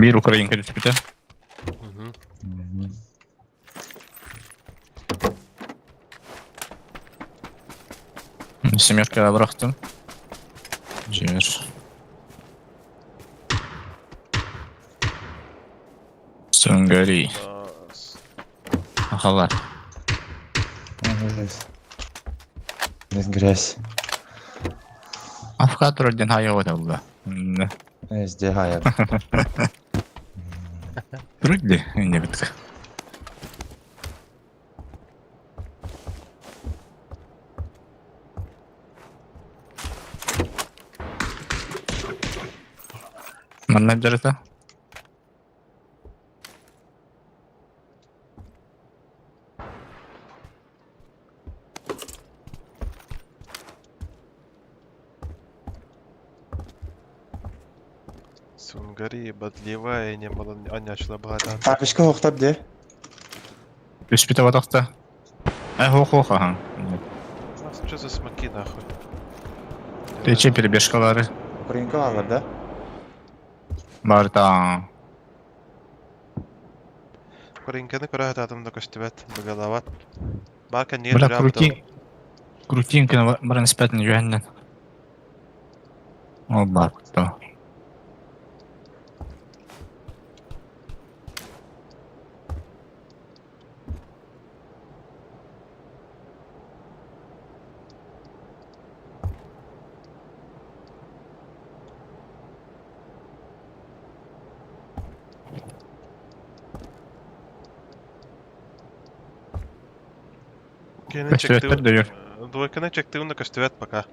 Биир Украинка түспүтэ. Семерка бырахтым. Жер. Сунгари. Ахалар. Грязь. Афкатор ден хайа олла. Везде хая. Трудли, не битка. Манна жарыта. Сунгари, Бадлива, не было аняшла богата. Тапочка хохтап де. Түспүтэ батахта. Ай хох хох аха. Что за смоки нахуй? Тече перебежкалары. Украинка алар да? Барта. Украинканы көрө ататым да көстүбэт, багалават. Барка не Бля, крутин. Крутинка баран спятын юэннен. О, барта. Көстүбэттэр да жүр. Двойканы чектигин да көстүбэт пока.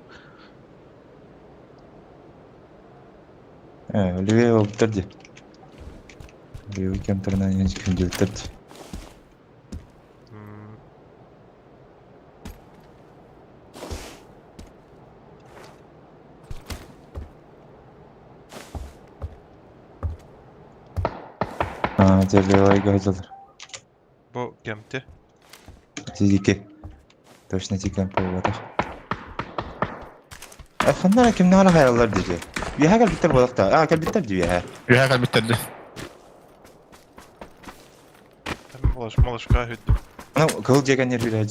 Левее болуптар ди. Левый кем турна не күндүптөр ди. А, те левый газалар. Бу кемти. Тидики. Точно тикен болбатах. Ханнара кимнара хаяллар диже. Биһа кэлбиттэр буолахта. А, кэлбиттэр дии биһа. Үһэ кэлбиттерди. Малыш, малышка хүддүм. Ну, кыл жегеннер хүрэ.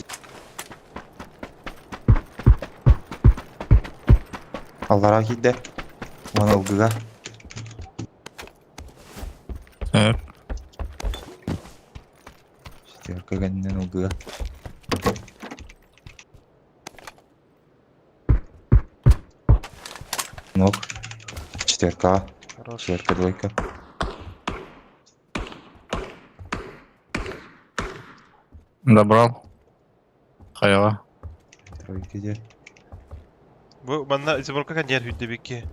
Аллара киирдэ. Уон ылгыга. Сөп. Четверка гэннен ылгыга. Ног. Четверка. Хорош. Четверка, двойка. Добрал. Хайала. Тройка дер. Бу манна изумрукка кандер хүддү бикки.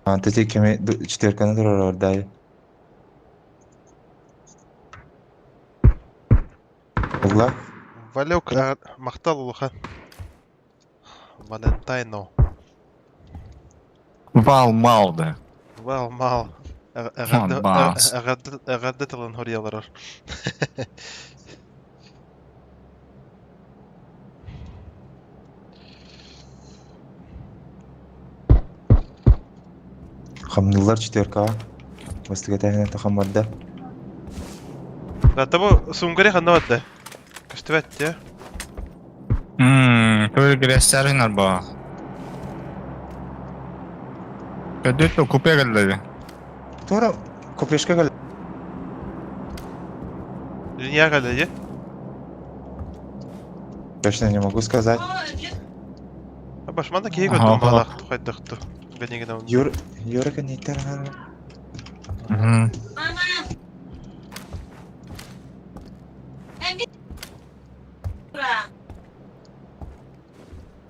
А, ты кеме четверканы турар дай. Угла. Валек мактал улахан. Валентайно. Вал малды. Вал мал. Бас. Эҕэрдэ тылын хоруйаларар. Хамнылар четверка. Бастыга тәһенә тахам барда. Да, табу сунгари ханна бадда. Көстүбэт те. Көл грястәрин арба. Көдөт купе келди. Тора копешка кел. Линия кэлэ Точно не могу сказать. Башманда киһи Ага. көрдүм балах хайдахту. Гэнигин Юр, Юра коннектор. Мгм.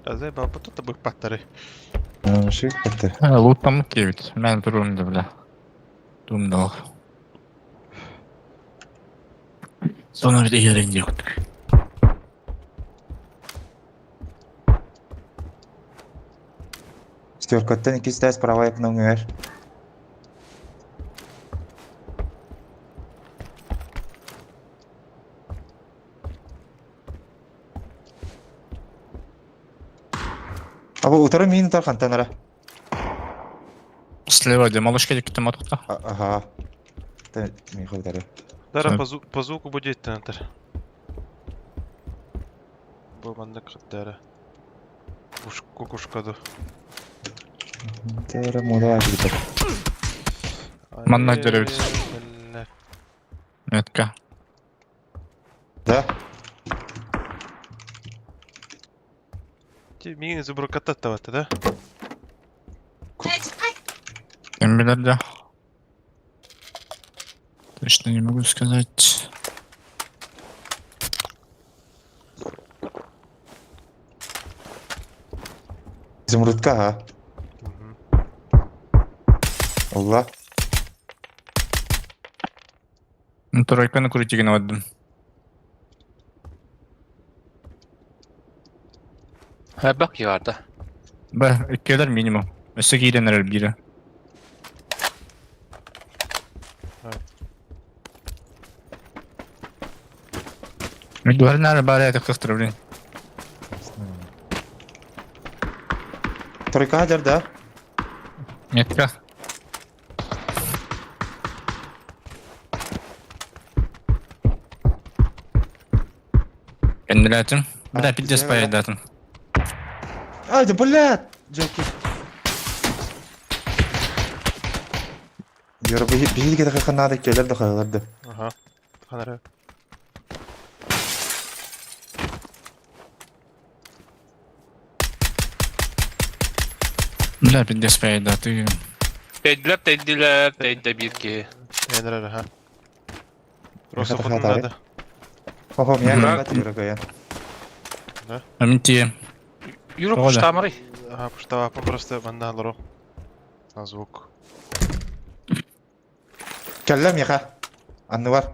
Азай балпыт та быппаттары. Шик это. Луттаммыт диэбит. Мэн туруум да бля. Дуум да ол. Соны bir иһэрин диэхтик. Стеркоттан икки стас права якнуңер. Аба утары мин утар хантанара. Слева де малышка диэки матухта. Ага. Та михо утары. Дара Так. по звуку по звуку будет тентер. Бу маннык дара. Уш кукушкаду. Тера муда бит. Манна деревит. Метка. Да? Ти мигин зубруката тавата, да? Ким билэр да. Точно не могу сказать. Изумрудка, а? Алла. Ну, тройканы крутигин оддым. Бак yarda. Б, иккилэр минимум. Өссө киирэн эрэр биирэ. Дуһарнары баара этэх блин. Тройка хадер, да? Метка. Кэннилээтим. Бля, А, пиздец я- поедаатым. Ай, да блядь! Джеки. Юра, биһиги да ханада келер да хайларды. Ага. Ханара. Бля, пиздец поедаатым. Тейдилер, тейдилер, тейде bir ki. Энер ага. Просто Хата фото хата, надо. Охо, меня Юра. ребята Юра Гаян. Аминтие. Юра Оля. пуштамарый. Ага, пуштава просто мандалору. На звук. Келлем яха. Анны бар.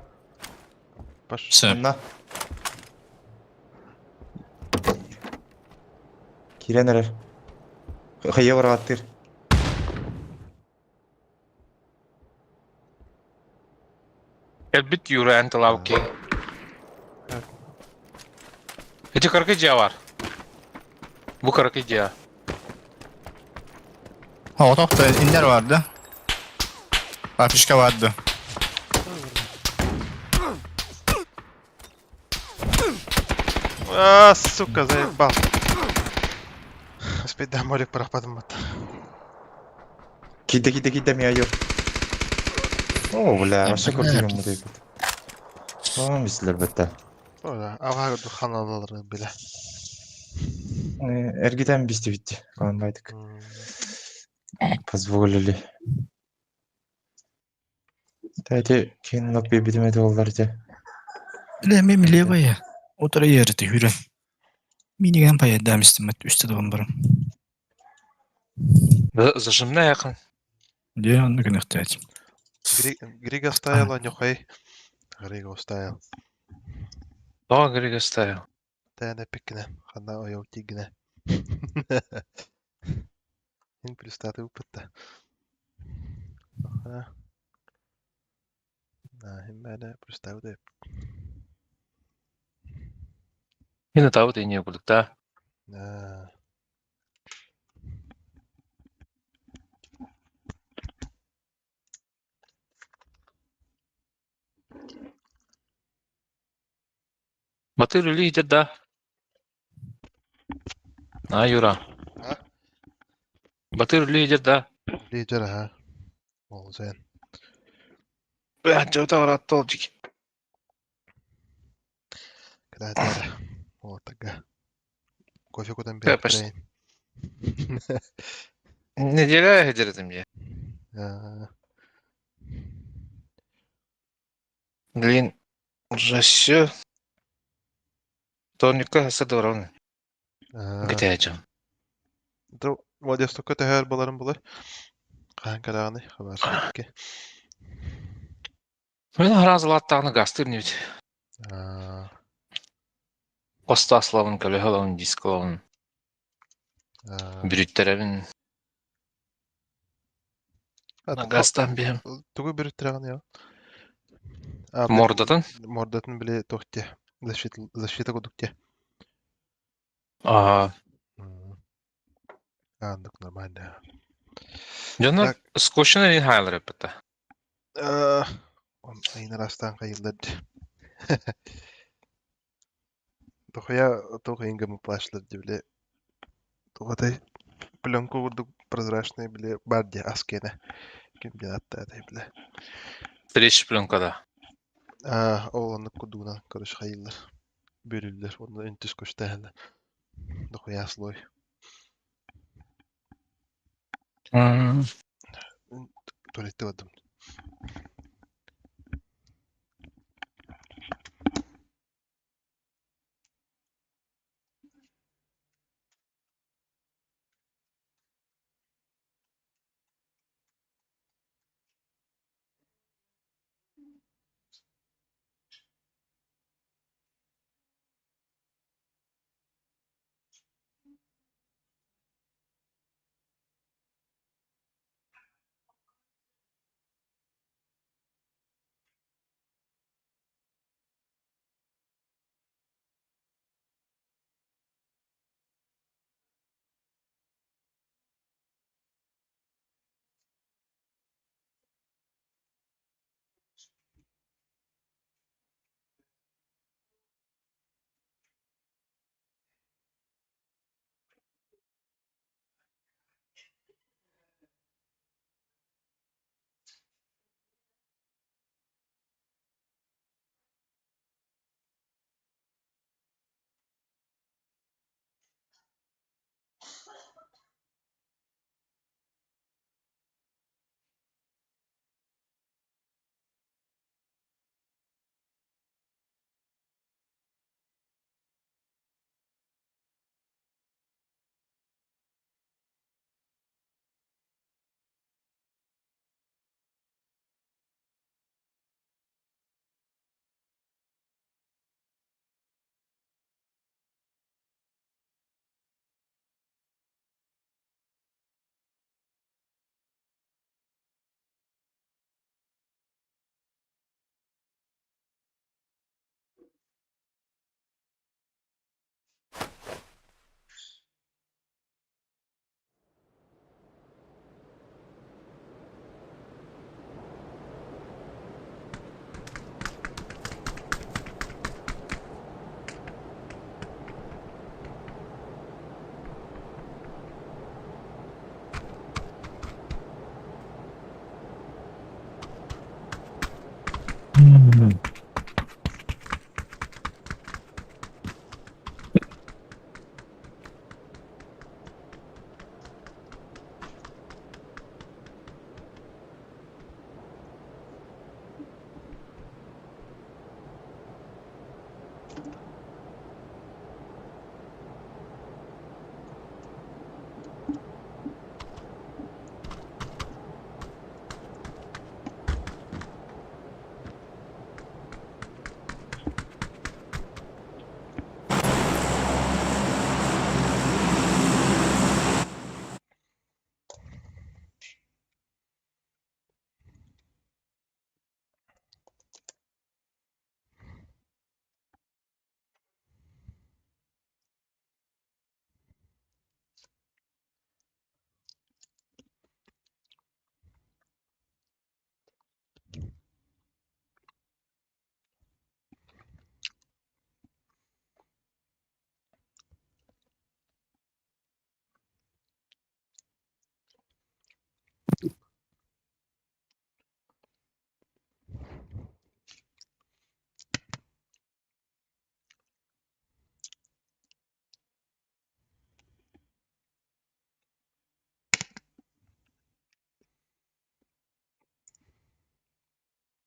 Паш. Все. Анна. Кирен эрер. Хайа бар аттыр. Elbit Yura антылав ki. Эти каракы var. Bu karакы Ha, o topta inler vardı. Afişka vardı. А, сука, заебал. Успеть до моря пропадмат. Киде киде киде мия юр. О, бля, вообще Бля, куртигем мудайбыт. О, бислер бетте. Ора, ага духаналар биле. Эргитен бисти битти. Канбайдык. Позволили. Тәте кейин лак бибидиме доллар те. Бля, мем левая. Утра ерді хүрен. Миниган поедам истемет үсті догон барым. Зажимна yakın. Де онны күнөхтәт. Грига стайла нюхай. Грига стайл. Doğa Griga style. Тәне пикне. Хана ойо тигне. Ин плюс таты упытта. Ага. На, химмәне плюс тауды. Yine tavut iniyor kurduk da. На. Батыр лидер да. А, Юра. А? Батыр лидер да. Лидер, ага. Ол зен. Бля, что там рад толчики? Кытаатаара. Уолаттарга. Кофе кутан Да, почти. биэртэрин. Неделя где-то мне. Аа, Блин, уже все. Вторникка садорон. аа. Где То Владивостокка төһөр боларын булар. Хаһан кэлэҕиний? Хабарскайга. Мен харазылаттағını гастыр не ведь. Аа, Остаславын, көлөһөлавын, дисклавын, аа. бүрүттеребин. А, Гастан биһем. Тугу бүрүттерэҕин я? А, били Мордатын. мордатын били туох диэ? Защита, защита курдук диэ. Аа, М. Аандык нормально. Дьоннор Так. скучно не хайлар эппитэ. Аа, он айын арастаан хайыллар дии. Дохуя туох иһин камуфляжлар дии били туох этэй пленка курдук прозрачный били баар дии ас киэнэ. Ким диэн ааттаатый били. Стрич пленкада. Аа, ол оннук курдугунан короче хайыллар. Бүрүллэр уонна үнтүс көстөөһүнэ. Дохуя слой. Туалетте бардым.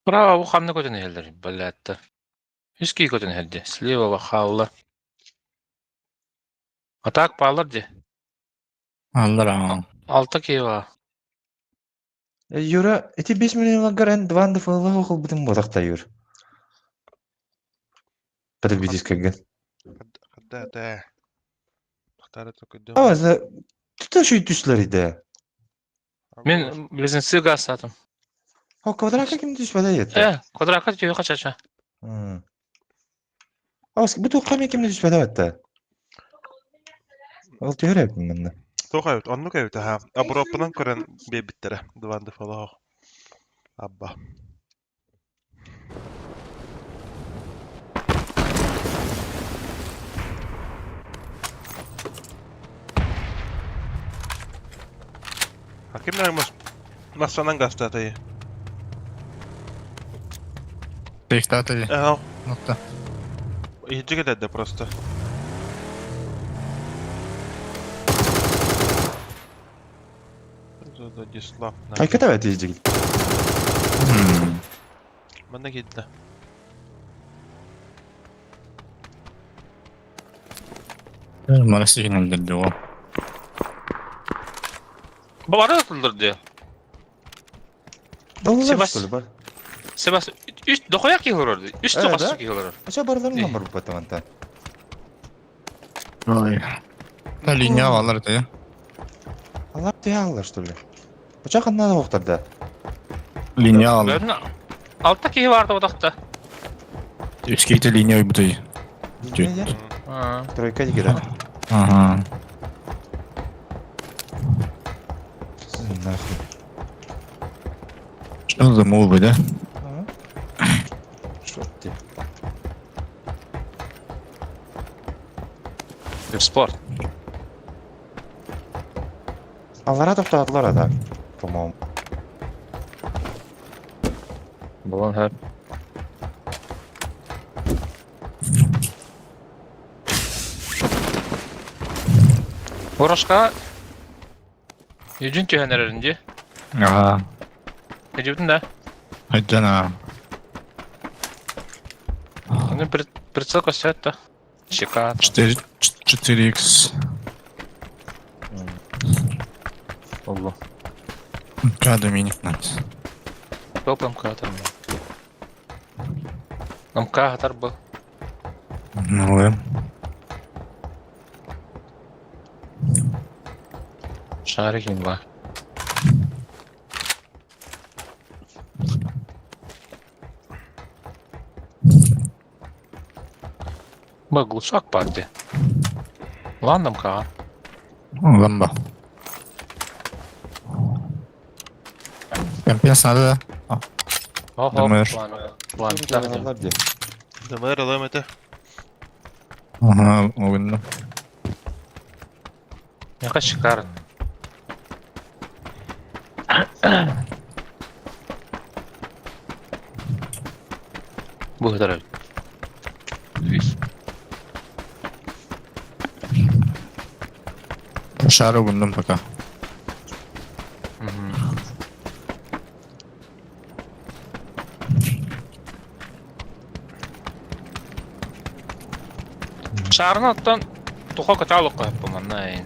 Право бу ханна көтөн иһэллэр, блядь. Үс киһи көтөн иһэр дии. Слева хаалла. А так бааллар дии. Аллар Алта киһи баар. Юра, ити 5 миллионларгар эн 2 НДФЛ ылбытым буотах да Юр. Потребительскайгын. Хадда да. Тахтары төкөдüm. А, за Тут еще и түсләр иде. Мин близнецы газ сатым. О, квадракка ким түспәдә ете? Квадракка түйе қачача. А, бу туққа мен ким түспәдә атта? Ол түһәрәп монда. Тоқ эбит, оннук эбит аха. Обороппунан көрөн биэрбиттэрэ. Дыванды фолох. Абба. А ким массанан гастатай? Диктатор. Ага, Nokta. иһирдьэ кэлэрдэ просто. Владислав. Ай, ката бит иҗигил. Манна киирдэ. Maalesef öldürdü o. Бары атылдыр дии. Доллар Себас- что ли бар? Себас үс дохуя киһи олорор дии. Үс Э, тоҕус да? киһи олорор. Ача барларын Э. номер бу Ой. Да линия алар да. Алар тия алар что ли? Ача канна оқтарда. Линия алар. Бөрүн алта киһи баар бодохто. Үскейте линия бутой. Линия Тройка дигән. Ага. Нахуй. Что за молбы, да? Что ты? Спорт. Алара тоқтатылар да, по-моему. Булан хәп. Ворошка Юджин түһэн эрэрин дии. Ага. Эдибитин да. Айдана. Аны прицел көстөөт да. Чека. 4 4x. Олло. Када миник надо. Топ МК атар МК атар был. Ну, да. Шарик ба. Ба глушак парти. Ладно МК. Ламба. Компенс надо, да? Ого, Думаешь? план. План. Да, да. Алар ди. Дымыр алам это. Ага, угодно. Яка шикарно. Благодарю. Шар угодно пока. Шаарны оттон туха каталог қойып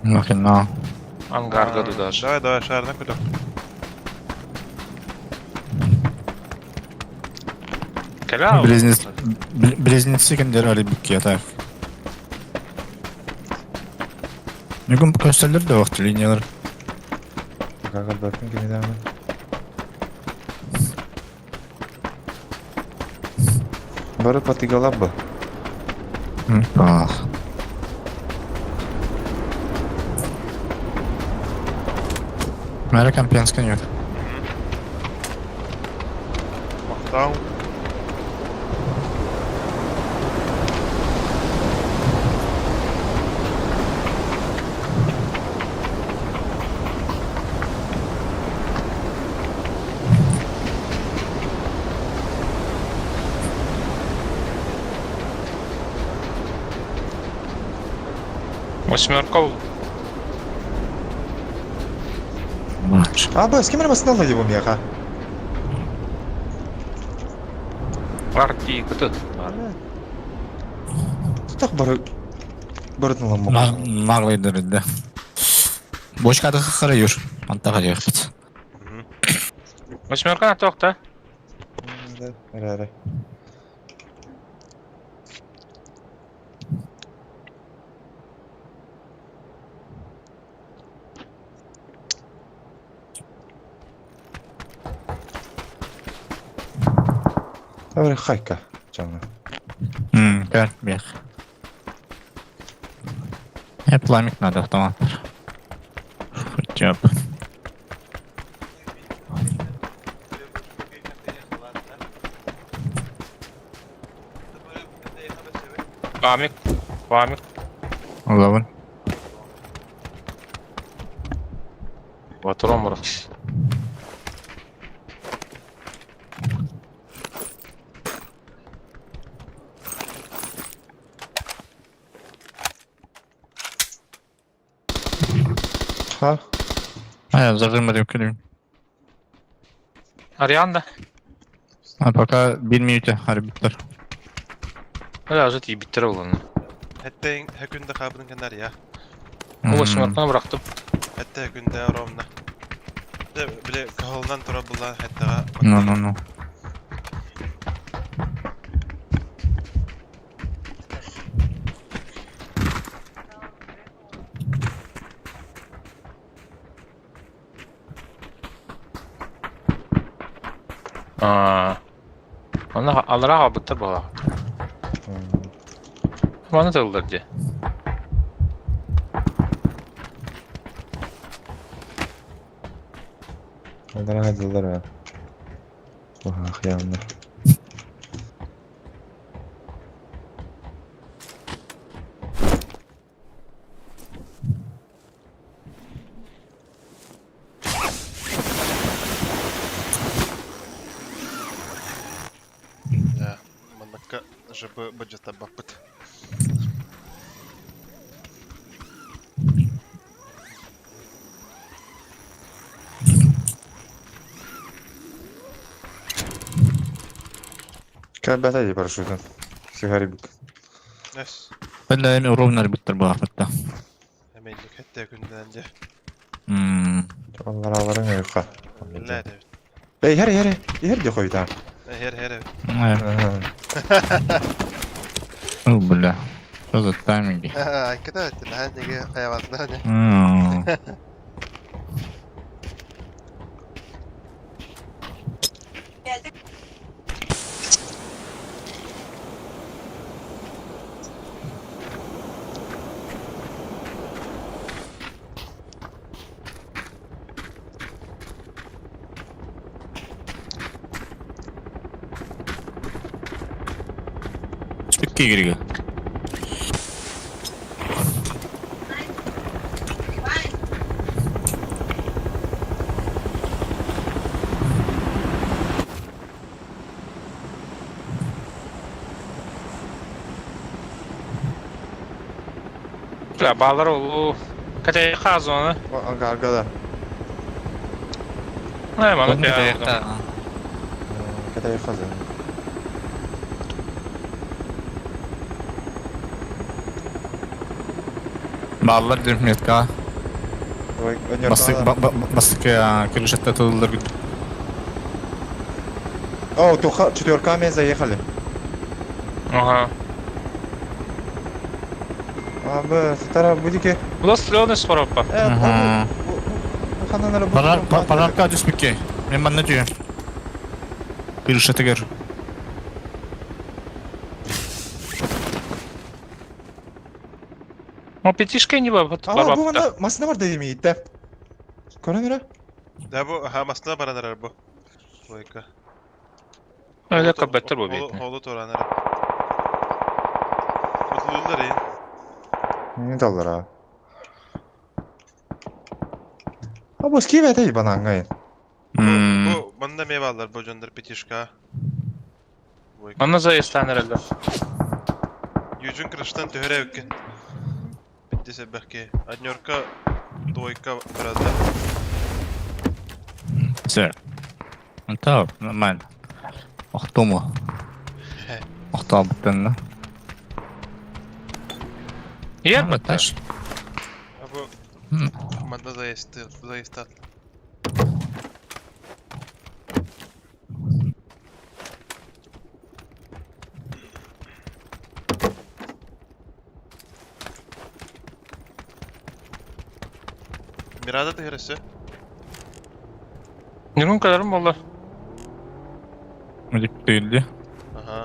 Нахрена. Ангарга даже. Давай, давай, шарна куда. Кәлә. Близнец... Близнецы кемдер арибикки так. Бүгін көстелер де вақты линиялар. Пока бәкін кемедәме. Бары патыгалап ба. Ах. Мэра компенска нет. Мақтау. Восьмерка. А, ба, с кем я баснал его меха? Партии кыты. Так бары барытын ламмак. Наглыйдыр да. Бочкада харайыр. Анта харайыр. Восьмерка на тоқта. Ара ара. Тавры хайка жаңа. Көр, бех. Пламик надо автомат. Хотя бы. Памик. Памик. Лавын. Батыром бар. Ха? А, зажимали келейм. Арианда. А пока bir минуте арбитр. Öyle azı bitir oğlum. Hatta hökünde kabının kenar ya. Bu восьмерканы bıraktım. Hatta hökünde ровно. Bile kahıldan tura bulan hatta. Ну, ну, ну. Aa. Onu alır abıttır bala. Bana da olur diye. Ondan hadiler ha. Oha хыялны. Да. Манакка жб баджата бапыт. Кабата ди парашютын. Сигарибик. Nös. Бля, эми ровно арбитр бар бітті. Emellik hatta hökünden de. Onlar аларын ойқа. Billah de. Ey her her her de koydu. Her her. О, бля. Что за тайминги? Айкыда өттү. Неге хаябатына не. Түкке керек. Бля, bağlar oğlu. Kaçay kaz onu. Ага, ага, Ne bana ya. Катай хазы. Баллар дерметка. Ой, Басык басык крышата тылдыр. О, туха, четверками заехали. Ага. А, б, сатара будики. Bu da стрелный скоропа. Э, Пожар пожарка түспекке. Мен манна түйе. Крышата кер. O пятишка не бар. А, бу анда машина бар дедим итте. Көрөнөр? Да бу хамасына баранар бу. Лойка. Öyle kabetter bu бит. Холу туранар. Утлулар ин. Не даллар а. А бу скибе дей банаңгай. Бу мында мевалар бу жондар пятишка. Лойка. Аны заестан herhalde. Южун крыштан төһөрө өккен. Битте бәхке. Однерка, двойка бразда. Все. Ну так, нормально. Охтому. Охтообуттан да. Иэр Батташ. А бу манна заезд заезд Мирада тыһырысы. Ньургун кэлэрим буолла. Мүлүктүүллү. Ага.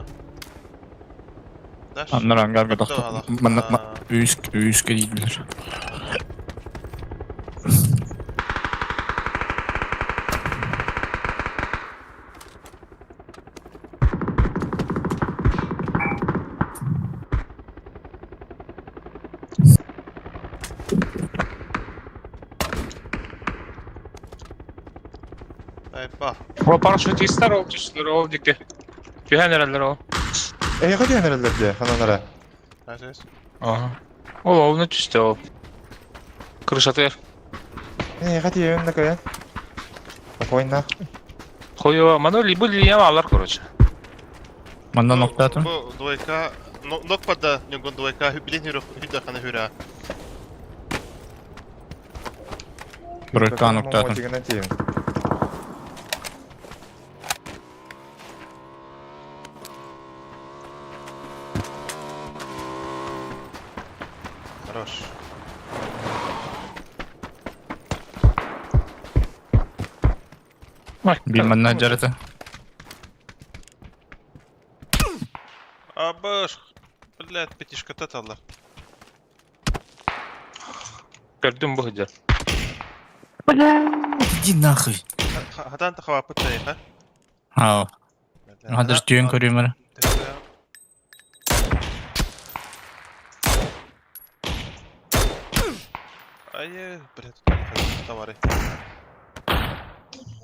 Даш. Аннар ангарга Кто тохто. алах? Манна А, үс үс кэлиилэр. Айпа. О парашютистар ол түстүлэр ол диэки. Түһэн эрэллэр ол. Эйиэхэ түһэн эрэллэр дии, хананара. Азес. Ага. Ол олуна түстэ ол. Крышатыгар. Эйиэхэ тиийэбин да кыайан. Спокойно. Хуево, маны либо линия алар, короче. Манна ноктаатым. Бу двойка нок пада ньугун двойка билин хүрэ хүдэ хана хүрэ. Тройка ноктаатым. Мотигынан тиийэбин. Хорош. Биир манна дьарыта. Абыш. Блядь, пятишка таталар. Көрдүм бу сылдьар. Иди нахуй. Хатан тахавапыт тайха. Аа. Хадыр түйен көрүм эрэ. Ай, блядь, товары.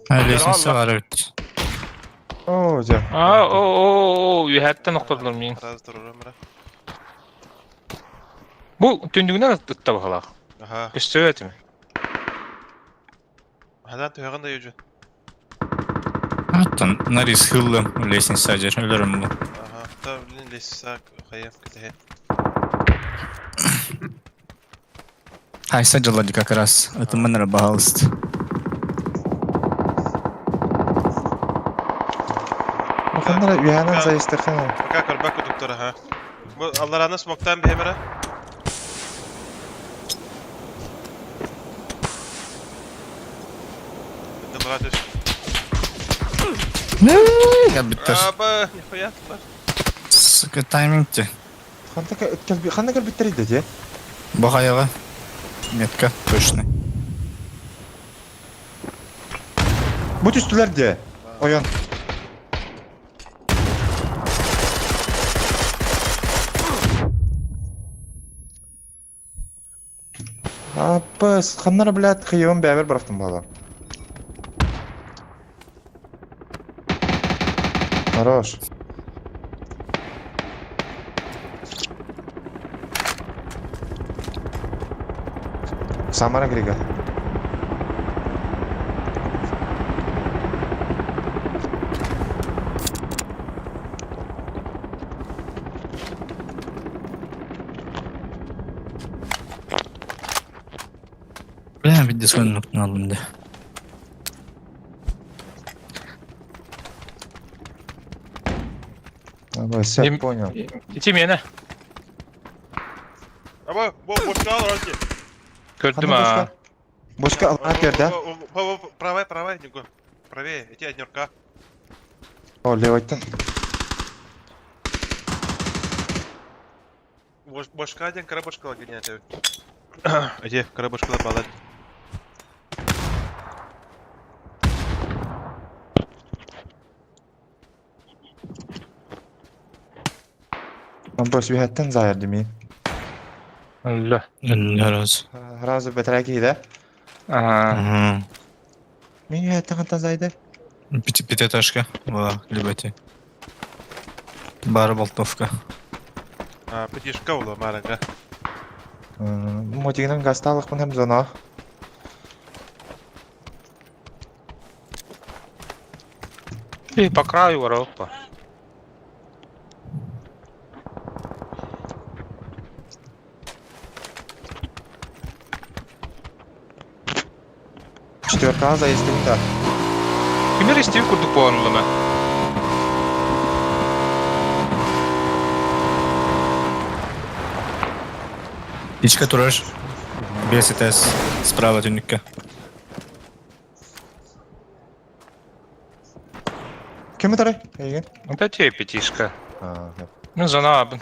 Лестница бар эбит. Оо, дьэ. Аа, о, о, о, үһэттэн охтордулар миин. Раз турурум ра. Бу түндүгүнэн ытта баһалаах. Ага. Көстүбэт этим. Хатан төһөгөн да южу. Аттан нарис хыллым лестница жер өлөрүм бу. Ага. Та блин лестница хайым кете. Хайса дьылла как раз. Это манара баһалыст. Ханнара үһэнэн заезтыххана. Пока көрбөк доктор ага. Бу аллараны смоктан бихемере. Добра түш. Кэлбиттэр. Аба, нихуя туттар. Сука тайминг те. Ханна кэлбиттэр идэ дии? Бу хайаҕа. Метка точно. Бу түстүлэр дии. Ойон. Аппыс, ханнара, блядь, хыйыбын бэйэбэр бырахтым буолар. Хорош. Самара Грига. Бля, види соннук алдым да. Давай, все, Им- понял. Ити миэнэ. Аба, бу бошка ал орти. Көрдүм Ханна аа. бочка? Бочка алға берді. Правай, правай, Нюго. Правее, эти однерка. О, левойтан. Бошка один, кара бошка лагиня. Эти, кара бошка балад. Бос үһэттэн заярды мин. Алла. Раз. Разы бэтэрэ да? Аа. Мин үһэттэн хантан зайды. Пятиэтажка. Была, либо те. Бар болтовка. А, пятишка ула, маленькая. Мотигинен гасталықпын һәм зона. И по краю воропа. Четверка заездым да. Кимер истиби курдук буолан ыллана. Ичка турар. Бес этээс. Справа түннүккэ. Ким ытарай? Эйигин? Это тебе пятишка. А, да. Ну, зона абын.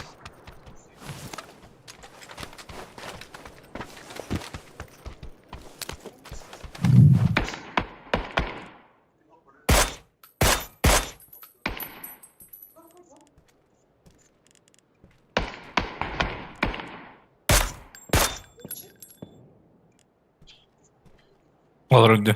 Олор үрдү.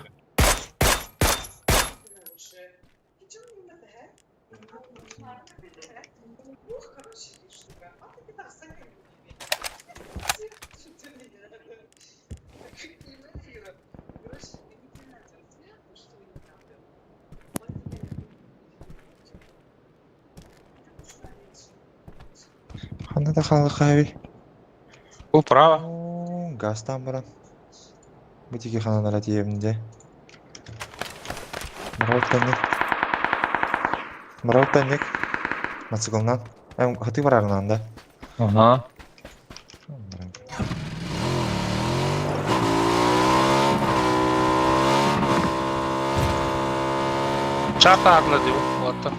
Ханна да хаалыхаабый? Бу право. Оо, Газтан баран. Бу тики хананара тиийэбин дии. Морал танник. Морал танник. Мотоциклынан. Эм, хаты барарынан да. Ага. Чарта арла дии уолаттар.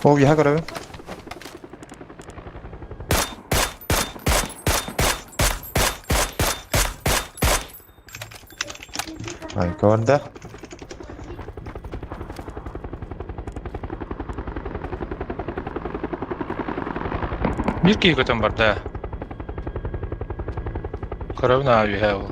Ол яһа көрөбүн. Ай, көрдө. Биир киһи көтөн барда. Көрөбүн аа үһэ ол.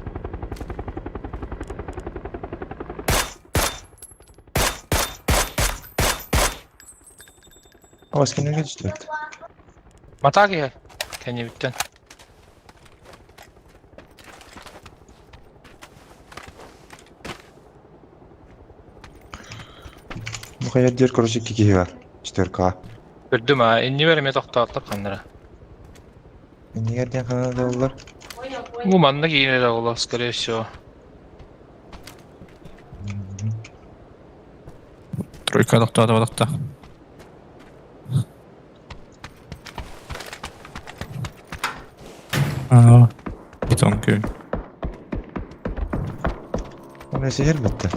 Ос кинигэ түстүбүт. Матаа киһи кэннибиттэн. Бу хайа диэр короче икки киһи бар. Четверка. Көрдүм аа иннибэр эмиэ тохтоотор ханнара. Иннигэр диэн ханна да буллар. Бу манна киинэ да буолуо, скорее всего. Тройка тохтоото тохто. Аа. Бетон күн. Оны сиһэр бэтте.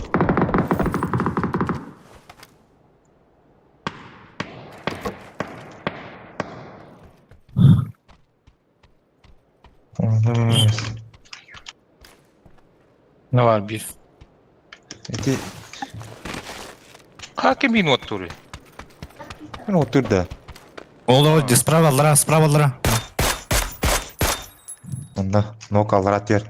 Ne var bir. Ити Хаким мин оттури. мен отурда. Ол ол справа аллара, справа аллара. Онда нок аллара тер.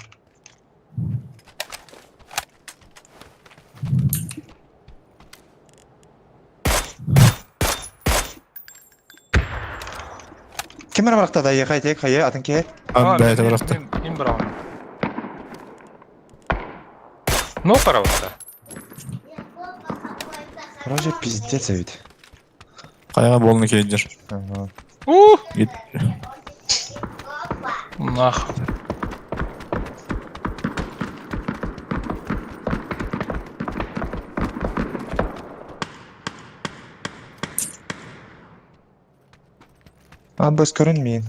Ким эрэ барахта да ехай тек хайа атын киһи. Бэйте барахта. Им браун. Ну, пожалуйста. Короче, пиздец эбит. Хайа болны кейдер. Ага. Ух! Гит. Нах. Аббас көрүнмейин.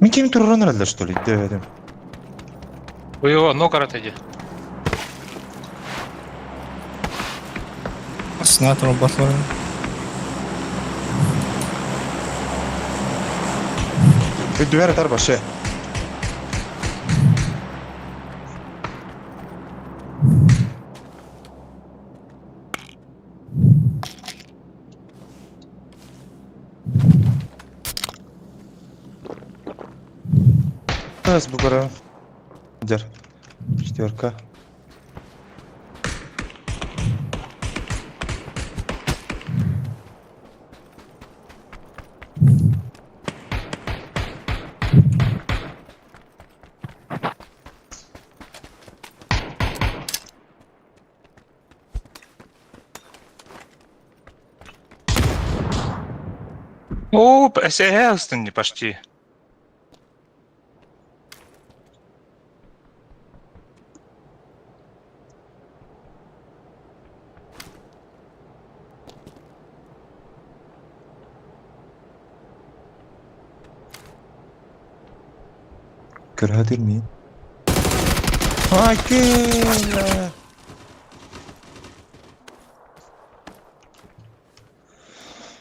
Мин ким туруран эрэллэр что ли? Дөбөдүм. Ой, но карат иди. Сенатор батлар. Дүвер атар башы. Тас бу көрө. Дер. Четверка. О, СЭ не почти. Көрө мин. Ай, кэлэ.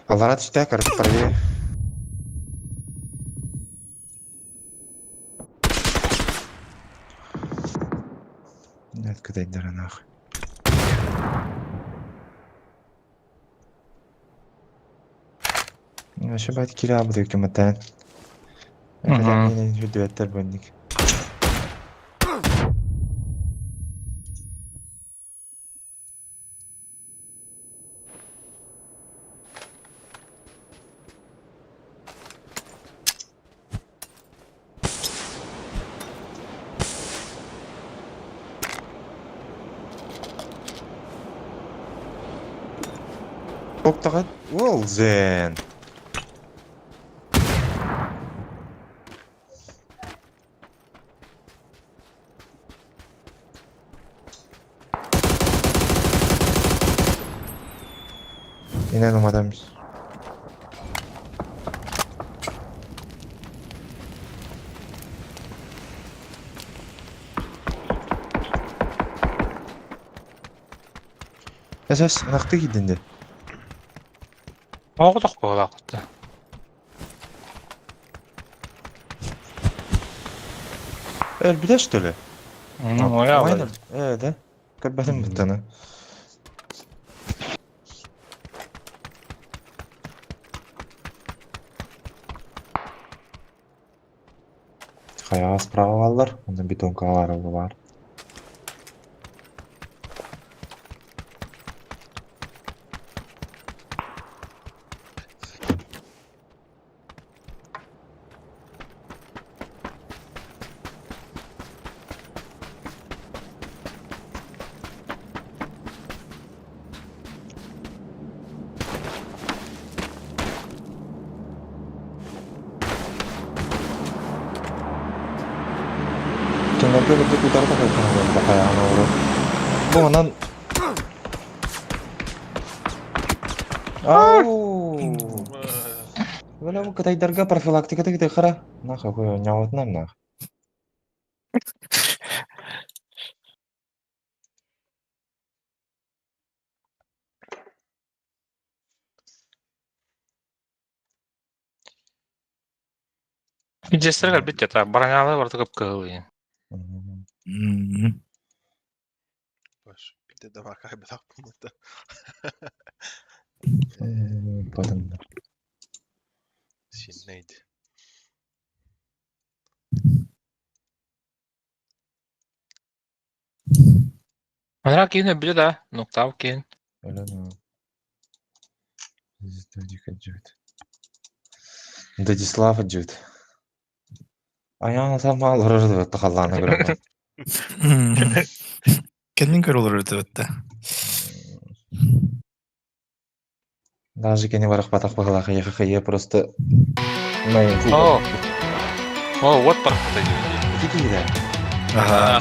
Аллара түстэ, короче, правее. Нет, кыдайдара нахуй. Вообще бать кире абы кематан. Хүрдүбэттэр бөнник. Октагат well then. Инен умадамс. Эсэс, ынахты кидинде. Оҕотох буолаахта. Өлбүтэ что ли? Ну, я Вайнер? Да? Көрбөтүм буттаны. Хайаҕа справа бааллар, онно бетонкаҕа баар баар. Кинилэргэ кырдьык утары тахсар хайаҕын оҕолор. Бу онон Ау! Бля, бу кытайдарга профилактиката кытайхара. Нах, какой нявотнам нах. Дьиэстэрэ кэлбит дьата, бараҥаалыы барыта кып-кыһыл Мм. Баш, бите давакай бадах бумута. Потом. Синнейд. Манара киин өлбүтэ да, нуктаав киин. Дадислав жут. Аян сама олорор тахаллаана көрөм. Кэннин көр олорор өтөбөттө. Даже кени барах батах бахалаха я просто О, о, вот барахпата Кити да. Ага,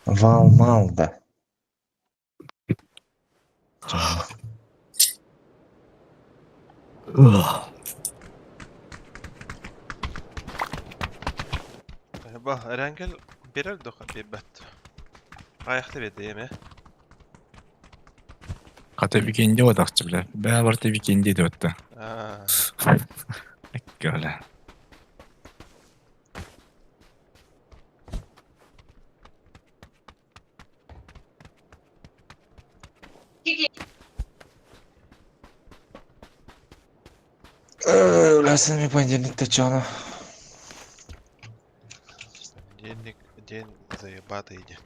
Валмалда. Ба, Эренгел берер доха бебет. Аяхты беде эме. Хата викенди одахчы бля. Бә барты викенди деп өттө. Аа. Көлө. Өләсен ми понедельник тачана. Понедельник день заебатый день.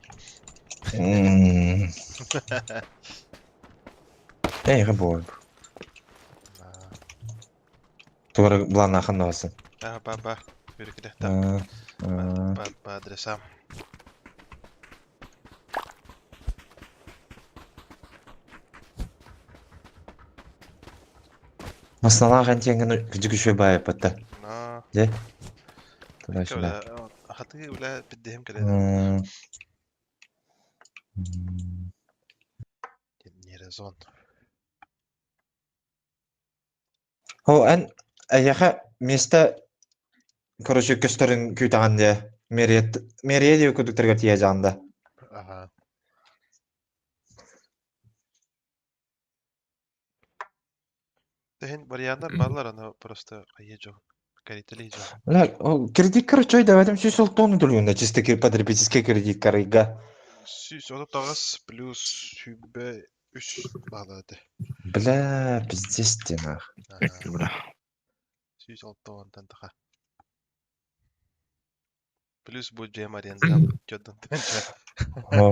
Эй, бой. Тугара былааннаахын даҕасын. Аа, ба ба. Бүрүкүдэ. Ба ба адресам. Масналаах эн тиэҥҥин кырдьык үчүгэй баайыппат да. Но. Дьэ. Туда-сюда. Хатыы үлэ биддиһим кэлэн. Не резон. О, эн эйиэхэ миэстэ короче көстөрүн күүтэҕин дии. Мэрия мэрия диэбит курдуктарга тиийэ дьаҕын да. Аха. Тэһин варианнар бааллар, аны просто хайа дьон, кэритэлии дьон. Бля, кредит короче давай 100 тонну төлүүн да чисто потребительский кредит карыйга. 139 плюс 23 баала этэ. Бля, пиздец ты нах. Аха. Бля. 160-тан таха. Плюс бу дьиэм арендам дьонтон тыынча.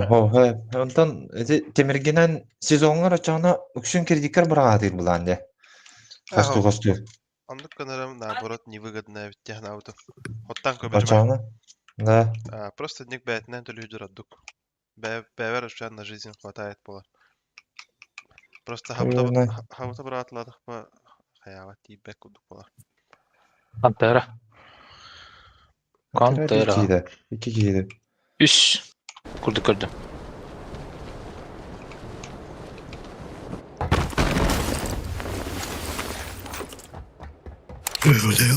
Хо-хо, онтон ити тимиргинэн сезоҥҥар оччоҕуна үксүн кредиккэр быраҕаатыыр былаан дии. Хостуу хостуу. Оннук гынарым наоборот невыгодно эбит дии санаабытым. Оттон көбөрүмэ. Оччоҕуна да. А, просто ник бэйэтинэн төлүүр ордук. Бэйэбэр үчүгэй на жизнь хватает буолар. Просто хабыта быраатылаатахпа хайаабат тиийбэт курдук буолар. Пантера. Пантера. Икки Икки киһи. Үс. Курдук көрдүм. Өле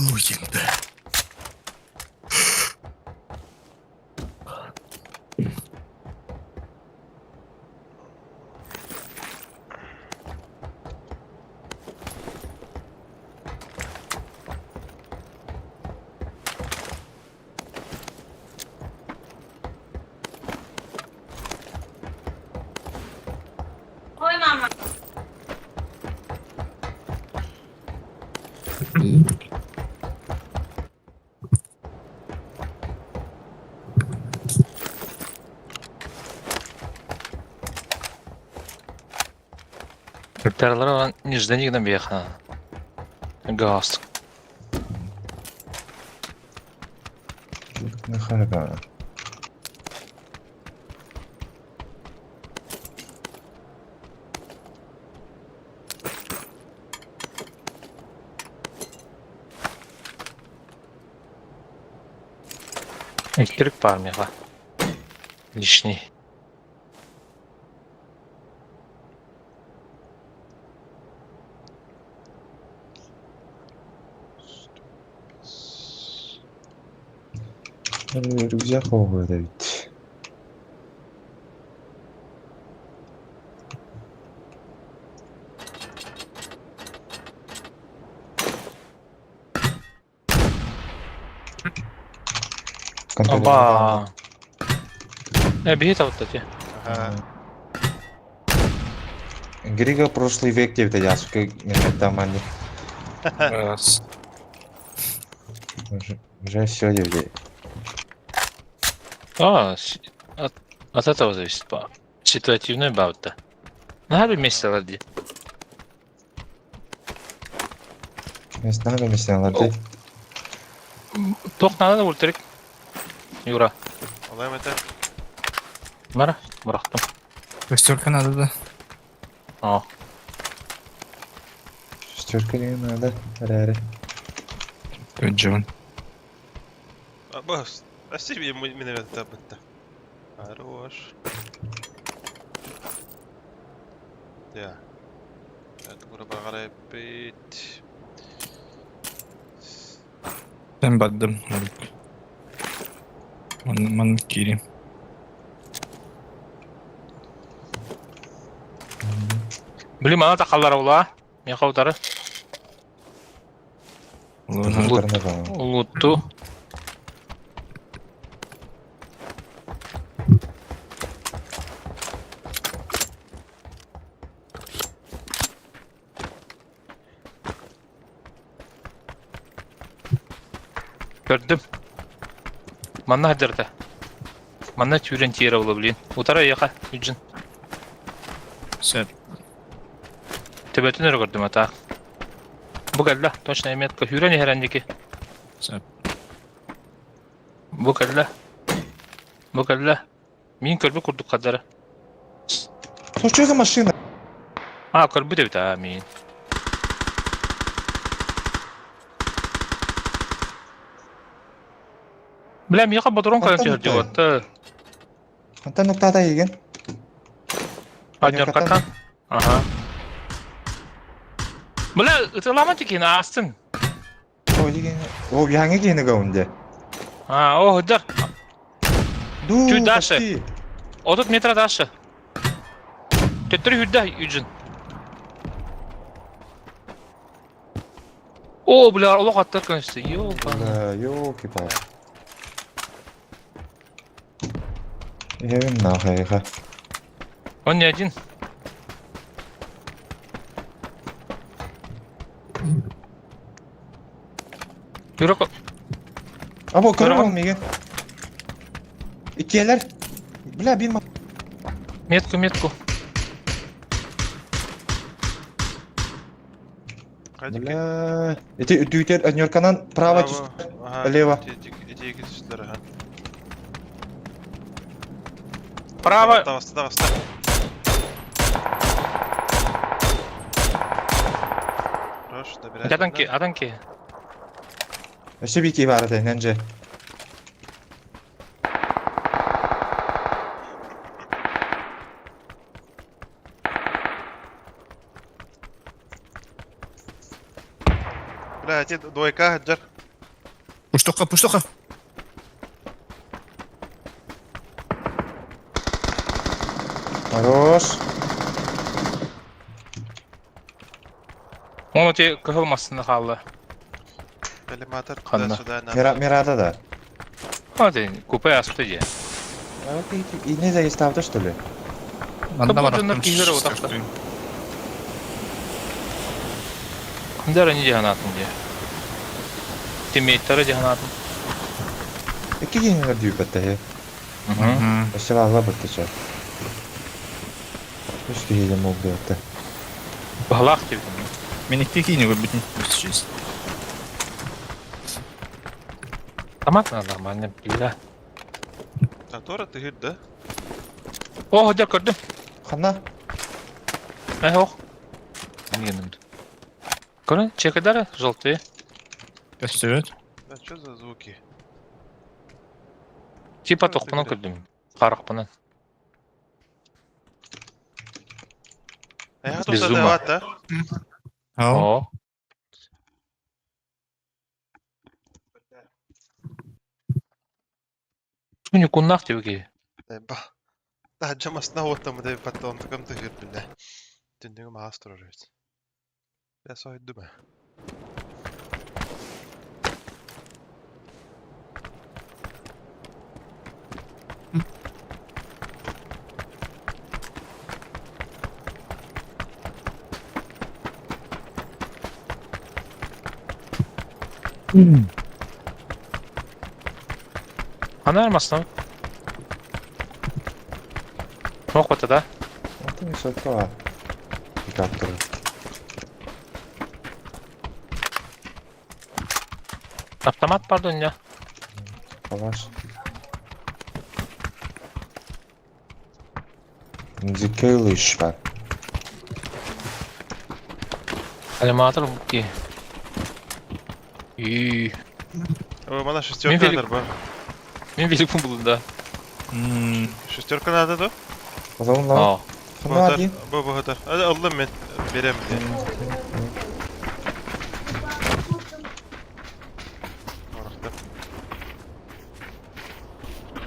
Ой, мама. Пантералар нежданигна беха. Газ. Нахайга. Электрик бар миэхэ. Лишний. Рюкзак оҕуһа эбит. Оба. Э, бии табытта ти. Аха. Грига прошлый век диэбитэ дьааска тамани. Раз. Уже все диэбитэ. А, от этого зависит. Ситуативный баутта. Надо вместе лади. Не знаю, не знаю, лади. Тох надо ультрик. Юра. Олайм это. Мара, бырахтым. Шестерка надо, да? О, Шестерка не надо. Аре-аре. Джон. А, бас. А себе миномет табытта. Хорош. Я. Это грубо бит. Sen баддым. Ман кири. Блин, мана тахаллар ула. Меха утары. Улутту. Көрдүм. Манна сылдьар этэ. Манна түүрэн тиэрэ була блин. Утары эйиэхэ, Юджин. Сөп. Төбөтүн өрө көрдүм атаах. Бу кэллэ, точная метка. Сүүрэн иһэр андики. Сөп. Бу кэллэ. Бу кэллэ. Мин көрбүт курдук хадара. Что за машина? А, көрбүт эбит аа мин. Бля, миэхэ ботурон кэлэн Хантан түһэр нуктаай? дьуотта. Хантан нуктаата эйигин? Аднеркаттан. Аха. Бля, ытылама тикин аастын. О, деген. О, яңы киһини гаунде. А, о, дар. Ду, Чуть дальше. почти. 30 метра дальше. Төттөрү хүрдэ Юджин. О, бля, олох аттар көнөстө. Ёлка. Бля, ёлки-палки. Эвин нахуй, ха. Он не один. Юрок, А бу көрөр Көрөҕүн? ол миигин. Иккиэлэр. Бля, биир ма- метку, метку. Хайдики? Бля. Ити үтүүтэр Нюрканан право түс. Ага, лево. Эти ики түстүлэр, аха. Право. Таҕыста, таҕыста. Хорош, добирай. Атанки, атанки. Өссө биир киһи баар этэ, нэнже. Бля, эти двойка хаджар. Пуштоха, пуштоха. Хорош. Он эти кыһыл массыына хаалла. Коллиматор Ханна. туда-сюда на. Мира, Мирада да. А, ты купе аспты дии. А, ты и не заставта, что ли? Манна Бу бар. дьоннор киһилэрэ утахта. Хандар они дьаһанаатын дии. Тиммейттара дьаһанаатын. Икки киһинилэр дүүпэттэһи. Өссө баалла быттыча. Үс киһи дем болду Баһылаах диэбитим. Мен икки киһини көрбүтүм. Честь. Тамак надо нормально, бля. Натура ты да? О, дьэ көрдүм. Ханна? Э, ох. Мигин. Көрөн, чекедары, желтые. Көстүбүт. Да что за звуки? Типа Көрдүм, тохпунан көрдүм. көрдүм. Харахпынан. Я Без тут зума. давать, да? Ау. О. Шуни куннах тебе Ба. Да, жамасна оттам да потом таком ты бля. Түндүгүм аас турар эбит. Бля, сойдум. Анар масна. Ох, вот да. Антон сотка. Пикап турар. Автомат, пардон, не. Калаш. Дикейлыш бар. Аниматор ки. И Ой, мана шестерка Мен велик- надо, ба. мен великпін булдum да. Шестерка надо, да? Азалын лава. О. Ханна один. Бу бу хатар. Hadi aldım ben. Verem diye. Орахта.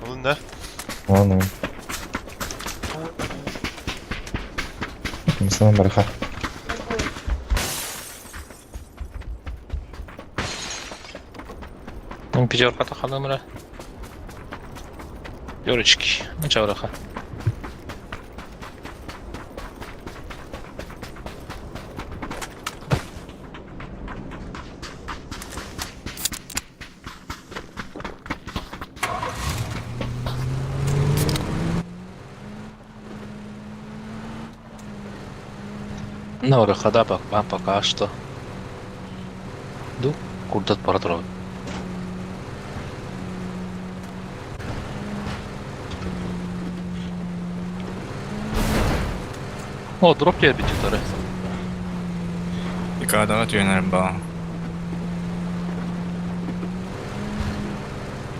Alın да. Ладно. Мисалан барха. Мен пятерка тахалымра. Пятерочки. Ну чавраха. Ну, выхода пока, пока что. Ду, курдат бара турабыт. О, дроп диэбит утары. Декадаҕа түһэн баа.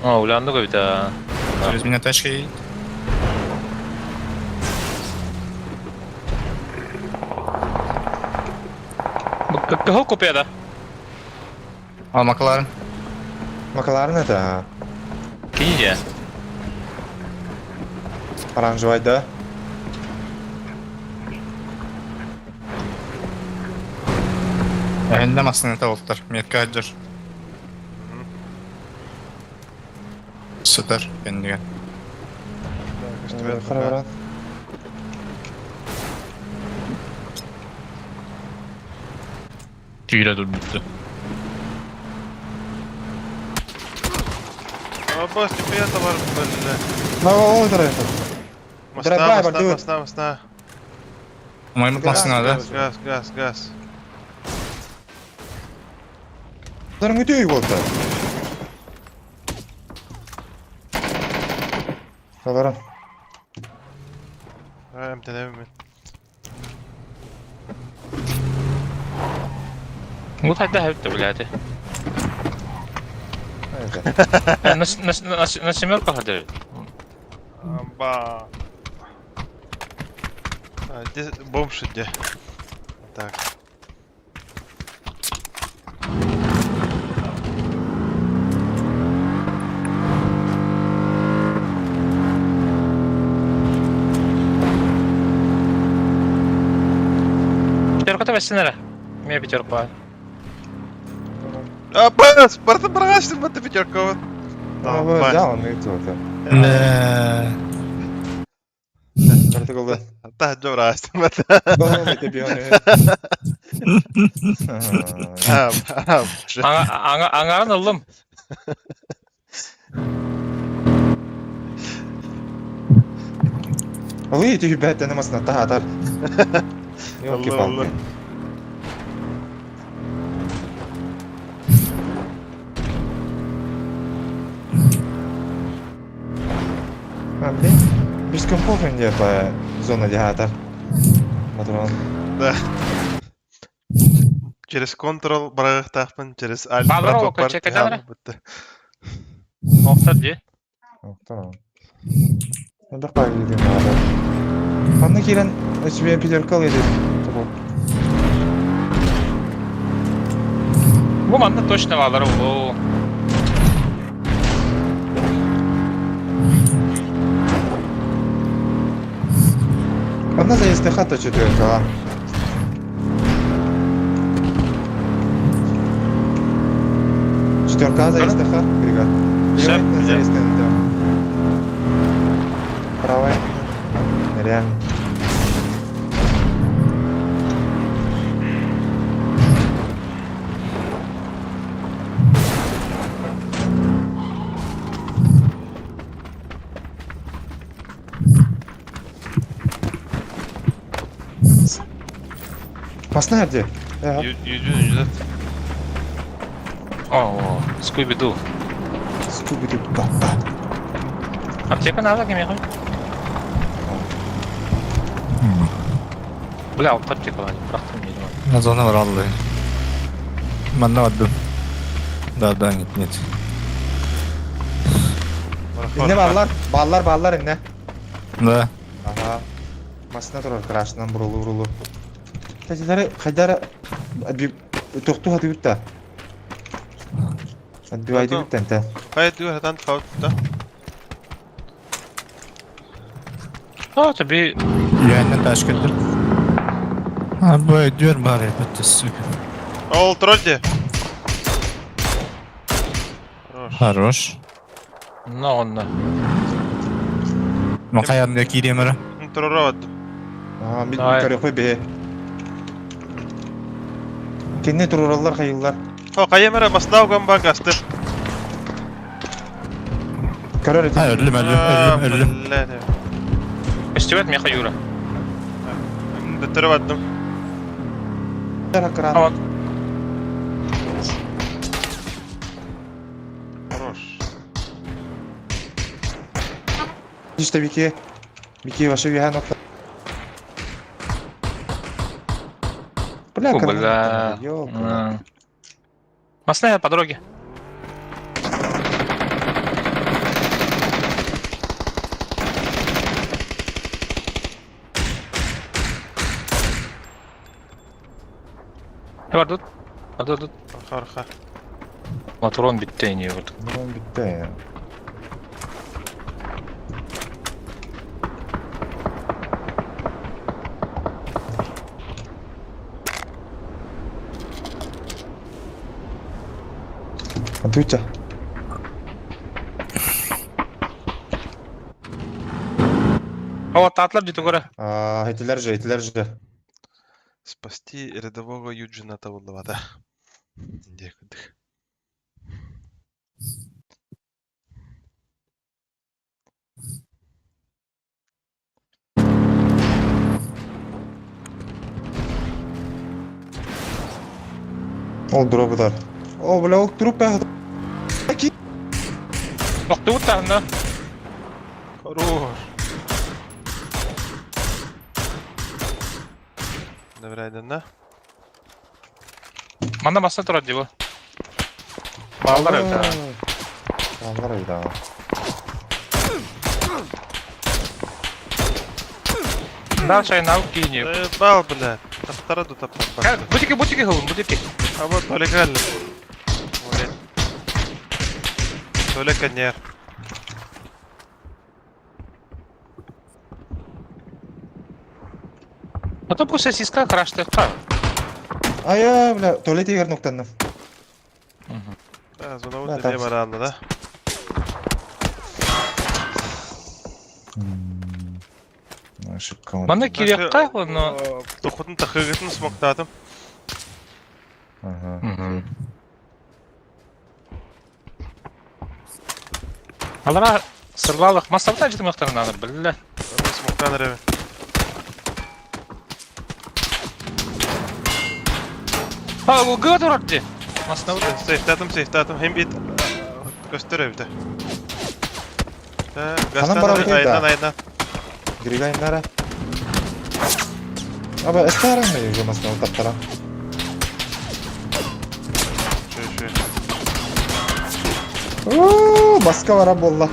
О, улааннык эбит аа. Через меня тачка едет. Кыһыл купе да? А, Макларен. Макларен это Кини дьэ. оранжевый, да? Эһиннэ массыыната олтар. Метка аджар. Сытар кэннигэр. Да, Хара баран. Тиирэ турбутtu. А, босс, нихуя товар, бля. О, драйв. Моста, Драйв, моста, бардует. моста, моста. Маймыт массыына да? Газ, газ, газ, газ. Дарың өтей болды. Баран. А, МТД мен. Бу хайда хэвтэ блядь. На, на, на, на семерках ходили. Ба. А, где бомж где? Так. Пятерка-то весенера. Мне пятерку. А, босс, барты баргашты, баты пятерка. Да, да, он и тут. Да. Протокол. Та, джобрасты, баты. Головы тебе он. А, а, Аңарын ыллым. Ылый түһүбэт намасына таһатар. Ёлки-палки. А, блин, без компов где по зона диатар. Матрон. Да. Через Ctrl барагыктаахпын, через Alt Баллар браток око бар, чекетен тиһаан бутты. Охтар ди. Tamam. Надо пагидим надо. Анна кирен себе пятерка едет. Бу манна точно баллар ол. Одна заезд хата четверка. Четверка заезд ха, Грига. Шеф, Левый где? заезд да. Правая. Реально. Масна где? Юдюн, юдюн. О, Скуби-Ду. Скуби-Ду, папа. Аптека надо кемеха. Бля, ол аптека бар. Бырахтым не На зона баралды. Манна бардым. Да, да, нет, нет. Инне баллар, баллар, баллар инне. Да. Ага. Масна турар крашынан бурулу бурулу. Тәҗиләре хайдара тохту хаты битта. Отбивай Ато. битта инте. Хай дүү хатан хаут да. О, тебе Үйәннен таш келдір. А, бу өйдүөр бар ебетте, сука. Ол тролли. Хорош. Хорош. на онна. Макаянда киремера. Тророт. Ага, бит Давай. көрөкөй бе. Кенне турураллар хайыллар. Хо, кайемера маснау гамба гасты. Көрөр Ha, өллүм, өллүм, өллүм, өллүм. Блядь. Өстүбэт меха Юра. Бөтөрө бардым. Экран. Вот. Хорош. İşte Viki. Viki başı bir nokta. Бля, О, карман бля. Ёлка. Масная по дороге. Бар тут. Бар тут. Арха, арха. Моторон битте не вот. Ну, битте я. Отвечай. О, татлар дите көрө. А, этилер же, этилер же. Спасти рядового Юджина табыллыбата. Диэ курдук. Ол дробудар. О, бля, ол труп э. Тохтубут таһына. Хорош. Добрайдан, Манна масна турар дии бу. Баалар эбит. Баллар эбит, аа. Да, чай наук киини. Заебал, бля. Тахтара тут таптан. Бутики, бутики хылын, бутики. А вот Толик реально. Блин. Толик нер. Ото бу сосиска краштыкка. Ая, бля, туалет егер ноктанным. Да, зона Да, вот там не баранна, да? Ошибка. Манна кириэххэ онно. Тухутун тахыгытын смоктатым. Ага. Алара сырлалык массабыта жытымактарынан билле. Смоктан реве. А, бу гыга турар ди. Масна Сейфтатым, сейфтатым. Hem бит көстөр эбите. Ханан Гастан барабы айынан да. айынан. Григайнара. Аба, эстаран ме юго маска таптара. Шөй, шөй. Оо, баска бара болла.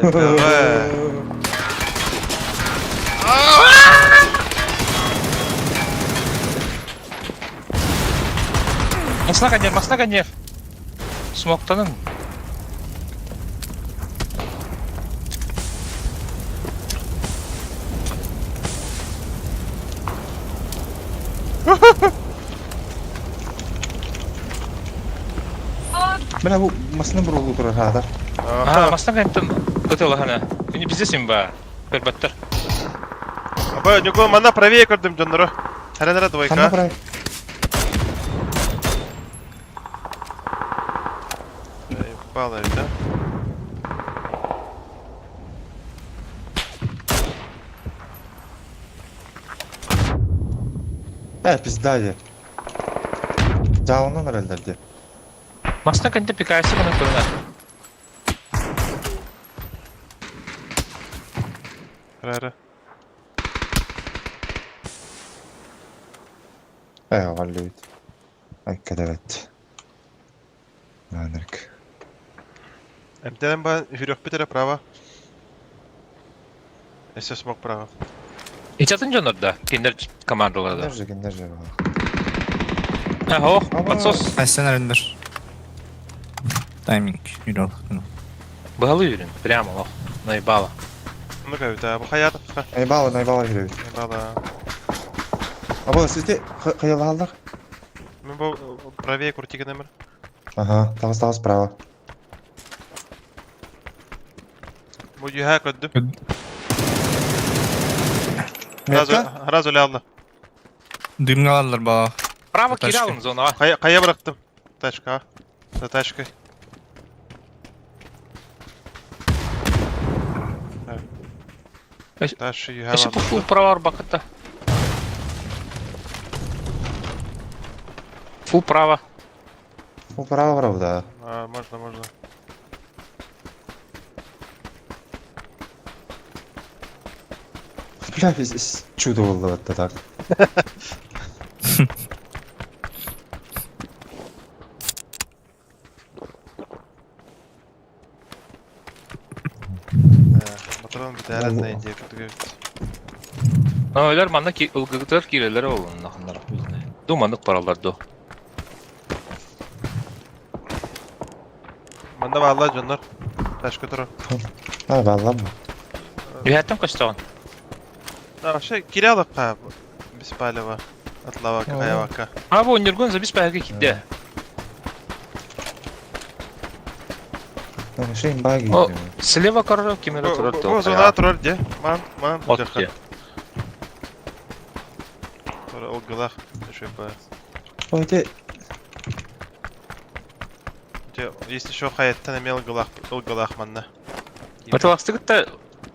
Давай. Масна канер, масна канер. Смоктанын. Бля, бу масына бурулу турар хатар. А, масна канертен ытыла хана. Ini биздесин ба. Көрбөттөр. Аба, Нюко, мана правее көрдүм дьоннору. Хәрәнәрә Ханна двойка. прай. Бала да? Э, пизда де. Жауынан эрелдерди. Масна канте пикайсы гына көрүнө. Хәрәре. Э, валлыбит. Айка девет. Манырк. Эмтенен ба хүрөх битере право. Эсе смок право. Ичатын дьоннор да. Киндер командаларда. Киндер же, киндер же. А, ох, подсос. Хайсен эрендер. Тайминг юрол. Баалы юрин, прямо, ох, наебало. Ну-ка, да, бу хаят. Найбала, найбала жүрөбүт. Бала. Аба, сизде каялалар? Мен бу правее крутиге номер. Ага, тагыз тагыз право. Бу юха көддүм. Разу, Метка? разу алды. Дымга алалар ба. Право Тачка. киралын зонага. Кая, кая бырактым. Тачка. За тачкой. Дальше you have Өссө фул права барбакыта. Фул права. Фул права барабы да. А, можно, можно. Бля, чудо было это так. Батаран бүтээрэн диye күтүгө. Өлөр манна ылгыгытар киирэллэр ол наханнар. Ду маннык бараллар ду. Манна баалла дьоннор. Ташка турар. А, баалла бу. Үһэттэн көстөҕүн. Да, вообще кире алыкка Беспалева. Атлавака, Хаявака. А бу Нюргун за беспалева киирдэ. Машин баги. О, слева король кимере турар Бу зона турар де. Ман, ман. От де. Ол гылах. Еще по. Ой, те. Есть еще хаяттан эмел гылах, ол гылах манна. Баталастыгытта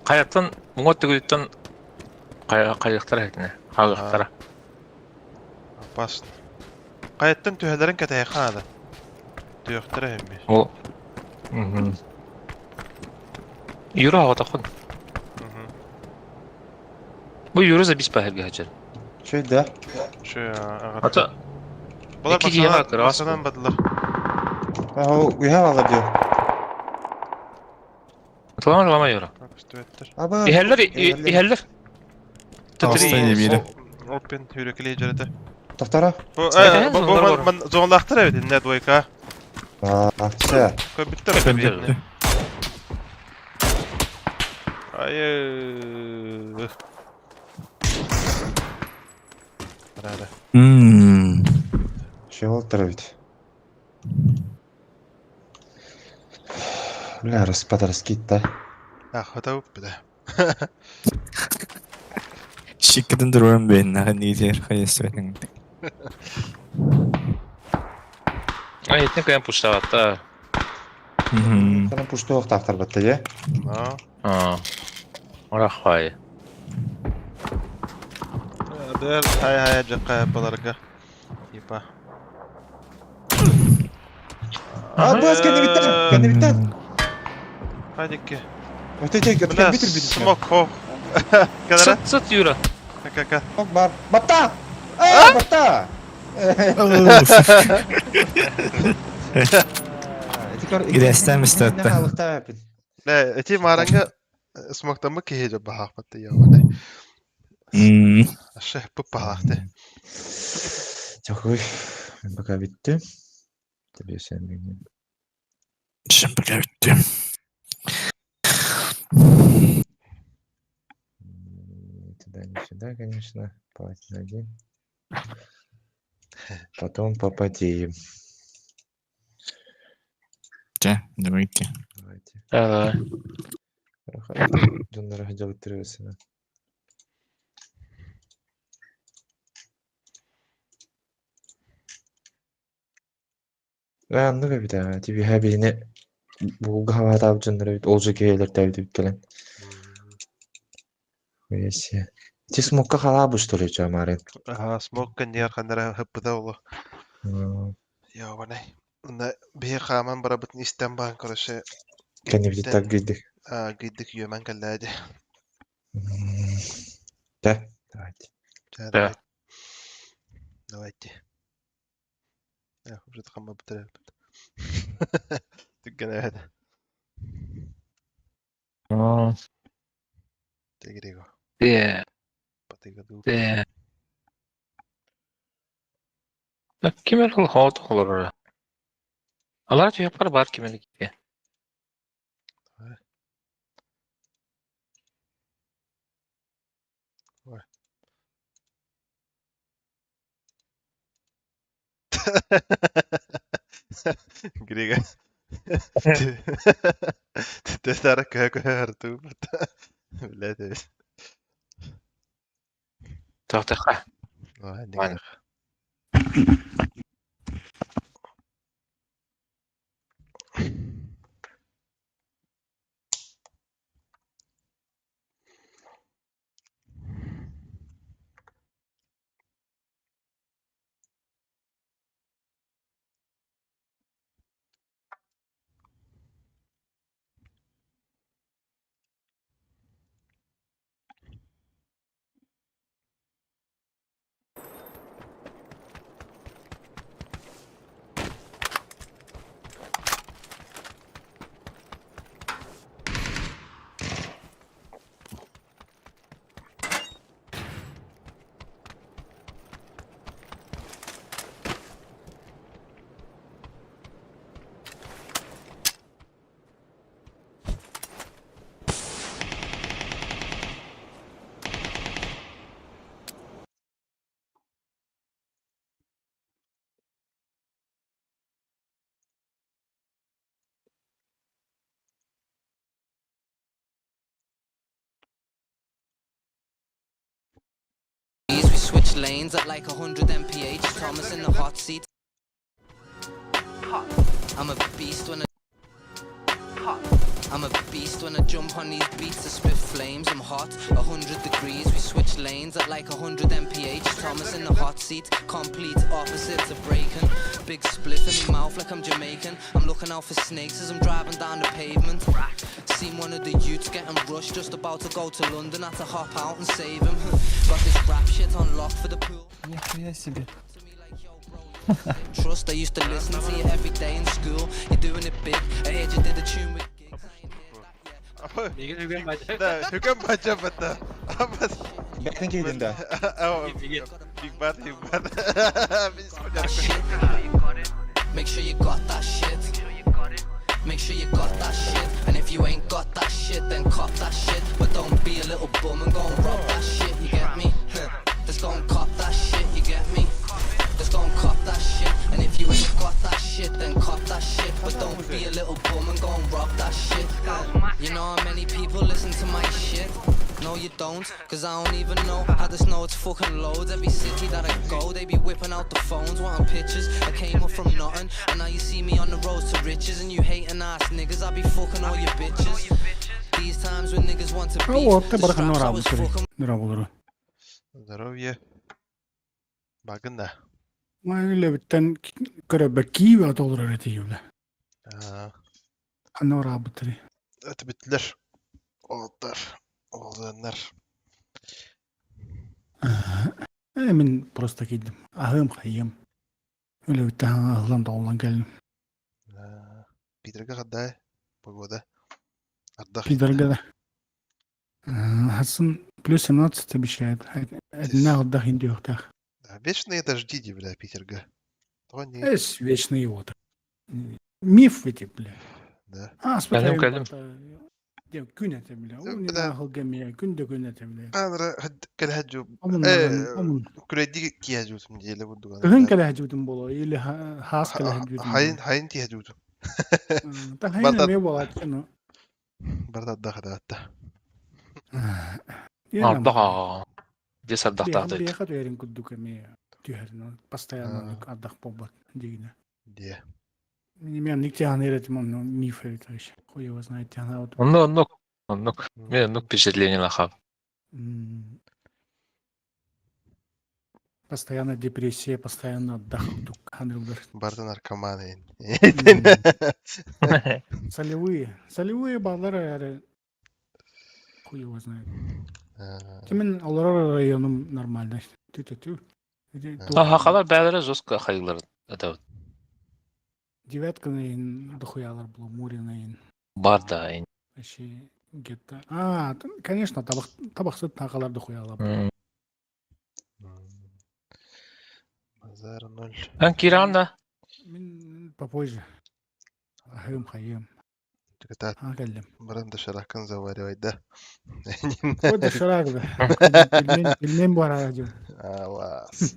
хаяттан муңа түгүттэн кайыктар этине. Халыктара. Опасно. Каяттан түһэлэрин кэтэһэ хаада. Түөхтэрэ эмми. Ол. Мгм. Юра аҕатаххын. Бу Юра за беспалева хачар. Чөй да. Чөй аҕата. Ата Булар Икки киһи кыраҕас басынан бадылар. Аһо, уйха алар диyor. Талама талама Юра. Аба. Иһэллэр иһэллэр. Алста бире. Опен хүрекелей жарата. Тоқтара. Бу бу ман зонлахтар эбит инне двойка. Аа, все. Көбүттер Көбүттер. Ай. Рада. Мм. Şey oldu бит. Бля, распад да. А, хата бля. Шиккеден турарым бен, нахан нигер хайысты. Ай, этне кайын пуштаватта. Мм. Сана пуштуох тахтар батта, е? Но. А. Арахай. Дэр хай хай жакка баларга. Типа. А, бас кенде биттен, кенде биттен. Хадикке. Өте тек, Бля, битер битер. смок хо. Кадара? Сыт, сыт, Юра. Кака. Смок бар. Батта! А, батта! Грязьтан мистатта. Бля, эти маранга смоктамы киһи баһаахпатты яабаны. Мм. Ашы пып баһаахты. Чохуй, мен пока битти. Тебе сен мен. Шым пока битти. Туда не сюда, конечно. Палатин один. Потом попадеем. Чэ, давайте. Давайте. Давай. Доннара хотел требоваться. А, ну бит, тебе хабине буга хавата дьоннор бит олжу кээлер тэбит кэлэн. Хуясе. Ти смокка халабы что ли чамарын? Ага, смок каньяр ханара хыппыта олу. Яабаны. Онна биһи хааман барабытын истэн баан короче. Кэнни бит так гидик. А, гидик юеман кэллээди. Да, давайте. Да. Давайте. Уже хамма битер. Түггән эбит. Тегирего. Де, Батыга ду. де. Кимер ол хот олор. Алар түйәпкар бар кимер ките. Грига. Тестара көһө харту. Блядь. Тохтаха. Ладно. We switch lanes at like 100 mph. Thomas in the hot seat. I'm a beast when I I'm a beast when I jump on these beats. I spit flames. I'm hot, 100 degrees. We switch lanes at like 100 mph. Thomas in the hot seat, complete opposite to breaking. Big spliff in my mouth like I'm Jamaican. I'm looking out for snakes as I'm driving down the pavement. Seen one of the youths getting rushed, just about to go to London. Had to hop out and save him. Got this rap shit on lock for the pool. Нихуя себе. Trust, I used to listen to you every day in school. You're doing it big. I heard you did a tune with gigs. I ain't heard that yet. Да, Хүкэн бача бата. Абас. Бэктен киһитин да. Big bad, big bad. Make sure you got that shit. Make sure you got that shit. And if you ain't got that shit, then cop that shit. But don't be a little bum and go and rob that shit, you get me? Just go and cop that shit, you get me? Just go and cop that shit. And if you ain't got that shit, then cop that shit. But don't be a little bum and go and rob that shit. You know how many people listen to my shit? No, you don't, cause I don't even know how this know it's fucking loads. Every city that I go, they be whipping out the phones, wanting pictures. I came up from nothing, and now you see me on the road to riches. And you hating ass niggas, I be fucking all your bitches. These times when niggas want to beef, Уотта the бархан straps I was нора fucking Нора Здоровье. Багын да. Майлебиттен көрөбө киип отолор этиюле. Аа, Нора бутри. Это битлер. Олдар. Олданнар. Мен просто кидим. Ахым хайым. Үлебиттен ахлан долан келдим. Питерге кандай погода? Ардах. Пидорга да. Хасын плюс 17 обещает. Одна отдах индиохтах. Да, вечные дожди, бля, Питерга. То не... Эс вечный его. Миф эти, бля. Да. А, Кэлим, кэлим. Күн эте, бля. Да. Күн де күн эте, бля. Анра кэлэһэдьу Омун, э омун. күрэдди киэжутум диэле бурдуган. Кыһын кэлэһэдьутум боло или хаас кэлэһэдьутум. Хайын хайын тиэжутум. Та хайын эме болат, ну. Барда дахадаатта. Ардах. Дес ардахтаах Бияха туэрин куддук эме түһэр, постоянно ардах болбат дигине. Де. Мен никте эретим, он миф это вообще. Хуй его знает, она вот. Онно оннук. Оннук. Мен оннук впечатление лахав. Постоянно депрессия, постоянно отдах. Барда наркоманы. Солевые. Солевые баллары, хуй его знает. Тимен Алрора районом нормально. Тю-тю-тю. Хахалар бәлері жестко хайылар. Это Девятка на дохуялар было, море на бар да. Вообще где-то. А, конечно, табах табахсыт тақалар дохуялар. Базар ноль. Ан Киранда. Мен попозже. Ахым хайым. Это А, кэллим. баран доширакын заваривать, да? Вот доширак, да. Пельмень, пельмень бара один. А, вас.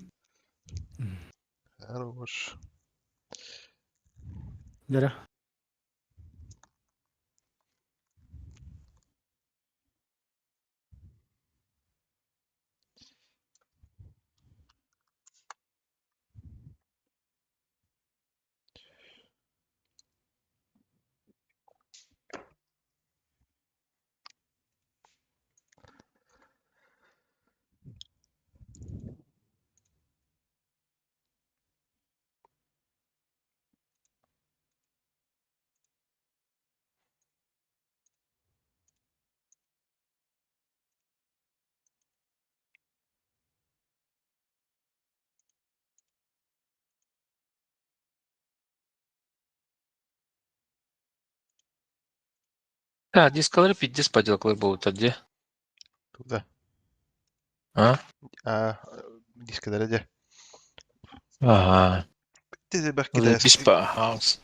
Хорош. Дера. Да, дискалары пиздец поделкалар болот где? Туда. А? А, дискалары де. Ага. Ты бах Китайский. китайский.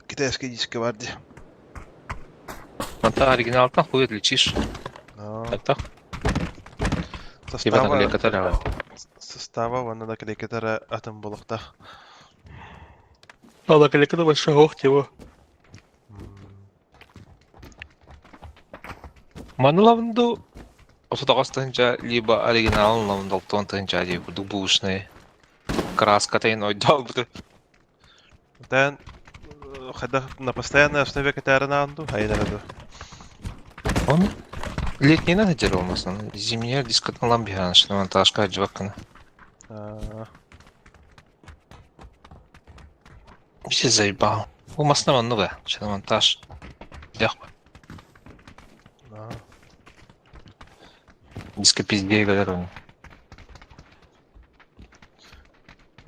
Китайский диски бар де. Мата оригиналтан хуй отличишь. Так. Состава. Состава ванна да клейкетара атым болукта. Ала клейкета большой ох его. Манылавынду 38 тыһыынча либо оригиналын ылабын 60 тыһыынча дии курдук бушный краскатын ойдообуту. Тэн хайдах на постоянной основе кэтээрин аан дуу, хайдара дуу? Он летнина сылдьар болмасын. Зимняя дискотын ылан биһаан шиномонтажка сылдьыбаккына. Все заебал. Бу масына маннык ээ, шиномонтаж. Дэх Диска пиздей кэлэр ону.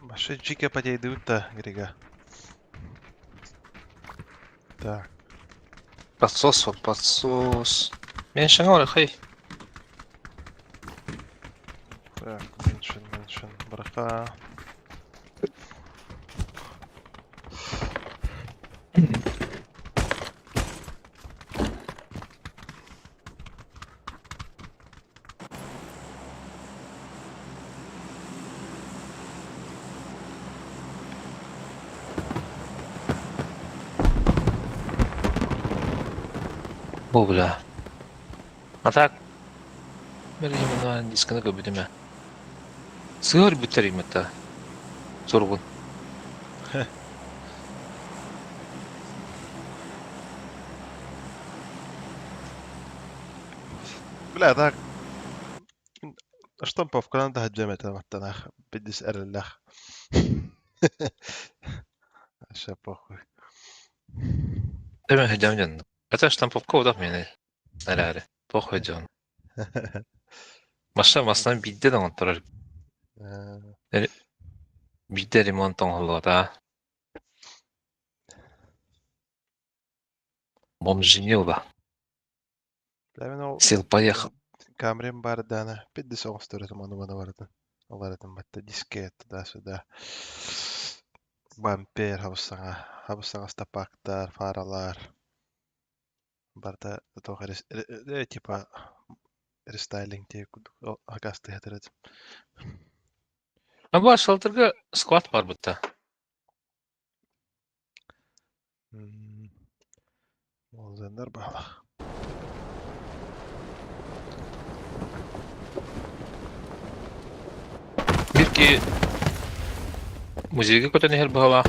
Вообще жике подейдут да, Грига. Так. Подсос вот, подсос. Меньше ноль, хей. Так, меньше, меньше, браха. Бу бля. А так, именно дисканы көрбүтүм ээ. Сыар бүтэр именно. Суругун. Бля, так. Штамповканан таһырдьа этэ маттанаах бидис эрэллээх. Вообще похуй. Тэбэн сылдьам дьон. Это штамповка удах миэнэ. Эрээри. Похуй дьон. Маша массынан биирдэ да оҥотторор. Биирдэ ремонт оҥоһуллубата. Бомжинил ба. Сил поехал. Камрим бардана бидис оҥосторутум ону маны барытын. Оларытын батта дискет туда-сюда. Бампер хабыс-саҥа, хабыс-саҥа стопактар, фаралар. Барыта туох типа рестайлинг тиэ курдук акаастыһатар этим. А бу шелтерга склад бар бутта. Молзеннер баалах. Бирки музейга көтөн иһэр быһалаах.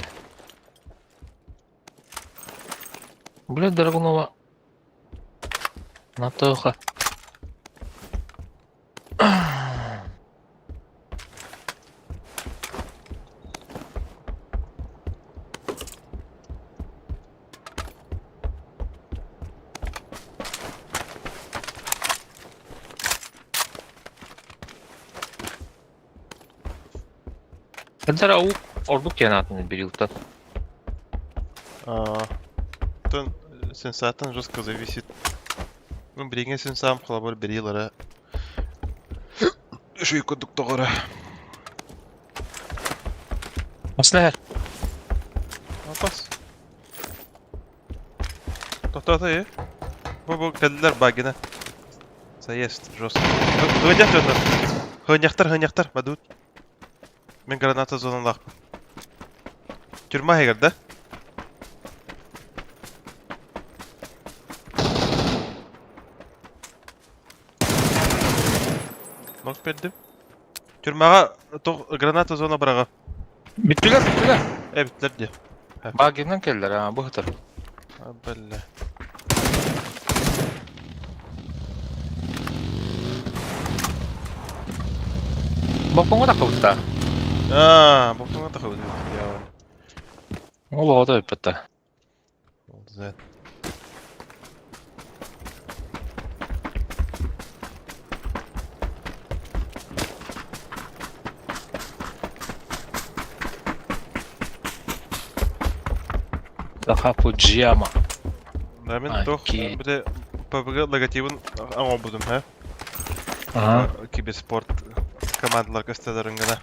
Бля, Драгунова. Натоха. Хантара уу ордук диэн аатын берилтан. Тон сенсаттан жестко зависит. Ну, билиҥҥи сенсам холобур берилара үчүгэй курдук тоҕоро. Маслэһэр. Опас. Тохтоото ээ. Бу бу кэллилэр багина. Заезд жестко. Хынньах дьоннор. Хынньахтар, хынньахтар, бадут. Мин граната зоналаахпын. Тюрьма иһигэр да? Нок бердим. Тюрьмаҕа туох граната зона быраҕа. Бүттүлэр, бүттүлэр. Э, бүттүлэр дии. Багинан кэллэр, а, бу сытар. Бэллэ. Боппоҥҥо таххыбыттаа. Аа, боппоҥҥо таххыбыт. Ол оҕото ыппыта. Ол Саха Фуджияма. Да, мин туох били ПБГ логотибын оҥорбутум, һэ? Киберспорт командалар көстөлөрүн гына.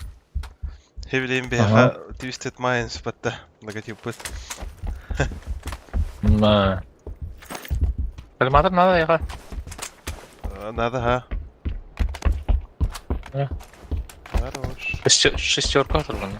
Хевилейм биһиэхэ Twisted Minds батта логотиппыт. На. Кальматор надо яха. Надо, ха. Хорош. Шестерка тургана.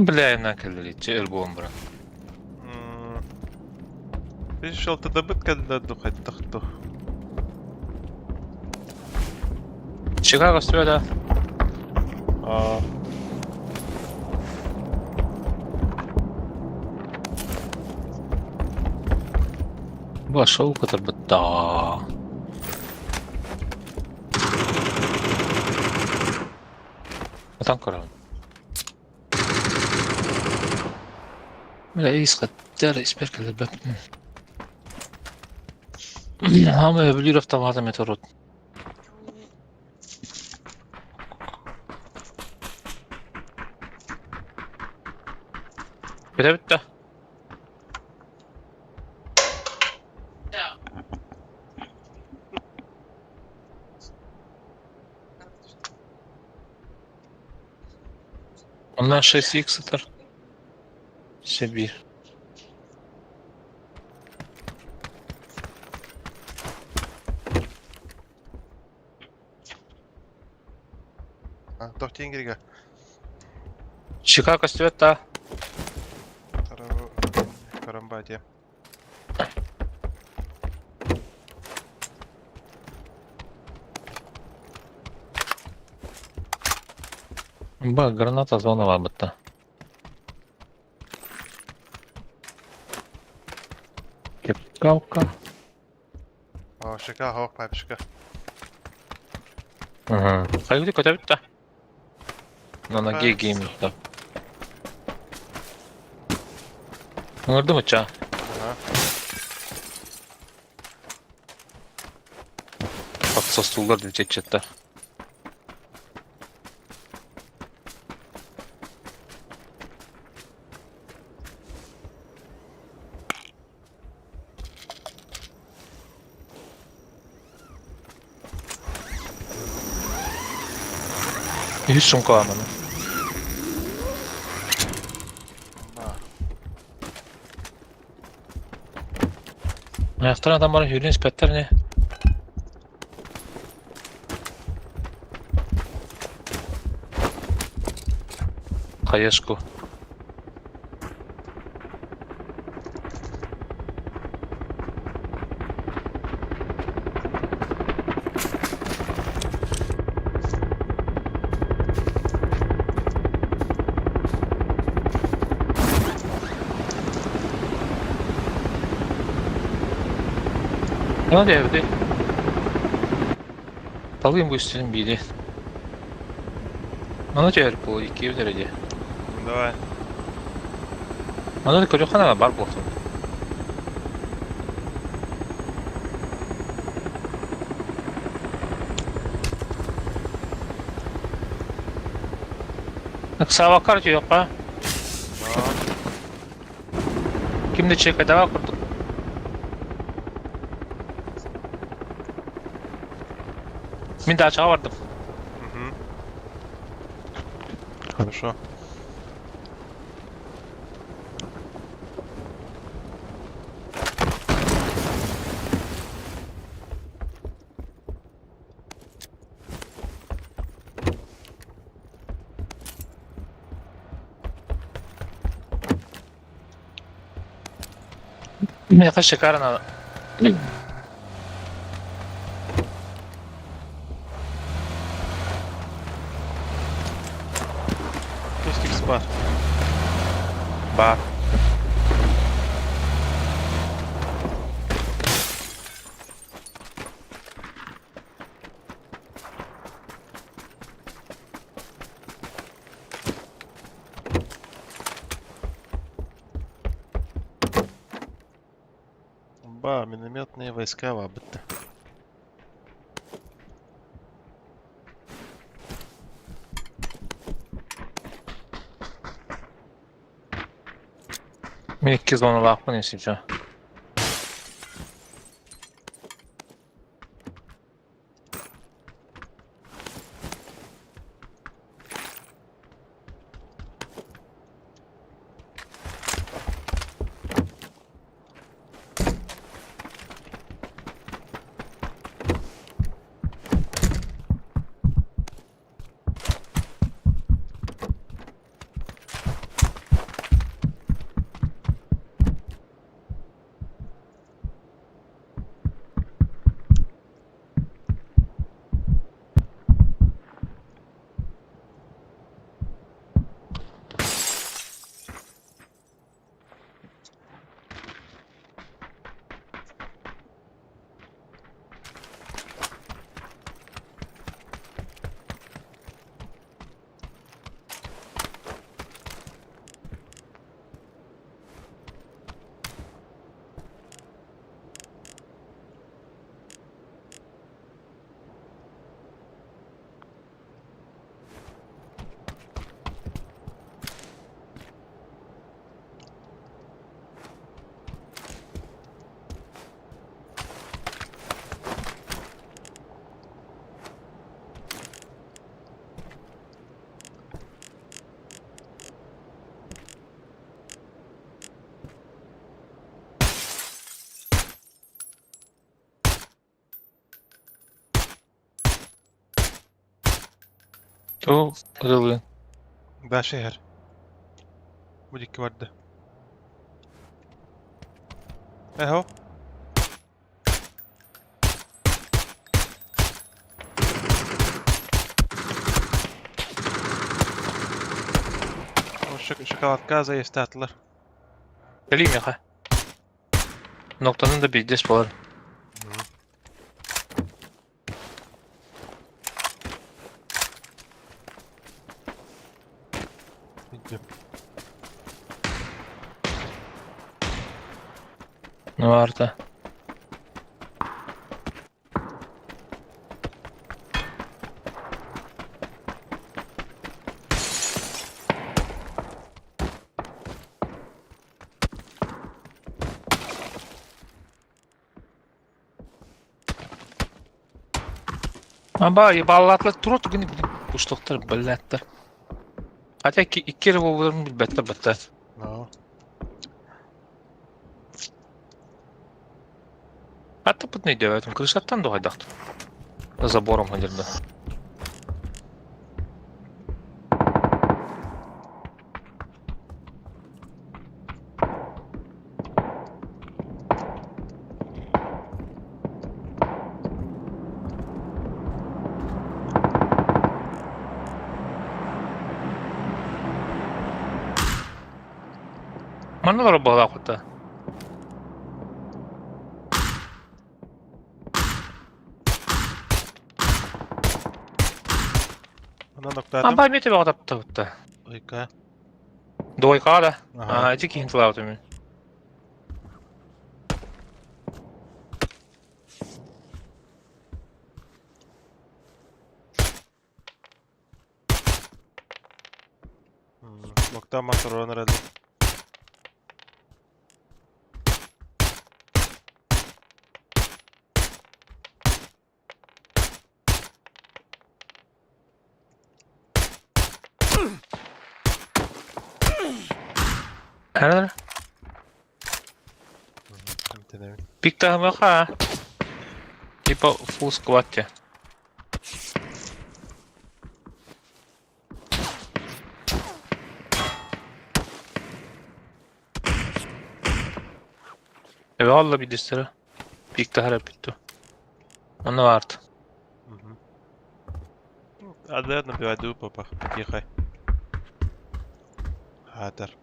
Бля, кэллэриччи өр буолан баран. Видишь, алтыдабыт кэллэ ду хайдах ду. Чикаго да? Аа. Башол кытарбыта. Атан көрөбүн. Бля, ис испер кэлэрбэппин. Хаама өбүлүүр автомата метрот. Бүтэ бүттэ. Онна 6x сытар. Сибирь. А, тохтин киригэ. Чикаго көстүбэт да. Карамбатия. Ба, граната зона бытта. Кепкалка. О, шика, хок, папишка. Ага. Хайгы көтөбүт да. На ноге гейминг да. Ыҥырдым ычча. Ага. Подсостуллар дүтечеттер. Үс сумка аманы. Ба. Аяқтан адам бар хүрін испәттер не? Хаешку. Ne devdi? Талым бу биди. Аны жер бу 2 derece. Давай. Аны көрөхана бар болсын. Савакар жок. Кимди чекайдага курдук. Мин дачага бардым. Угу. Хорошо. Меха шикарно. Кустик бар. Бар. Ба, минометные войска вабытты. Мен икки зоналаахпын есипча. Тугу ытылыын? Даша иһэр. Бу дикки барда. Эхо. Шоколадка заестаатылар. Кэлиий миэхэ. Ноктанын да пиздец буолар. Идем. Ну арта. Аба ебаллаатылар тура түгэн куштуктар блядтар. Хотя икки эрэ буолбутарын билбэттэр батта. No. Аттыппытын өйдөөбөтүм. Крышаттан дуһайдахтым. Забором сылдьарда. Манна олорор быһыылаах кутта. Онон доктаатым. Ампа эмиэ төбөҕө таптабытта. Ыйка. Двойкаҕа да? Аха. Аа, ити киһин тылаабытым мин. Локтаан мантарон эрэллэр. Эр Эмтэнэбин. Пик таһымыаха. Типа full squad те. Эбэ алла бидистера. Пик таһара бүттү. Онно баарт. Адыат набивайдуу папа. Тихо. Хаатар.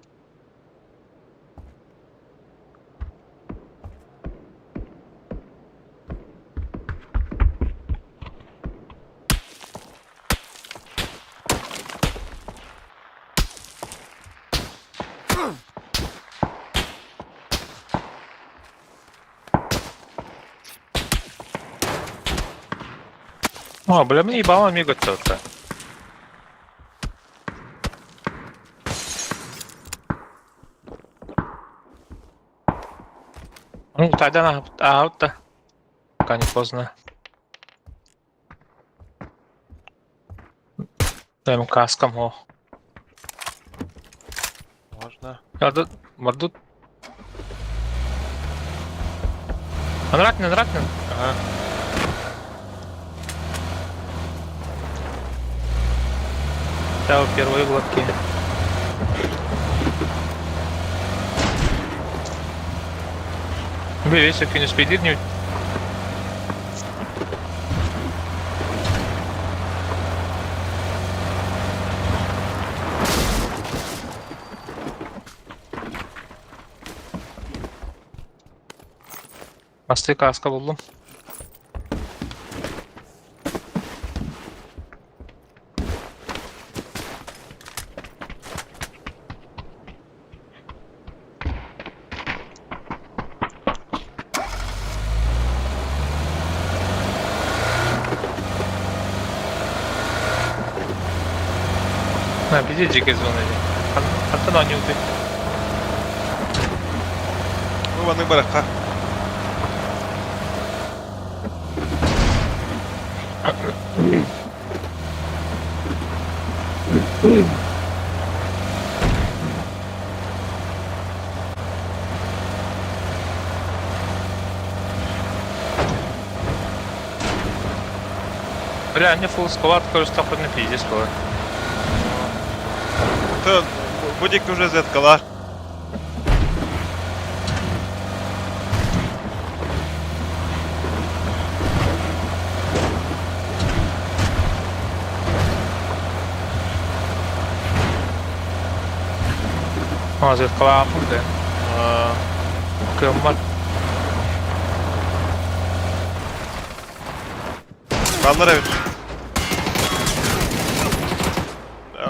О, бля, мне ебало мигать-то. Ну, тогда на аут-то. Пока не поздно. Дай ему каском, о. Можно. Мордут, мордут. Анратный, анратный. Ага. Да, первые глотки. Бля, весь не спидит, не... Бастыы кааска буллум. На, беди дьиэ звонили. Хантан оонньуубут? Ну, маннык барахха. Бля, они full squad көрүстэхпинэ пиздец буолар. То бу диэки уже зеткалар. А, зеткалааммын да. Кыаммат. Баллар эбит.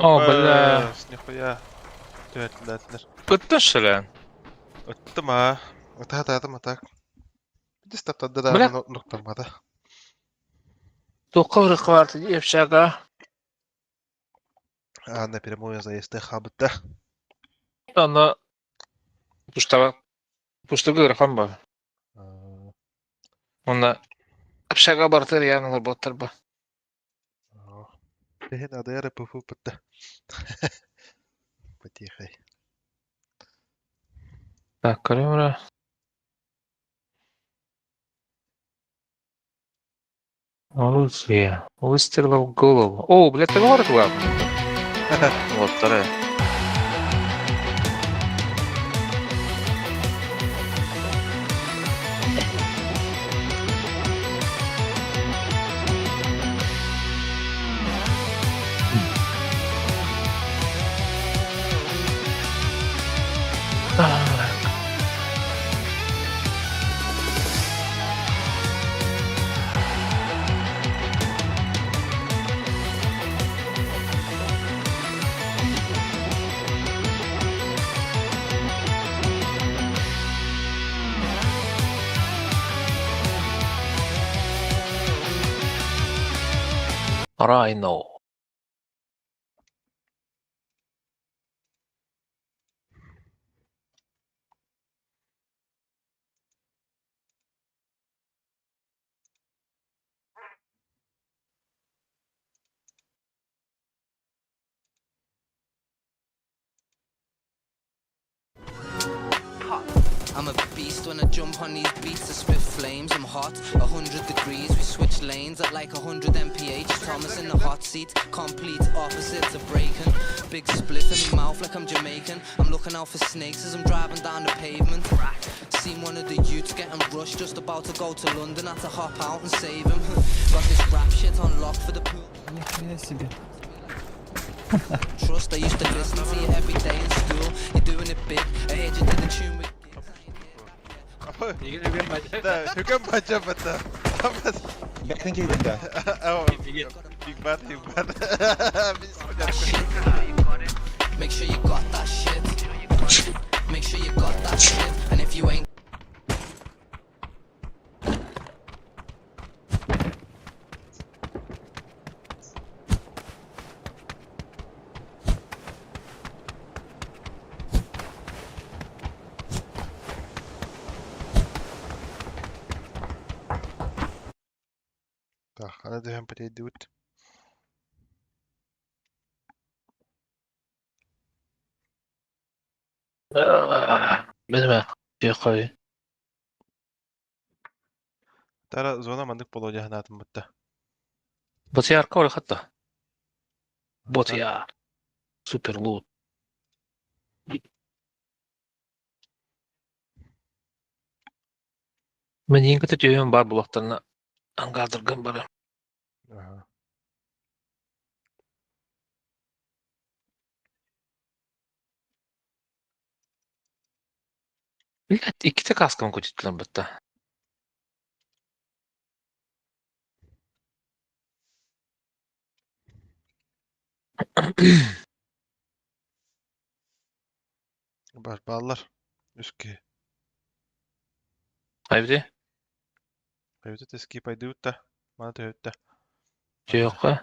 О, бля. Нихуя. Түһэтилэр. Ыттын шелен. Ыттым аа. Ытаатаатым а так. Биди таптады да Бля. нуктаммата. Туохха ырыкка общага. А, напрямую заезд хабыта. Аны пуштаба пуштыгы ырахан бар. Онна общага бартыр яны боттар ба. Бэһин адыйар пуфу бытта. Потихай. Так, көрөм Оружие. Выстрелил в голову. О, блядь, ты говорит, ладно. Вот, вторая. Так. Райно. I'm a beast when I jump on these beats. I spit flames. I'm hot, 100 degrees. We switch lanes at like 100 mph. Thomas in the hot seat, complete opposites of breaking. Big spliff in my mouth like I'm Jamaican. I'm looking out for snakes as I'm driving down the pavement. Seen one of the youths getting rushed, just about to go to London. Had to hop out and save him. Got this rap shit on lock for the pool. Trust, I used to listen to you every day in school. You're doing it big. I heard you did a tune with. Да, хүгэн бача бата. Бэкэн киирдэ. Big bad, big bad. Make sure you got that shit. Make sure you got that shit. And if you ain't Так, аны түһэн патейдибит. Билмэ, тиэхэй. Тара зона маннык буолуо дии санаатым бытта. Ботиарка олохотто. Ботиар. Супер лут. Мин кытта түһүөн баар буолуохтарына ангаардаргын барыам. Аха. Блядь, иккитэ кааскабын кутуттулар бытта. Бар бааллар. Үс киһи. Айбыты Айбыты тэскип айдыбыт да. Маны төһүттэ. түһүөххэ.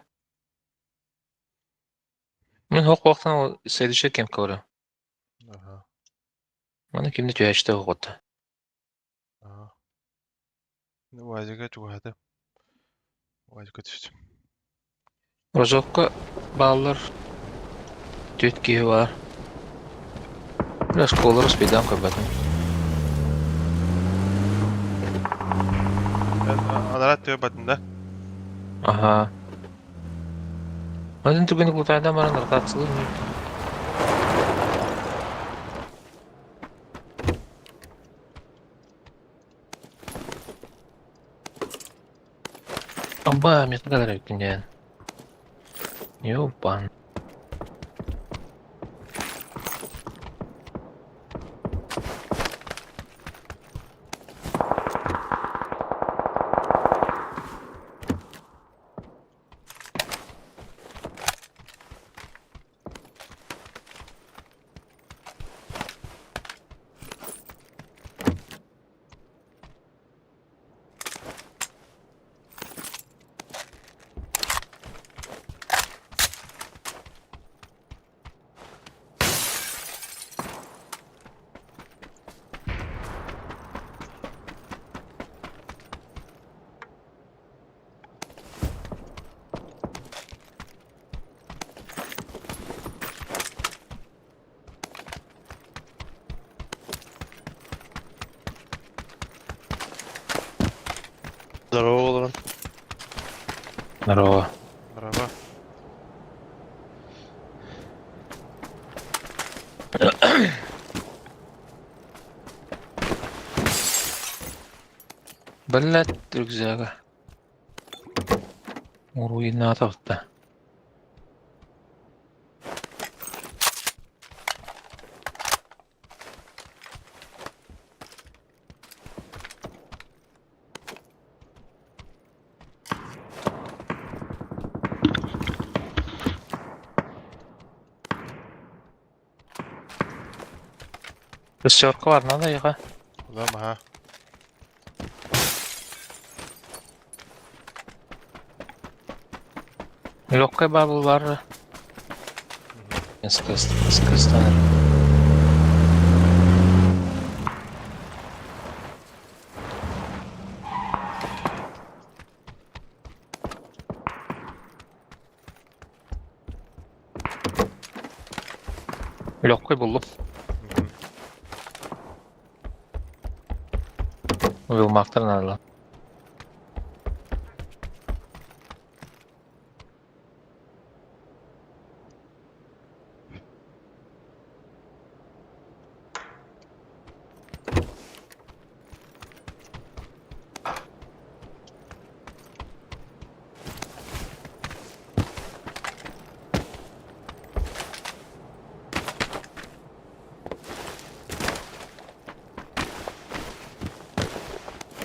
Мин һуох буолуохтан следующий кэм көрө. Аха. Маны кимди түһээччитэ оҕото. Аха. Уазига чугаһата. Уазика түстүм. Розовка бааллар түөрт киһи баар. Оскуолалар успейдаан көрбөтүм. Анараа төбө батын да. Аха. Матын түгэни култаайдан баран ротациялыыр. Аба, металлар эбиккин. Ёбан. Здорово, Лорен. Здорово. Браво. Блять, рюкзага. Руинатов-то. Шестерка бар, надо ехать. Улам, ага. Легкая бабл бар. Скрестан. Легкой был. Вилмактар надо.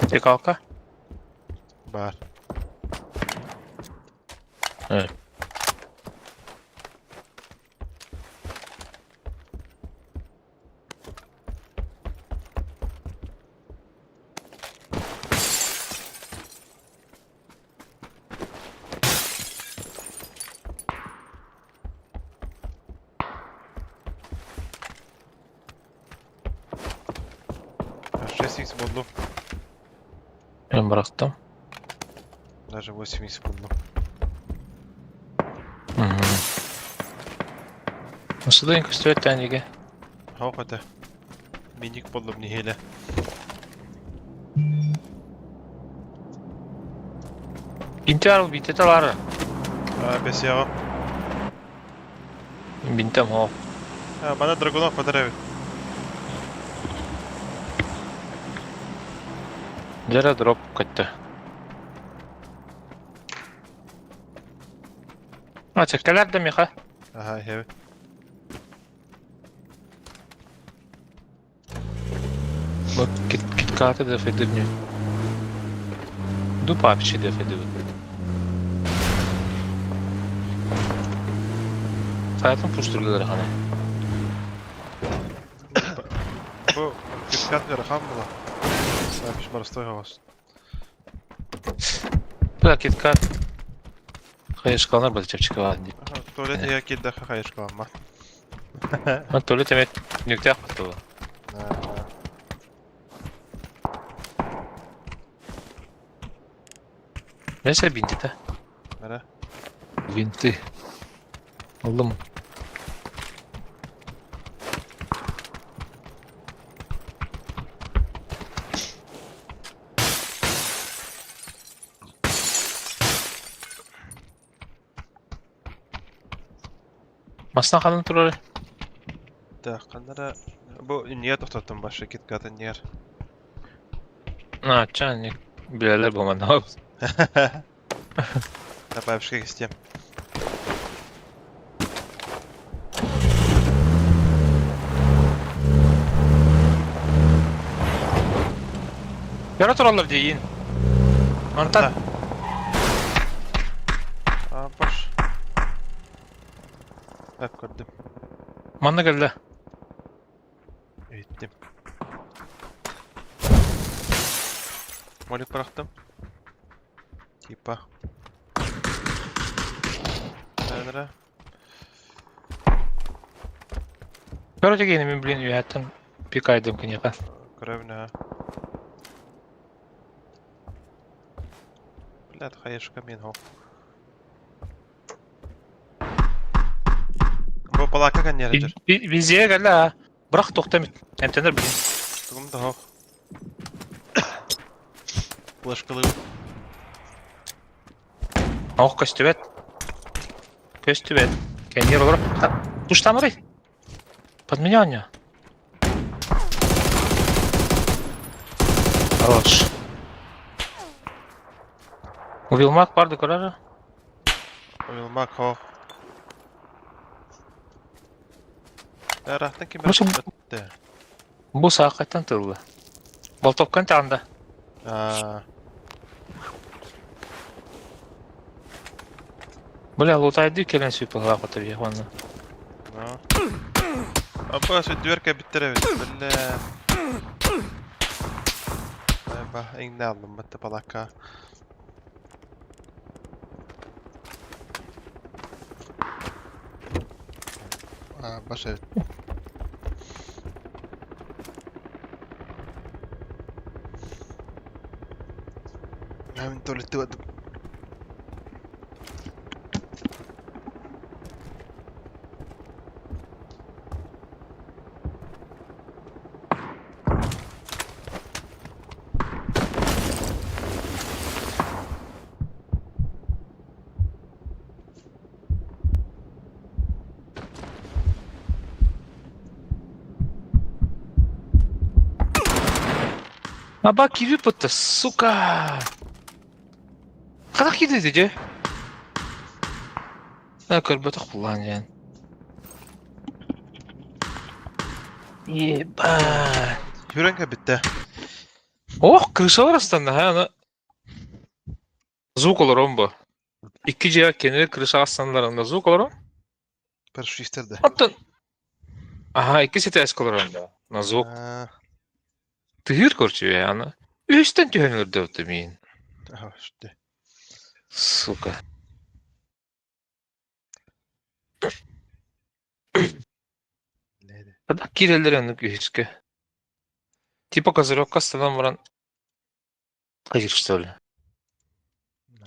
Чекалка? Бар. Evet. 6 х буллум. Ben bıraktım. Даже 8 х буллум. Nasıl da inküstüvet teniге? Хау это. Миник буллум нехиле. Binti var mı? Binti de var. А, бес яҕа. Bintim ho. А, мана драгунов подаравит. Жара дроп кетті. А, чеккелер да миха. Ага, хеве. Бу кит киткаты да федибни. Ду папчи да федиб. Hayatım puşturdular hani. Бу киткат ыарахан була. Апиш барыстой хавас. Бу киткат. Хайышкалар был чепчик var. Ага, туалет я кидда хайышкалама. Ha tuvalet emek nükte yapmadı bu. Neyse bindi de. Мара. Винты. Aldım. Масна қалын туралы. Да, канара бу не тоқтаттым башы киткатын нер. А, чан, билелер болман. Добавишка кистиэм. Яра тураллар диин. Мантан. А, баш. Так, көрдүм. Манна кэллэ. Иһиттим. Молик бырахтым. Типа. Наверное. Короче, мин блин үөһэттэн пикайдым киниэхэ. Көрөбүн аа. Блядь, хаешка мин хо. Бу палака каннердер. Везде кэллэ аа. Бырах тохтомит. Эмтэнэр блин. Тугум да хох. Флешкалыы. Ох, көстүбэт. Көстүбэт. Кэннир олор. Туштамырый. Под меня они. Хорош. Уилмак барды көрөр. Уилмак хох. Тарахтан ким Бу бітті. Бу саақаттан тылла. Болтопкан тағында. Аа, Бля, лутайды кэлэн сүүп ылаах отабия уонна. ну. Апа, сүдүөр кэбиттер эбит. Биллэ. Ба, иҥнэ аллым батта палакка. Аа, баш эбит. Мин туалетты Аба киви пытта, сука! Хайдах киирдэ дии? Ээ көрбөтөх буллаан диэн. Ебать. Хүрэн кэбиттэ. Ох, крышалар астанна, ха, аны звук олорон бу. Икки дьиэ кинилэр крыша астаннарында звук олорон. Парашютистер да. Оттон Аха, икки ситээс олорон да. На звук. Аа, Тыһыыр көрчү аны. Үстэн түһэн өлөрдө миин. аха, сүттэ. Сука. Леди. Хайдах киирэллэр оннук үһүскэ. Типа козырёкка станан баран хайыр что ли?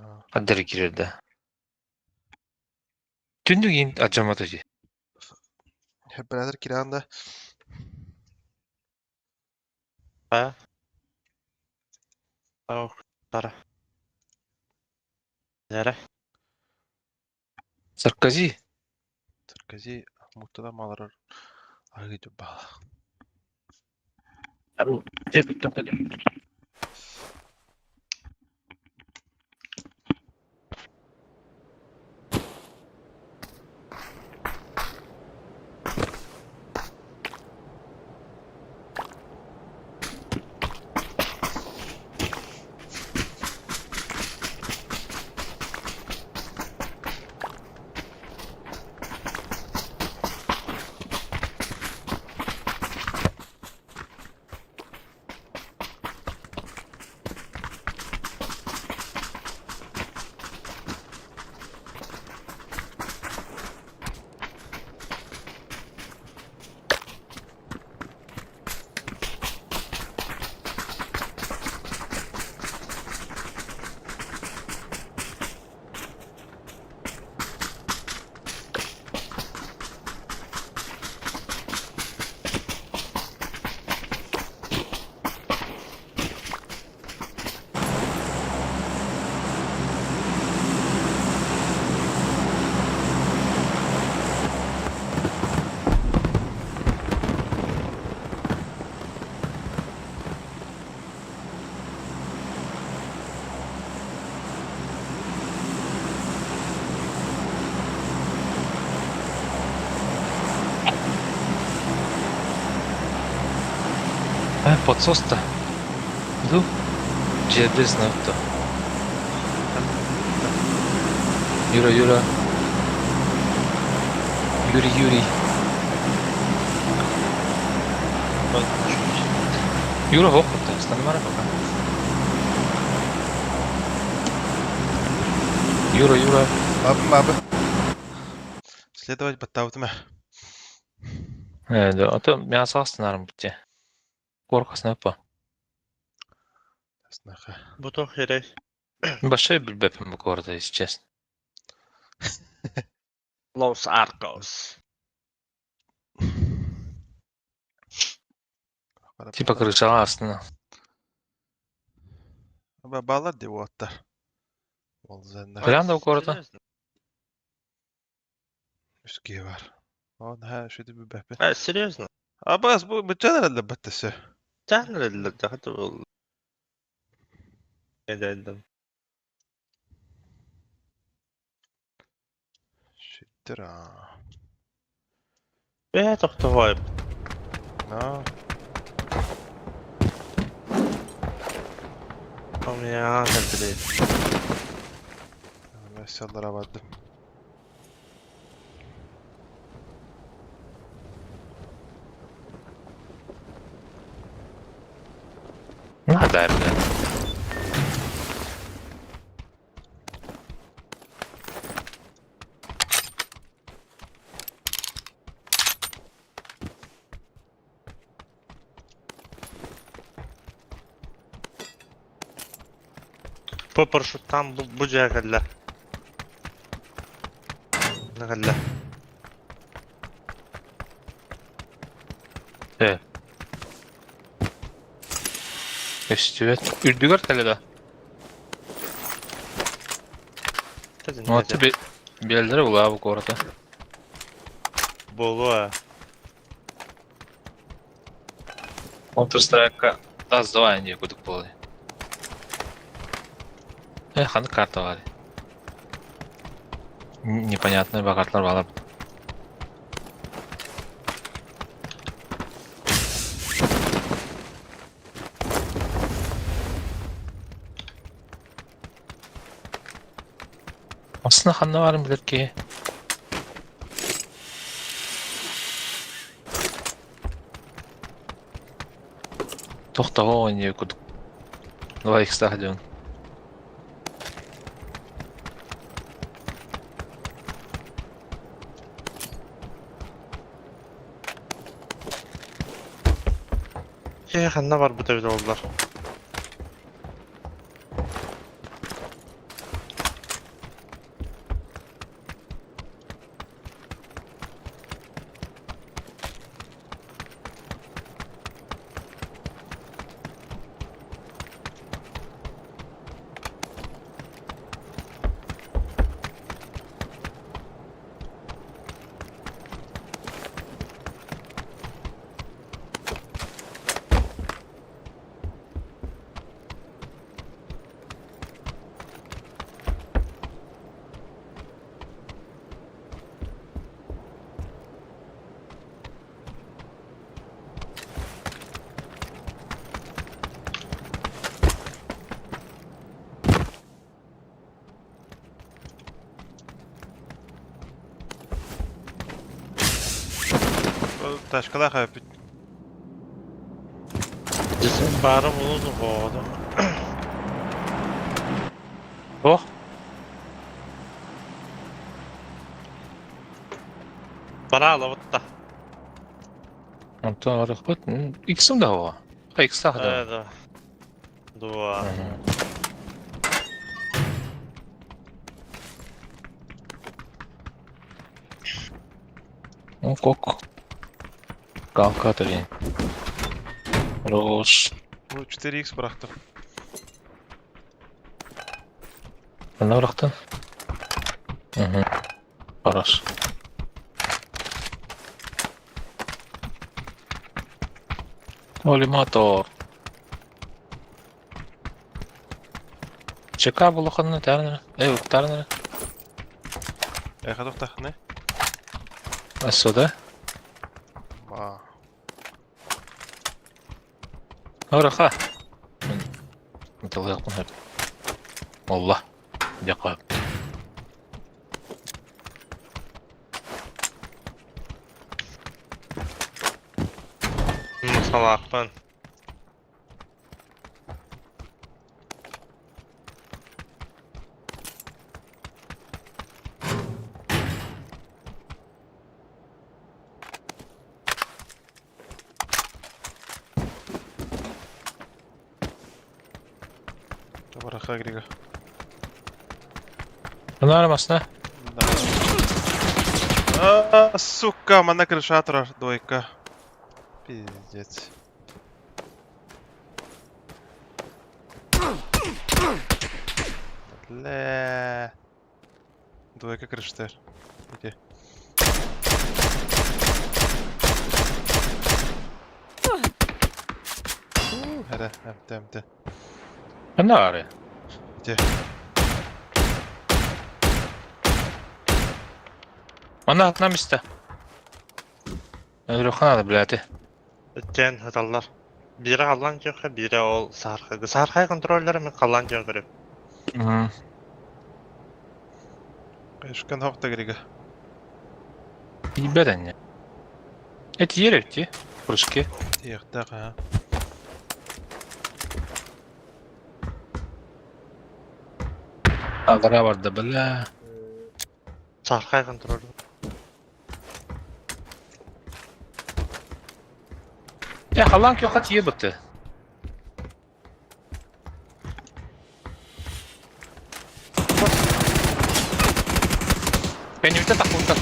Аа, Хаддары киирэр да. Түндүк иин алдьаммата дии. Оператор киирэн да. А? Ау, тара. Нere? Саркози. Саркози муттада маларар. Агы бала. Э, подсос-то. Иду. Дьиэбис то. Юра, Юра. Юрий, Юрий. Юра, хоп, станымара пока. Юра, Юра. Бабы, бабы. Следовать баттаабытым ээ. Э, да, а то мясо астынарым битте. Коркасына па. Снаха. Бу туох эрэй? Большой билбэппин бу города, если честно. Los Arcos. Типа крышаҕа астына. Баалар дии уоттар. Ол зеннер. Прям да города. Серьезно? Үс киһи бар. О, наһаа үчүгэй билбэппин. А, серьезно? Абас бу быччан эрэллэр баттасы. Чаан эрэллэр да хата буолла. Эдэрдэн. Шиттер аа. Бэйэ тохтоһуой. Но. Помнян блин. Месяллара бардым. Надо, блядь. Бу парашюттаан бу бу дьиэҕэ кэллэ. Кэллэ. Э. Өстүбэт. Үрдүгэр кэлэ да. Ну, тебе биэллэрэ улаабы куората. Буолуо. Counter Strike тас два не кудук буолай. Э, ханнык карта баар. Непонятно, багатлар балар. Aslında ханна баарын билэр киһи. Тохтоҕо оонньуу курдук. Давай икстээх дьон. Киһи ханна барбыта эбитэ буоллар. Ташкалаах эбит. Баара буолуо дуо? Ох, Бараалабытта. онтон барыахпыт. Иксим да буо. Иксах да. Э, да. Дуо. Ну, кок. Галка три. Хорош. Бу 4x бырахтым. Ханна бырахтын? Угу. Хорош. Коллиматор. ЧК булаханны тәрнер. Эй, тәрнер. Эхэ тохтахны. Асуда. Ба. Ыраха. Мин тылыахпын сөп. Буолла. Диэххэ сөп. Салаахпын. Бараха Грига. Анара масна. Да. А, сука, манна крыша турар, двойка. Пиздец. Бля. Двойка крыштар. Иди. Эрэ, эмтэ, эмтэ. Ханна баарый? Ити. Манна атынан истэ. Өлүөххэ наада, блядь. Иккиэн сыталлар. Биирэ халлаан күөххэ, биирэ ол саһархайга. Саһархай контроллера мин халлаан күөх көрүм. Ишкан хохта Грига. Тиийбэт энньэ. Э тиийэр эбит дии. Прыжки. Тиэхтээх аа. Аллараа барда бля. Саһархай контроль. Э халлаан күөххэ тиийэ бытты. Кэннибиттэн тахпыттар.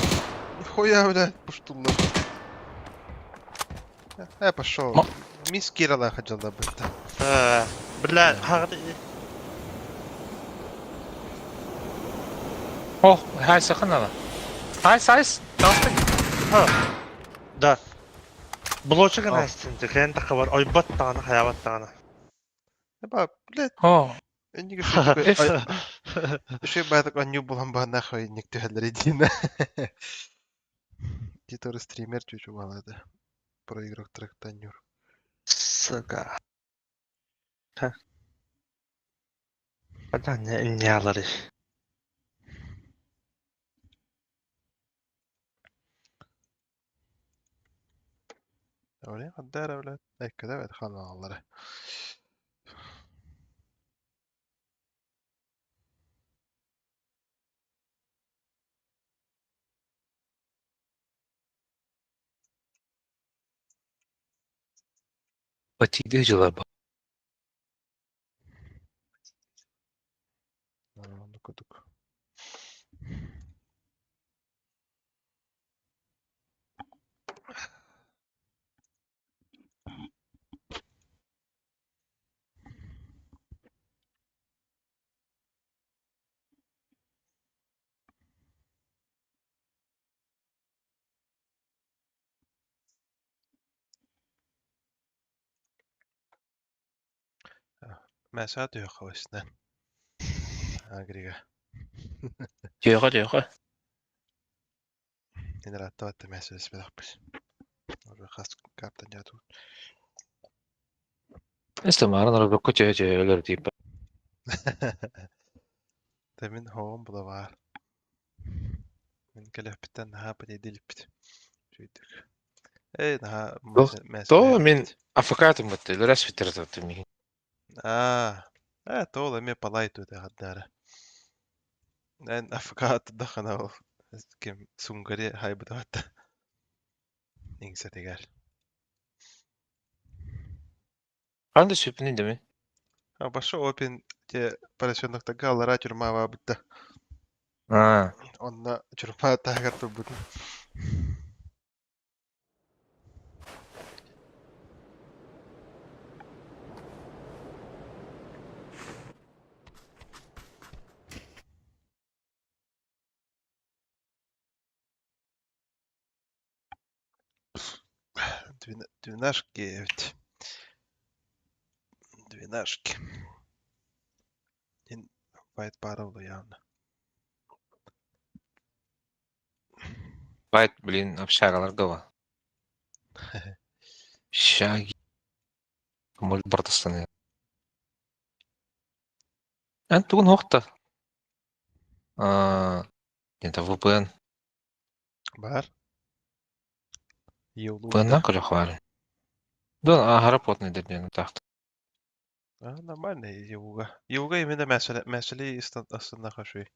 Нихуя, блядь, пуштуллар. Э, пошел. Мисс Киралаха дьалла бытта. Э, бля, хаҕыт О, хай саханала. Айс, айс. Таҕыста. Да. Блочек настин, кэн тахабар ойбот даҕаны хайаабат даҕаны. Эба, блядь, О, энниги Үшүй баатык анню булан баа нахуй инник түһэллэр диина. Титоры стример чучу балады. Про игрок трактанюр. Сука. Хата не алары. Öyle hatta öyle. Ekka evet kanalları. Батиды дьыла Оннук Mä saa työkaluista. Agriga. Тиэҕэ тиэҕэ. Генератор месяц бэлэхпис. Уже хас картан яту. Эстэ маарын арбакка тиэ тиэ өлөр тииппэ. Тэ мин хоом булавар. Мин кэлэппиттэн наһаа патейдилиппит. Чүйдүк. Эй, наһаа То мин афакатым бытты, өлөрөс фитер таттым мин. Аа, э, тоол эмиэ палай туйда хаддаара. Эн афкаат дахана ол ким сунгари хайбытабатта. Иҥсэтигэр. Ханда сүпүнүн да мин. А баша опин те поросенок аллара тюрьма бабытта. Аа. Онно тюрьма таһыгар турбутун. Двенашки эбит. Двенашки. Файт пара явно. Байт, блин, общагалар гова. Шаги. Мульбартастан. Эн тугун уохта? Аа, это VPN. Бар. Еулуга. VPN-нан көрөх баар. Дон аһара плотный дэрдиэн таахта. А, нормально Еуга. Еуга именно мәселе мәселе астында хашуй.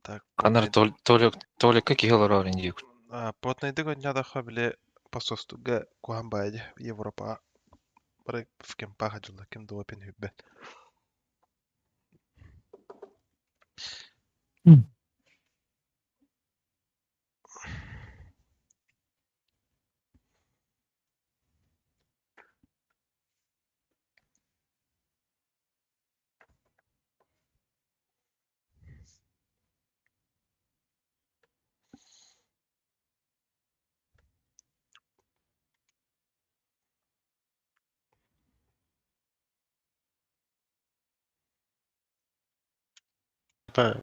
Так, Канар плотный. Толикка киһи олорор индиюк. А, плотныйды гоннядаха биле посостуга кухан байди Европа. Бары в кемпаха жылла кем дуопин хүббет. Биир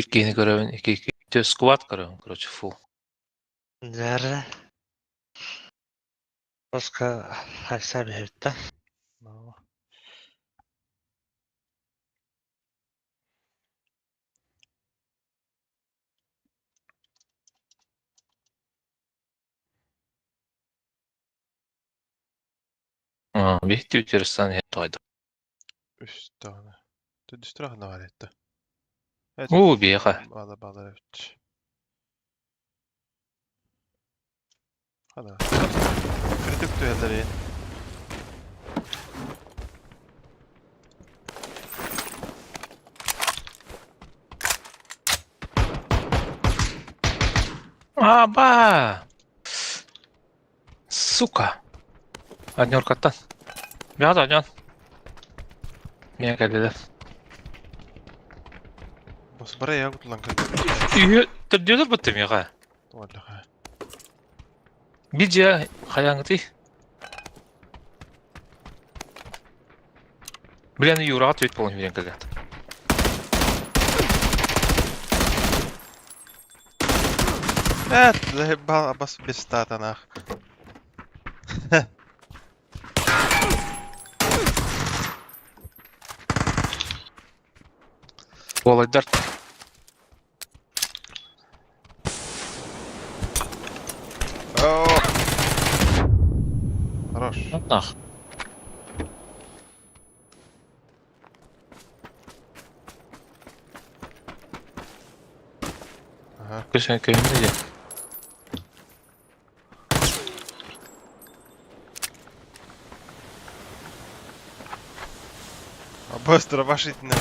киһини көрөбүн, икки икки сквад көрөбүн, короче, фу. Нэрэ. Оска хайса бэһэбитта. No. Биһти үтерсан тойду. Үс тағына. Түдүстүр ағына бар етті. Уу, биэхэ. Бала бала өт. Хана. Критик түһэллэр Аба! Сука! Однеркаттан. Бяда однен. Меня кэллилэр. Бос бара я кутулан кэлбит. Үйе төрдүөлөр бытты миэхэ. Туаллаха. Бидья хайаңыты. Блин, Юраға төйт болын үйрен кілгәт. Эт, бал бас бестатанах. Олайдар. О! Хорош. Нах. Ага. Көсөн көйүндө де. А быстро вашить на.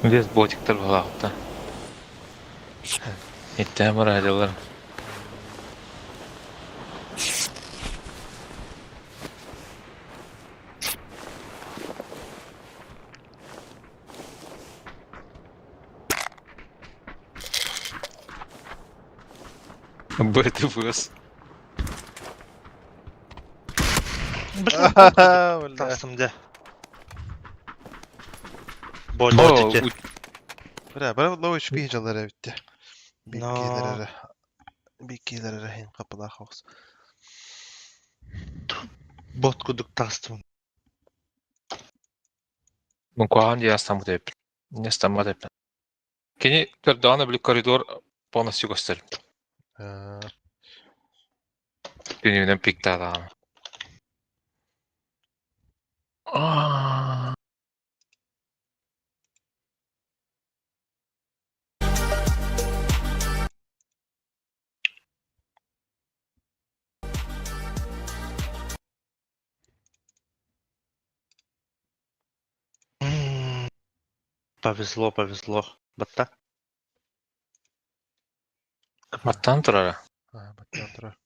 Вес ботиктер балақты. Иттәм радиолар. БТВС. Бля. Тастым де. Бо, Ботики. Бля, бара лоу HP жалар битте. Но. Биккилер. Биккилер хин капыла хокс. Бот кудук тастым. Мункуан я стам деп. Не стам деп. Кени төрданы били коридор полностью göster. Күнүнөн пиктада. Аа. Повезло, повезло. Батта. Маттан турара. А, баттан тура.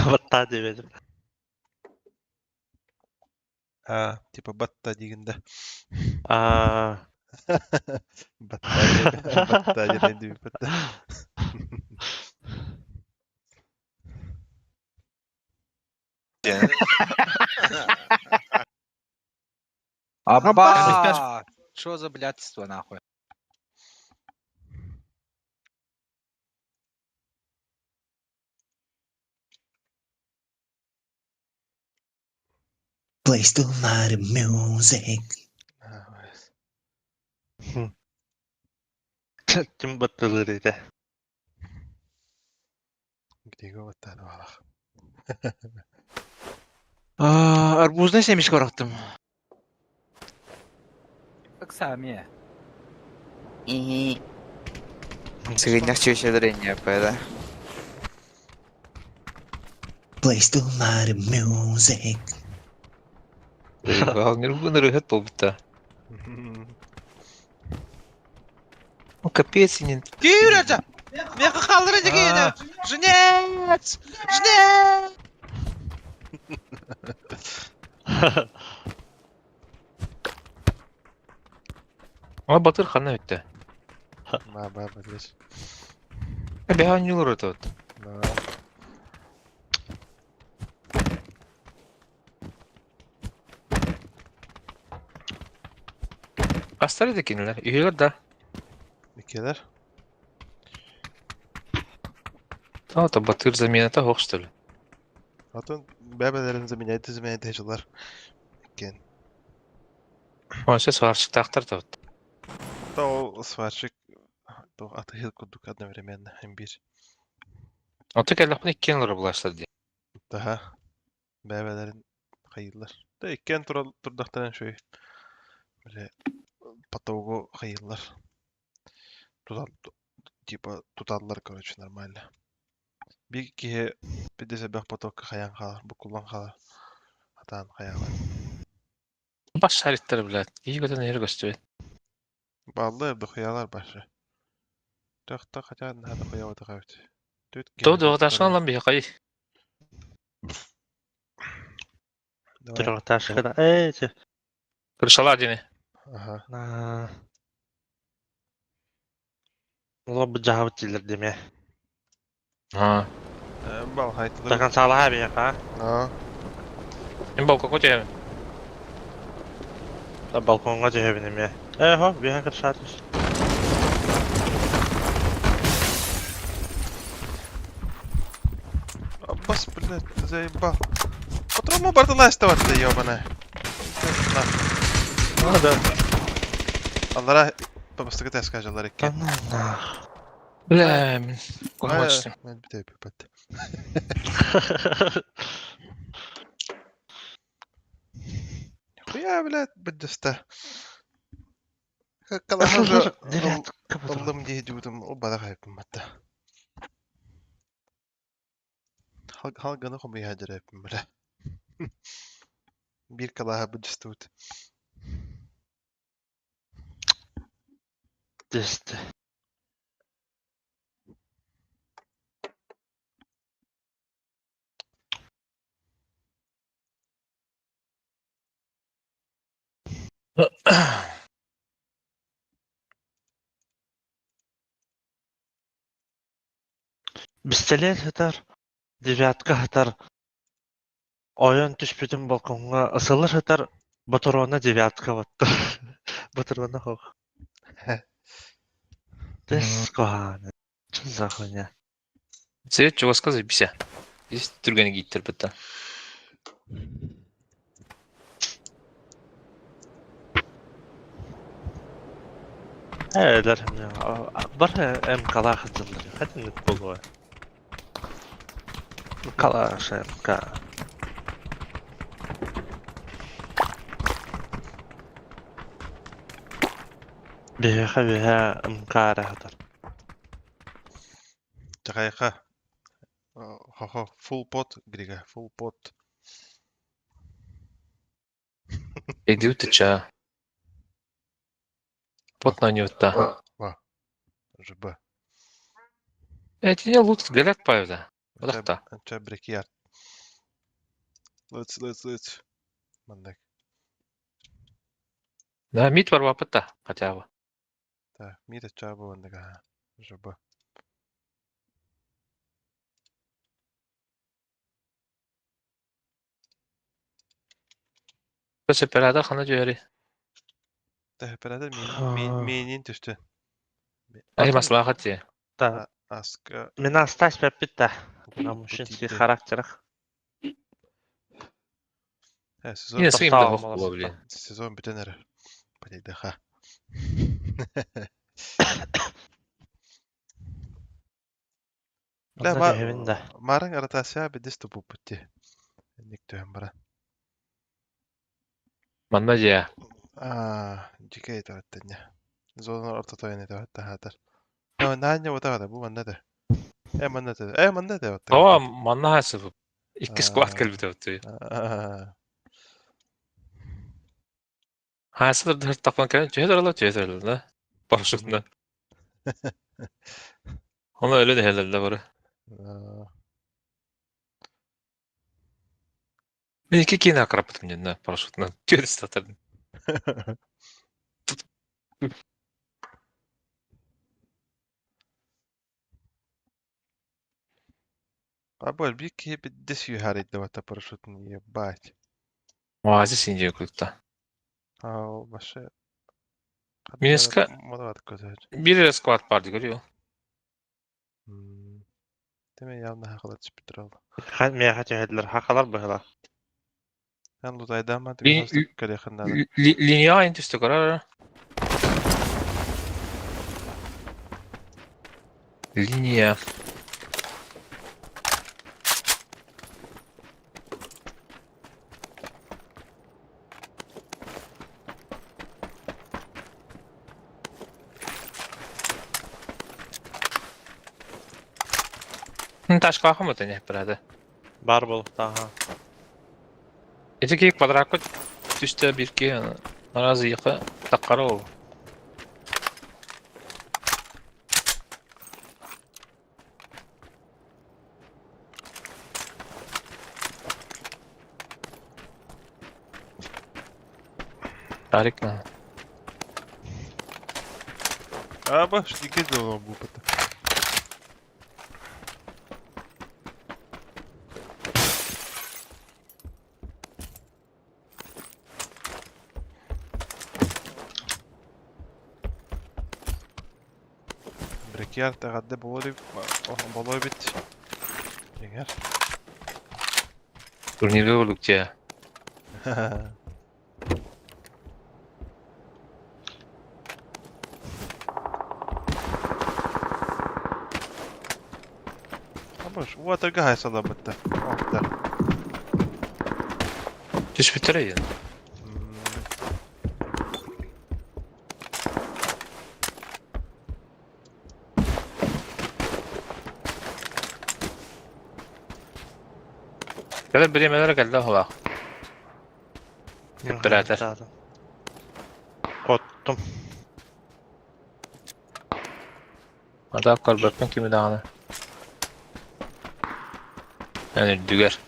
Батта дебедим. А, типа батта дегенде. А, Батта деген, батта деген деп батта. Аба! Что за блядство нахуй? Play the loud music. Ким баттылыр ите? Где баттааны балах. Арбузный семечко барахтым. Как сами. Сыгынньах чүөчэлэр да? Play the loud music. Нервы рыгат полбута. Ну капец, не... Киирэ! Меха халыры дегене! Жнец! Жнец! А Батыр хана өтті. Ма ба билеш. Бехан юлар өтті. Да. Астар еді кинилер. Үйелер да. Икелер. Та та Батыр замената хоқ что ли. Атын бәбәләрен заменяйты заменяйты жылар. Кен. Онша сварщик тақтар та. Та ол сварщик то атыгыл кудук одновременно им бир. Аты кәлләхпін иккен лар булаштар ди. Daha бәбәләрен хайыллар. Да иккен турал турдактан шөй. Биле потогу хайыллар. Тутал типа туталлар, короче, нормально. Bir киһи бидесе бэх потокка хаян халар, букуллан халар. Атаан хаялар. Баш шариттер блядь. И көтен ер көстүбет. Баллы дохуялар башы. Тохта хотя надо хуява тахабит. Түт То доғдашан лан бихай. Давай. Трехэтажка. Эй, эти. Крышала дини. Ага. На. Лоб жабыт дилер деме. А. Бал хайтылы. До конца лаби, а? А. Мен балконго түһәм. Да балконга түһәбин эме. Э, хо, биһэн кыршатыш. Аббас, блядь, заебал. Патрому бардалайставать, ёбаная. На. А, да. Аллара babastıkı ters kajalar иккен. На. Бля, мен кохма түстүм. Мен бите бит. Хуя, блядь, бдеста. Калахажа Аллам дии дүүдүм о бада хайпым батта. Хал ганы хомый хаджар хайпым бля. Бир калаха бдестут. Десте. Бистелер хытар, девятка хытар. Ойон түшпүтүн балконга ысылыр хытар, батырона девятка батты. Батырона хох. Дес коханы. Чын захуня. Совет чугаска запися. Здесь түргені гиттер бітті. Элер, бар МК-ла хытылыр. Хәтин болуы. Калаш МК. Биһэ биһэ МК рахатар. Чакайка. Хо-хо, full pot, Грига, full pot. Эдиут ча. Пот на нюта. Ва. ЖБ. Эти не лут горят павда. Вадахта. Анча брекияр. Лыц, лыц, лыц. Мандак. Да, мит бар вапыта, хотя бы. Так, мида чабы мандак. ЖБ. Оператор хана түһэри. Оператор миинин түстүн. Ай маслаха ти. Да. Аска. Мен астась пеппит да. На мужчинский характерах. Сезон Yine sıkayım da bok bulabilir. Сезон бүтэн эрэр. Патайдаха. Да, марын ротация бидис тупуппут Ник түһэн баран. Манна дьэ. Аа, дьикэй тараттанья. Зона ортотойн этэ хаатар. Но наанньа утаҕата бу манна да. Э манна да. Э манна да. Оо, манна хасып. Икки сквад кэлбит эбит. Хаасылар тапан кэлэн түһэ тураллар, түһэ тураллар да. Парашютна. Оны өлөн иһэллэр бары. Мен икки киин акраппытым дьэннэ парашютынан түөрт статардым. Або биир киһи биддес юһаарыйдыбата парашютун ебать. Оазис синже култа. Аа, башы. Минеска бир сквад бар көрүө. Теме явно хакалар түспүттөр ол. Миэхэ түһэллэр, хакалар быһыла. Эн лутайдама кэлиэхин Линия айн түстө көрөр. Линия. Ташка хам өтөне брады. Бар болуктааха. Эти ки квадракка түстө бирки наразы йыкы таккары ол. Тарик на. Аба, штики долго бупата. Брекер тагадды болой бит. Деңер. Турнирде болдук же. Абаш, уатырга хайсала бытта. Оттар. Түспүттөр эйен. Кэлэр бириэмэлэр кэллэ хола. Оператор. Коттум. Ата көрбөппүн кими даҕаны. Эн үрдүгэр.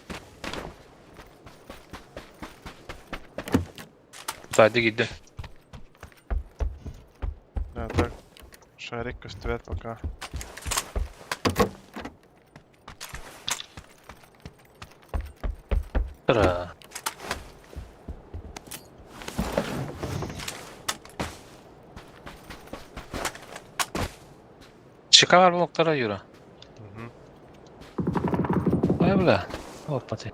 Сайды киирдим. Да, так. Шарик көстүбэт пока. Тура. Чика бар блоктара Юра. Ой, бля. Опа ты.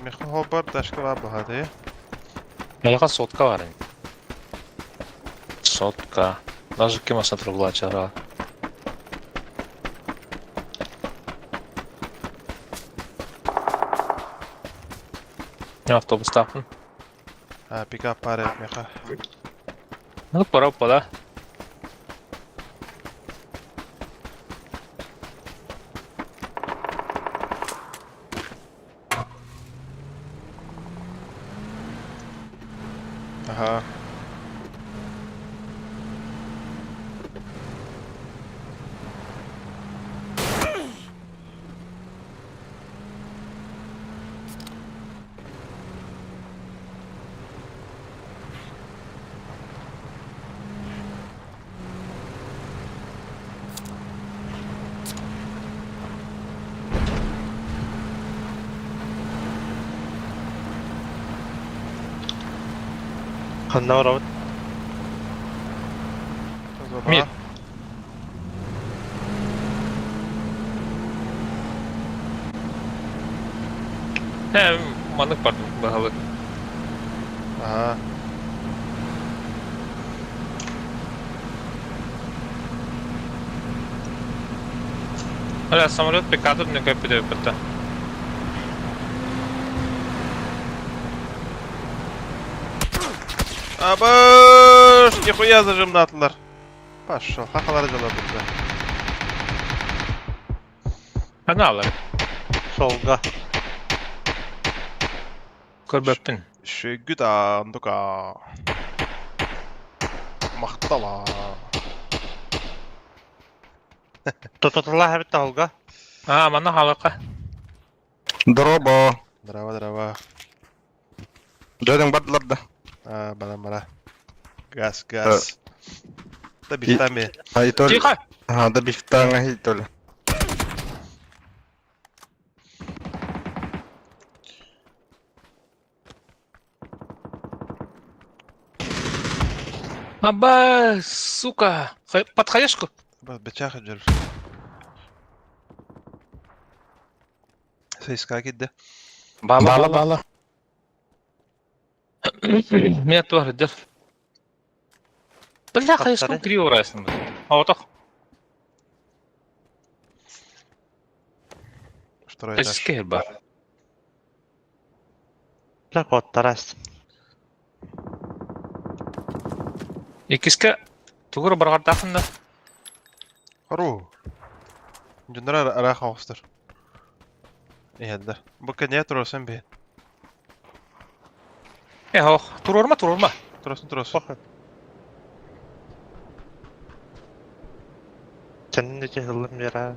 Меха хобар ташка бар бахады. Меха сотка бар. Сотка. Даже кем асатыр чара. Не автобус тапын. А, пикап пары меха. Ну, пора пора. Ага. Ханна барабыт? Мид. Э, маннык бардым баһылык. Ага. Бля, самолет пикадыр не көппүтэ бытта. Абыш, нихуя зажимнатылар. Пошел, хахалар дела бутта. Аналар. Солга. Көрбөппүн. Шөгүт андука. Махтала. Тототула хэбит толга. А, манна халака. Дорообо. Здорово, здорово. Дьонуҥ бардылар да? А, бара, бара. Газ, газ. Да бифтами. А, и то ли... Тихо! Ага, да бифтаҥа и то ли. Аба, сука! Под хаешку? Бечах дьэр. Сейска кидде. Бала, бала, бала. Меня тоже, дер. Бля, хаешку три урайсың. Отох. Второй этаж. Эскер бар. Бля, куоттарас. Иккиске тугур баргардахын да. Хару. Дьоннор араха оҕустар. Иһэллэр. Бу кэннэ туруорсан биһин. Э, ох, туруорма, туруорма. Туруорsun, туруорsun. Сенин ичи хыллым яра.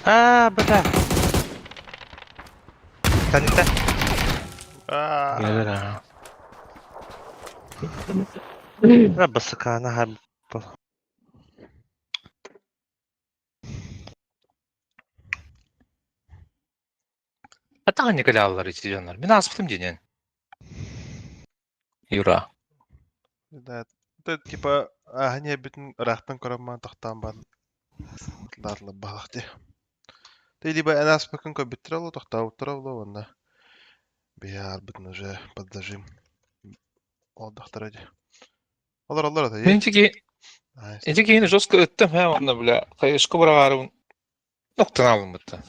Аа, бля. Тэнтэ. Аа. Гелер а. Басыкаана хаб. Атаҕа Николаалар ити дьоннор. Мин ааспытым диэн. Юра. Да, это типа ааһан бүтүн ыраахтан көрөн маан тохтоон баан лаарлар баалах дии. Ты либо эн ааспыккын көрбүттэрэ буолуо, тохтообуттара буолуо уонна биһи аарбытын уже поддажим олордохторо дии. Олороллор ата Мин ити Найс. ити киһини жестко ыттым һэ уонна бля хайышка быраҕаарыбын ноктан алыммыттан.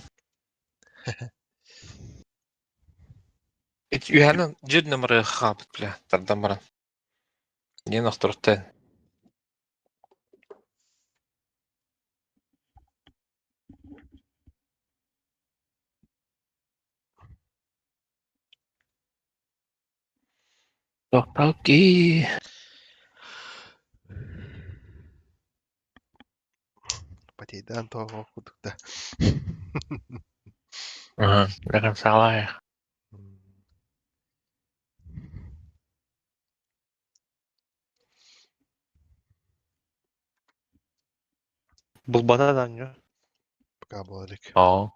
Ити үһэнэн дьир нымыры хаапыт бля тардан баран. Диэн охторуттан. Тохталки. Потейдаан тоҕо курдук да. Ага, до конца лая. Булбата да анньу. Пока буола илик. Оо.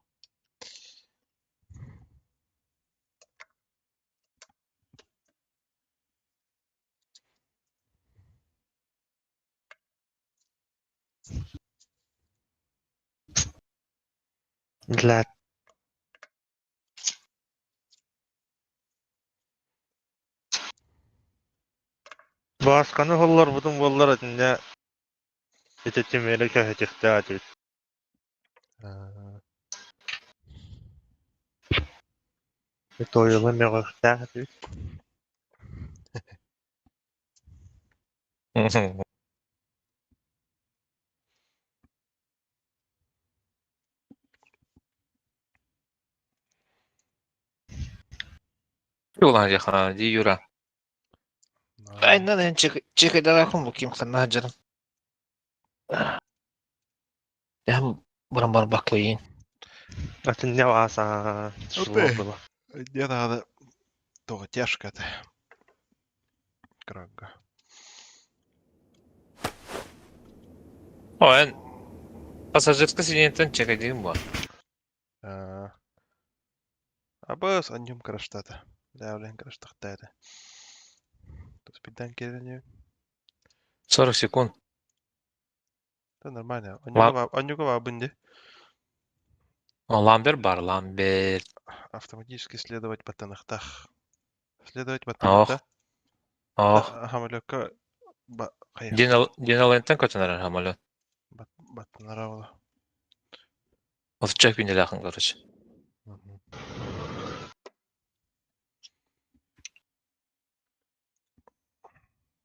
Для Баасканы холлорбутун буоллар итиннэ ити тимири кэһэтиэхтээх этибит. Тойула мөҕүөхтээх этибит. Юлан дьаха, ди Юра. Айнан чекайдаракын бу ким ханна жаным. Ям баран бар баклайын. Атын не ааса Где надо? Только тяжко это. Крага. О, эн пассажирскай сиденьеттэн чэкэдиим буо. Абыс анньым кыраштата. Дәвлен кыраштахтаата. Туспидан кирен 40 секунд. Да нормально. Анюга бабын ди. Ламбер бар, Ламбер. Автоматически следовать баттанахтах. Следовать Ох. баттанахта. Ох. Хамалекка Диналентен көтөнөр самолет. Баттанара ола. Отчак күнделәхин, короче.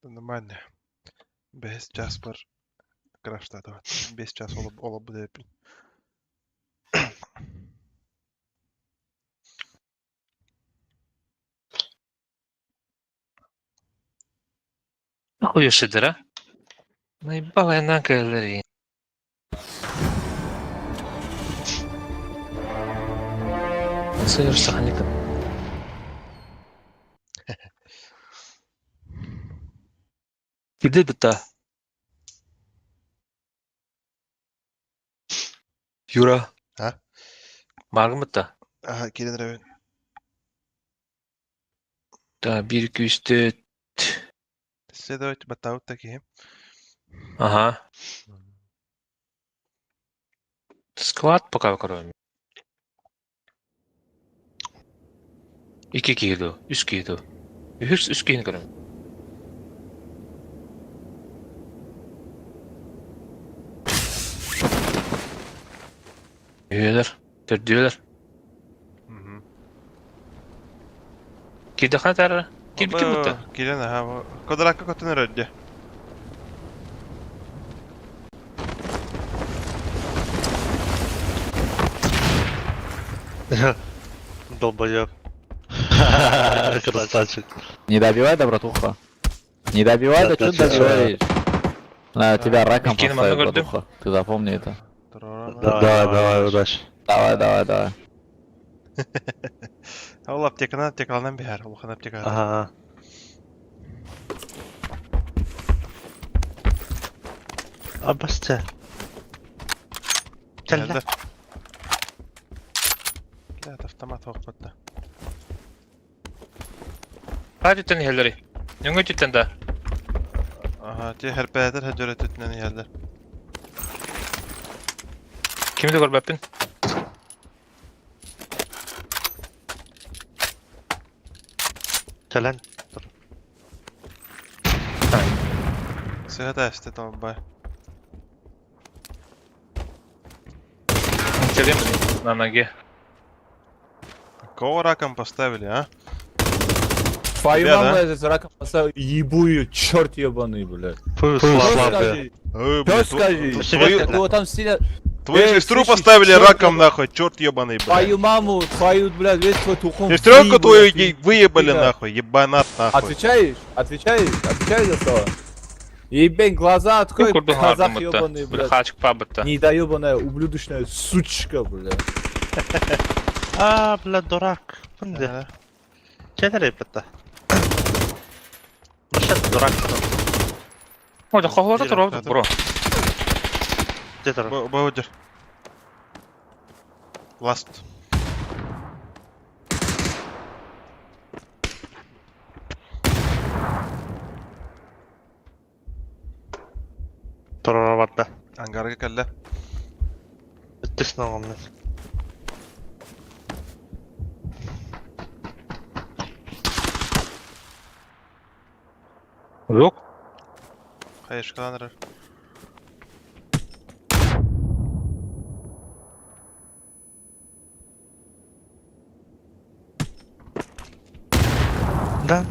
Нормально. Бес час бар. Краштата. Бес час ола буде. Охуя шидера. Наебала я на галерее. Сыр сахаником. Киде бita? Юра. А? Баргын бita? Ага, кирен рәвен. Да, 1 2 3 4. Следовать баттаут такие. Ага. Склад пока көрөм. Ики киһи үс киһи Үһүс үс киһини көрөм. Үһүөлэр, төрдүөлэр. Кирдэ хана Кир ким бутта? Кирен, ага. Квадракка көтөн өрөддө. Долбоёб. Красавчик. Не добивай, да, братуха? Не добивай, да, Да, что да, добиваешь? На, тебя раком Кинем поставят, одну горду. братуха. Ты запомни это. Давай, давай, удачи. Давай, давай, давай. Ол аптеканан аптекаланан бихар, улахан аптека. Ага. Абасте. Кэллэ. Блядь, автомат оқпатта. Хай түттен хеллери. Нүңгө түттен да. Ага, те хәрпәтер хәҗәрә түтнән яллар. Кимди көрбәппин? Кэлэн. Сыгата әсте толбай. Келем на ноге. Кого раком поставили, а? Твою Тебя, маму да? я здесь раком поставил, ебу ее, черт ебаный, блядь. Фу, Чё слабый. скажи? Ой, Чё блядь, скажи? твою- Его там сидят... Твою Эй, сестру слышишь, поставили чёрт раком, ебаный. нахуй, черт ебаный, блядь. Твою маму, твою, блядь, весь твой тухом. Сестренку выебу, твою ты- выебали, ты, нахуй, ебанат, нахуй. Отвечаешь? Отвечаешь? Отвечаешь за слова? Ебень, глаза открой, Курдун казах хардым ебаный, бутта. блядь. Хачык пабытта. Недоебанная, ублюдочная сучка, блядь. А, бля, дурак. Пынды. Кэлэр эппетте. Машет дурак. Ой, да хохлота туруп, бро. Где Баудер. Ласт. Турара барда. Ангарга кэллэ. Өттүс ноңомнун. Yok. Хайышкаланыр. Да.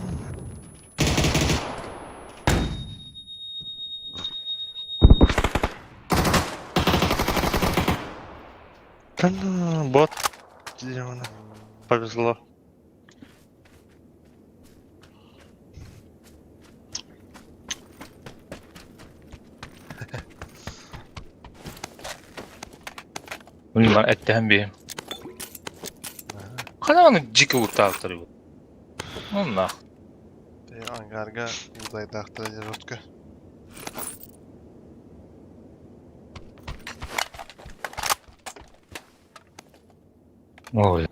Да ну, бот. Сделано. Повезло. Bilmem эттэһэн биһим. Хана аны жики уртаактар бу. Оннах. Ангарга удайдаахтара жестко. Ой.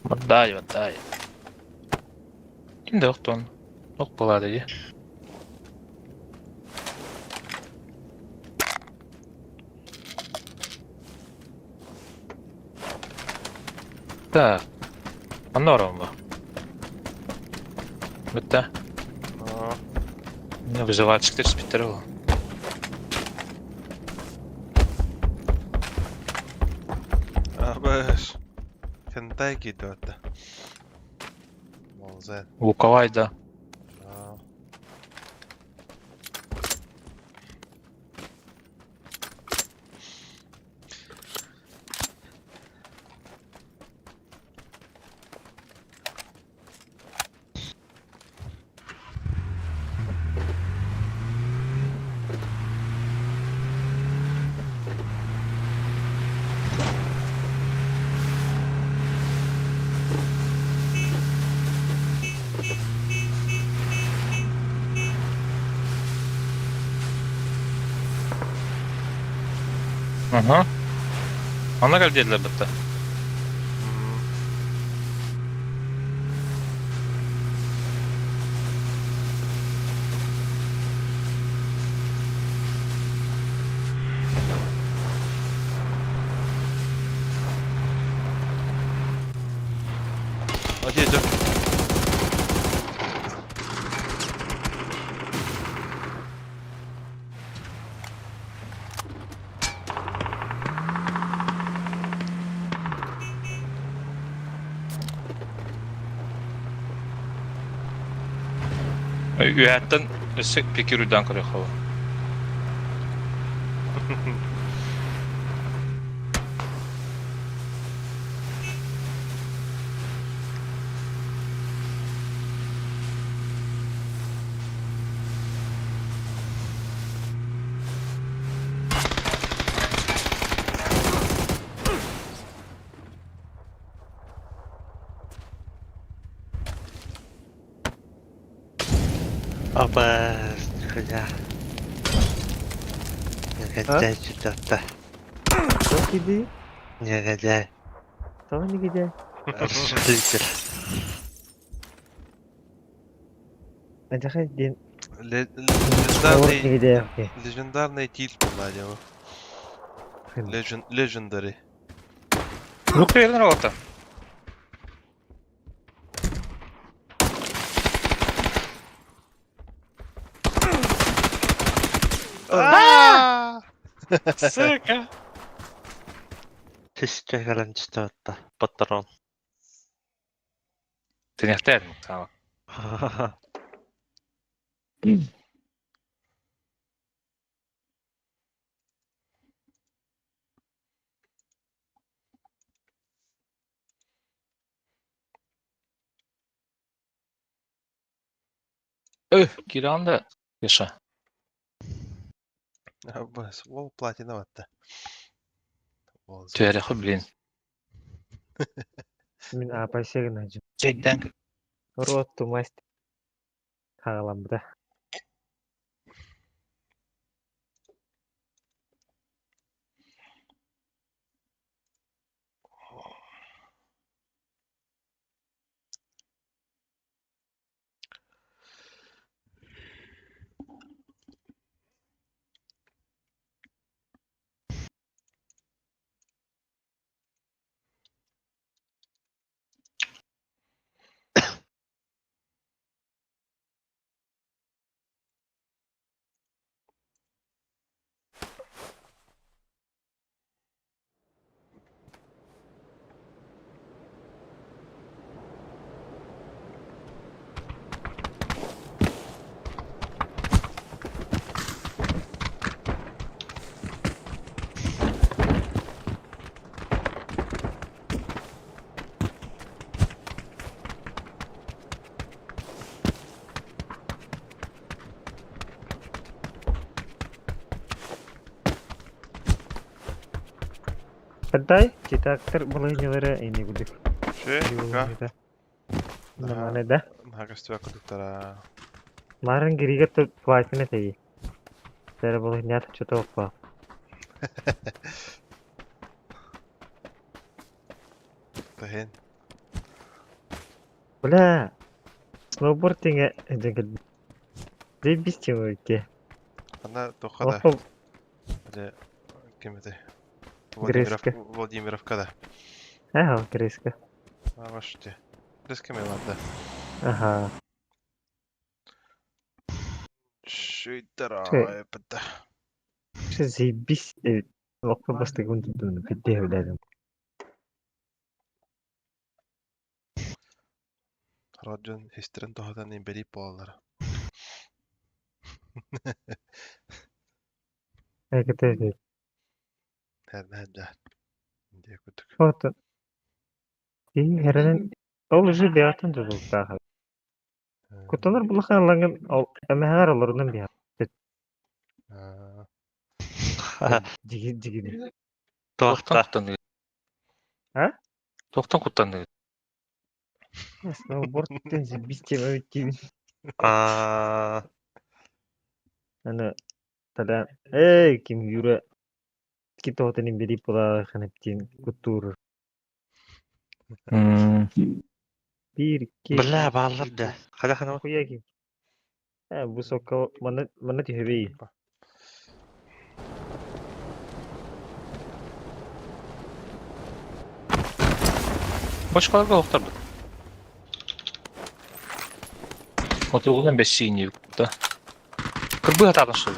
Отдай, отдай. Ким да охтон. Ох была дии. Так. Онором бу. Бүтэ. Не выживальщиктар испиттэр ол. Абыш. Хентай киирдэ Молзен. Луковай, да. Ага. Ана кэл диэтилэр бытта. Окей, идем. Үөһэттэн өссө пикируйдаан көрүөххэ буолуо. Абас, нихуя. Негодяй что-то. Что киди? Негодяй. Что негодяй? Расширитель. Антиха ден. Легендарный, Негодяй. Окей. легендарный тильт была дело. Legendary. Лук верно работа. Сука. Сестрä кэлэн что-то. Патрон. Ты не оставил, сама. Киранда, Кеша. Абас, ол платина батта. Түһэрэх, блин. Мин апайсегин ажым. Чэйдэн. Рот тумасть. Хагаламбыта. Отдай, читактар балаһыанньалара ини курдук. Ши, пока. Балаһыанньата. Нормально, да? Наһаа көстүбэт курдуктара. Марын гиригэ платина тэйи. Тэре балаһыанньата что-то оппа. Таһын. Бля, сноуборд тиҥэ дьэҥкир. Заебись тема икки. Ана тоха да. Опа, Бile ким этэй? Владимиров, Грецка. Владимировка да. Ага, Грецка. А, ваште. Грецка ми ладно. Ага. Шуйдара, бда. Что заебись. Лопа бастыгын тутуну пидде билерим. Родион истерин тоһатан имбери буолалар. Экете. Эрнэ диэ курдук. Вот. И херенен ол уже биятын тутултааха. Куталар булахан лангын ол эмэхэр олорунан бият. Жиги жиги. Туохтан куттанныгыт? А? Туохтан куттанныгыт? Сноуборд тен заебись тема икки. Аа, Аны тогда эй ким Юра китоотын имбери була ханептин кутур. Бир икки. бля, бааллар да. Хайда хана Хуя ким. Э бу сокка мана мана түһэбей. Бочкаларга охторбут. Отугунан бэссиини да. Кырбы хатаатын что ли?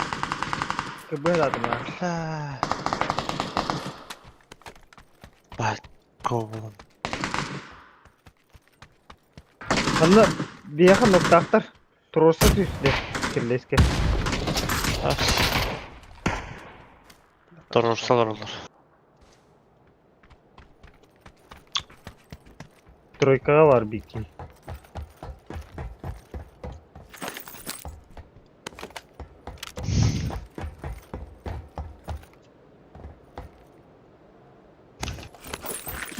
Кыбы датыма. Бля. Бать, ковун. Манна биэха ноктаахтар туруорса түстэ кирлеске. Торорсалар олар. Тройкаға бар бикки.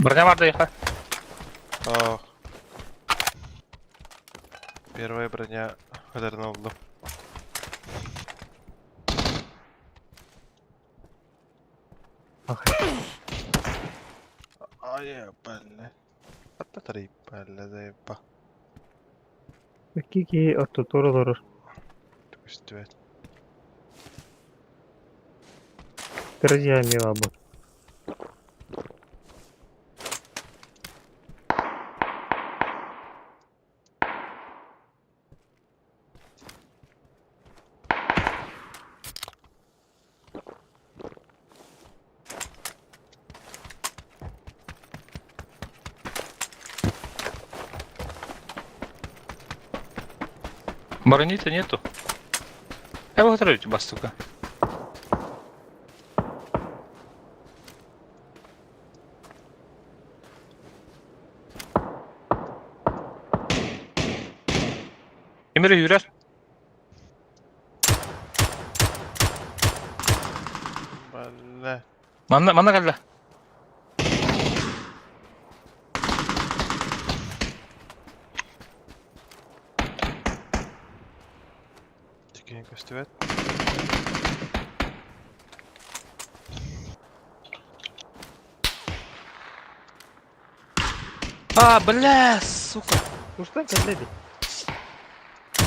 Броня бар да еха. Ох. Первая броня Арнольду. Ай, бля. Аттатары, бля, заеба. Икки киһи ортотугар олорор. Көстүбэт. Кыра дьиэ эмиэ баар буолуо. Брони-то нету. Я бы хотел бастука. Эмире юрэр. Бля. Манна манна кэллэ. Тикин көстүбэт. А, бля, сука. Устан кэллэ дии.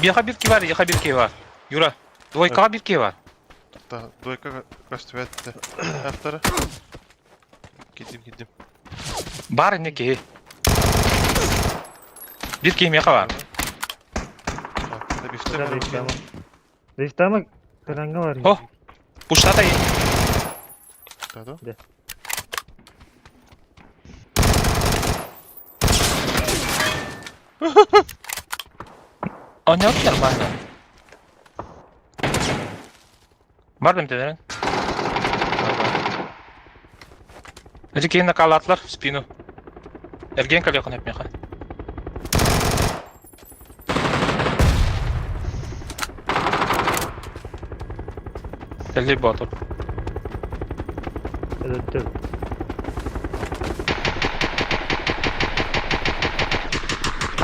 Биэхэ биир киһи бар, эйиэхэ биир киһи бар. Юра, двойкаҕа биир киһи бар. Да, двойка көстүбэт. Автора. Кидим, кидим. Бар инне киһи. Биир киһи миэхэ бар. Так, бифте Да, лифтама. Лифтама таранга бар. О! Пуштата и. Да, да? Да. Оонньоот нормально. Бар дым тенерин. Эти киһи накалаатылар в спину. Эргиэн кэлиэххин эп миэхэ. Тэллэй Боотур. Өлөттөр.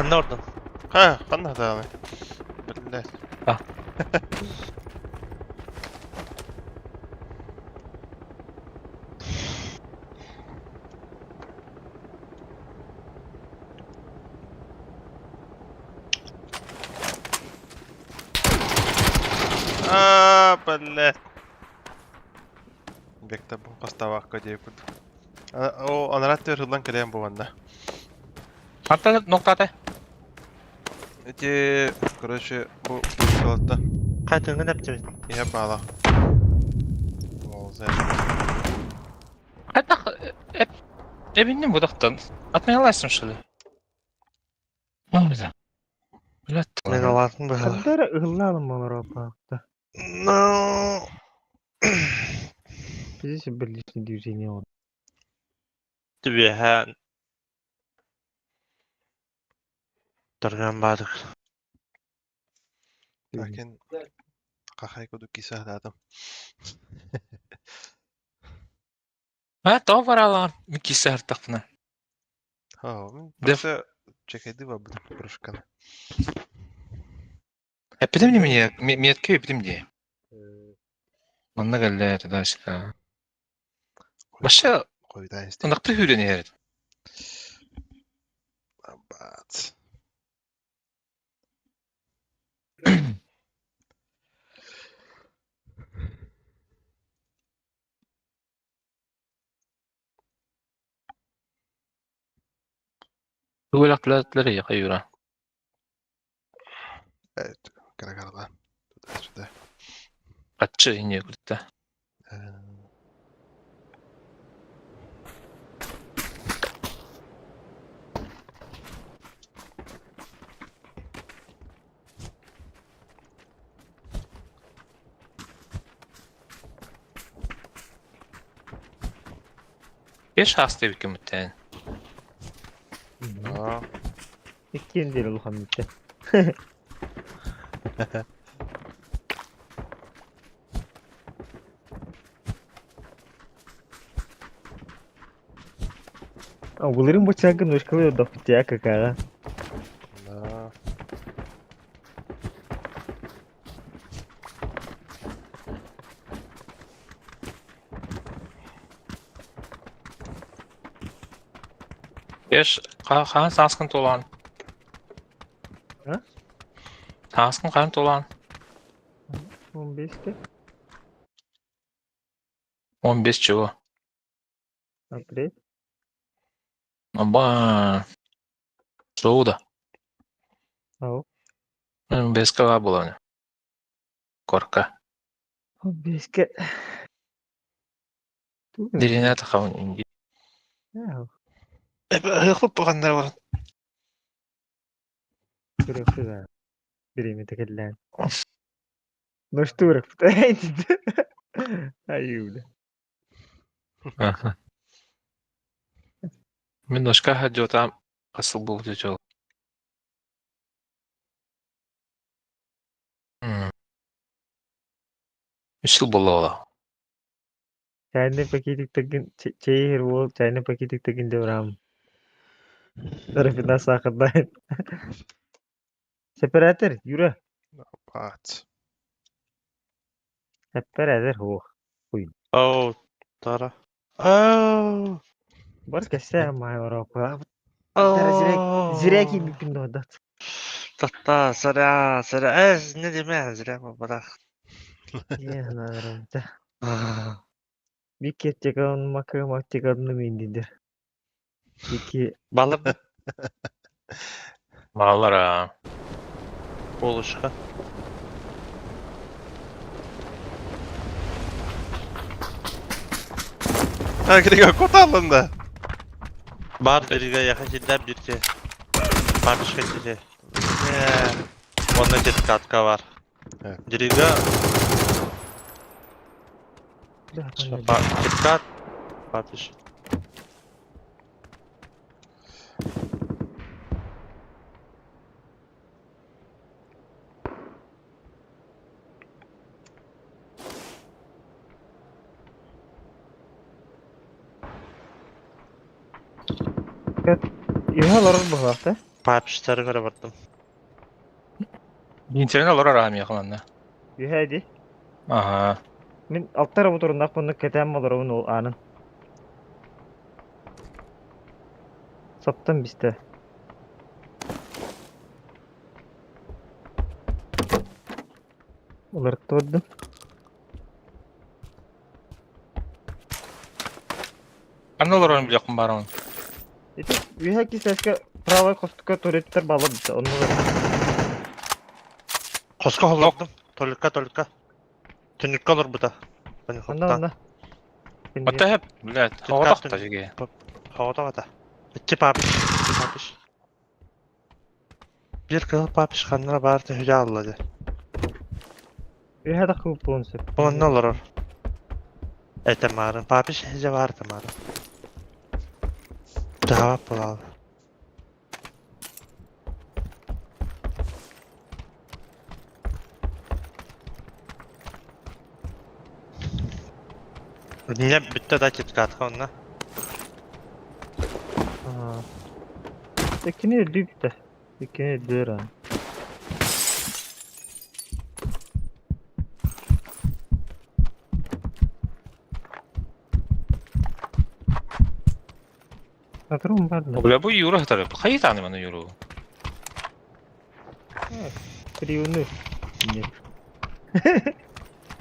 Ханна ордун? Ха, ханна даҕаны. Биллэр. А. А, блядь. Бекта бу хастаабакка диэ курдук. О, анараа өттүгэр ылан кэлиэн буоланна. Хантан ноктаата? Эти, короче, бу пушкалатта. Хайтыҥҥын эптибит. Иһэ баала. Ол зэ. Хайдах эбинним будахтан. Отменялась что ли? Мамза. Блядь. Мен алатын быһыла. Ханна эрэ ыһыллаалым олоруохтаахта. No. Здесь были лишние движения. Вот. Түбүһэ Торган баадык. Ләкин хахай курдук кисе сатаатым. А, тоҕо бараалаҕын мин киирсэ сырыттахпына. Оо, мин Дэ просто чекайдыы барбытым кружканы. Эппитим дии миэ миэткэ эппитим дии. Манна кэллэ туда-сюда. Вообще Хойутаан истим. ынахты сүүрэн иһэр. Абаат. Тугу элэхтилэр хайыыра. Evet, кыра Туда-сюда. Хаччы инньэ курта. Беш хааста эбиккин Аа. Иккиэн диэри улахан бүттэ. А былырыын баччааҥҥа ножкалыы олордохпут дии АКК-ҕа. Да. Беш хаан сааскын туолаан? А? Сааскын хаан туолаан? 15-те. 15 чего? Апрель. Аба. Соуда. Ау. Беска буолан. Корка. 15-ке. Диринэ тахабын инди. Ау. Ыһыахпыт буҕаннар баран. Көрүөхпүт Бириэмэтэ кэллээн. Ночтуураппыт. Айыы Мин ножка хадьотам асыл буолбут дьол. Үс сыл буолла Чайный пакетик тагын чэй иһэр уол чайный пакетик тагын деп барам. Рафина саахардаан. Сепаратор, Юра. Баат. Сепаратор хуох. Хуй. Оу, тара. Оу. Бар кэсээ маай орооппа. Оу. Зря киирбиппин доҕордоот. Татта, саря, саря. Э, не деме, зря барах. Ийэ надарабыта. Бикки макы миндидер. Бикки Балыр Баалара. болушка. Ha, киригэ куталлында. Бар бириге яха жиндан бирге. Бардышка жире. Онна жеткатка бар. Дирига Жеткат. Бардыш. Юха олорор быһыылаах да? Папиштары көрө бардым. Интернет олорор аамия ханна. Үһэ ди. Ага. Мин алта эрэ туруннаах онно кэтээн олоробун ол аанын. Саптан бистэ. Уларытта бардым. Ханна олорорун билиэхпин баарабын. Ити үһэ кисэскэ правай хостука туалеттар баалар битэ. Онно Хоско холлордум. Только только. Түнүккэ олорбута. Онно онно. Ата хэп, блядь, хоҕотох та жиге. Хоҕотох ата. Иччи папиш. Иччи папиш. Биир кыһыл папиш ханна баар түһүдэ алла дии. Үһэ да кылпуун сөп. Онно олорор. Этэ маарын. Папиш иһдьэ баар этэ маарын. Таһаабат буолаалы. Инньэ бүттэ да киткатка онно. Аа. Иккини үрдүү бүттэ. Иккини үрдүөр аан. Патрон бар да. Бля, бу Юра хатары. Хайы тааны маны Юру. Кривуну. Нет.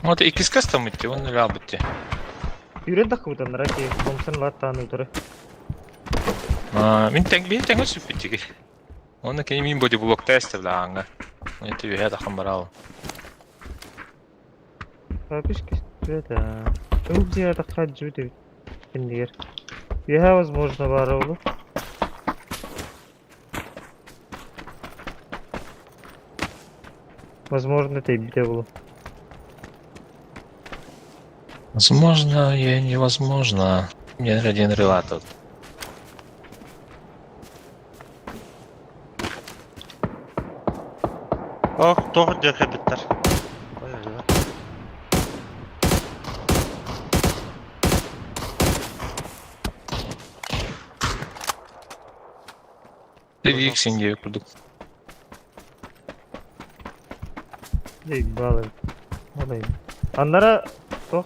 Вот иккис кастом идти, он ля битти. Юрэ да кыбытан раки Томпсон латтааны утары. А, мин тең бир тең өсүп битти. Оны кени мин боди блок тест бля аңга. Это үһэ тахан барал. Папиш кестү да. Ылдьыа тахха дьү киндигер. Үһэ возможно баар олу. Возможно, тэйбитэ буолуо. Возможно, я невозможно. Мне один релатор. Ох, туох диэхэ биттэр. Ты Виксинге курдук. Балай. Балай. Аннара тох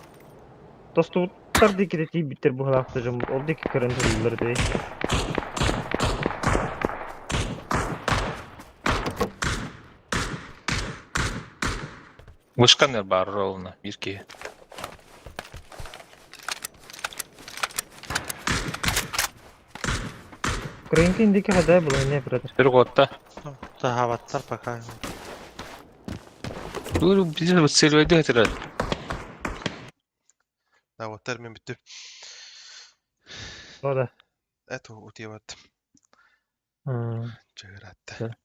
тостубуттар диэки тиийбиттэр быһалаахта дьоммут. Ол диэки көрөн тураллар дии. Вышканер бар ровно, бирки. Украинка индики хадай была не братер. Бір готта. Таһаабаттар пока. Бу биз целведе хатырат. Да, вот термин бүттү. О да. Это утиебат. М. Чыгыратты.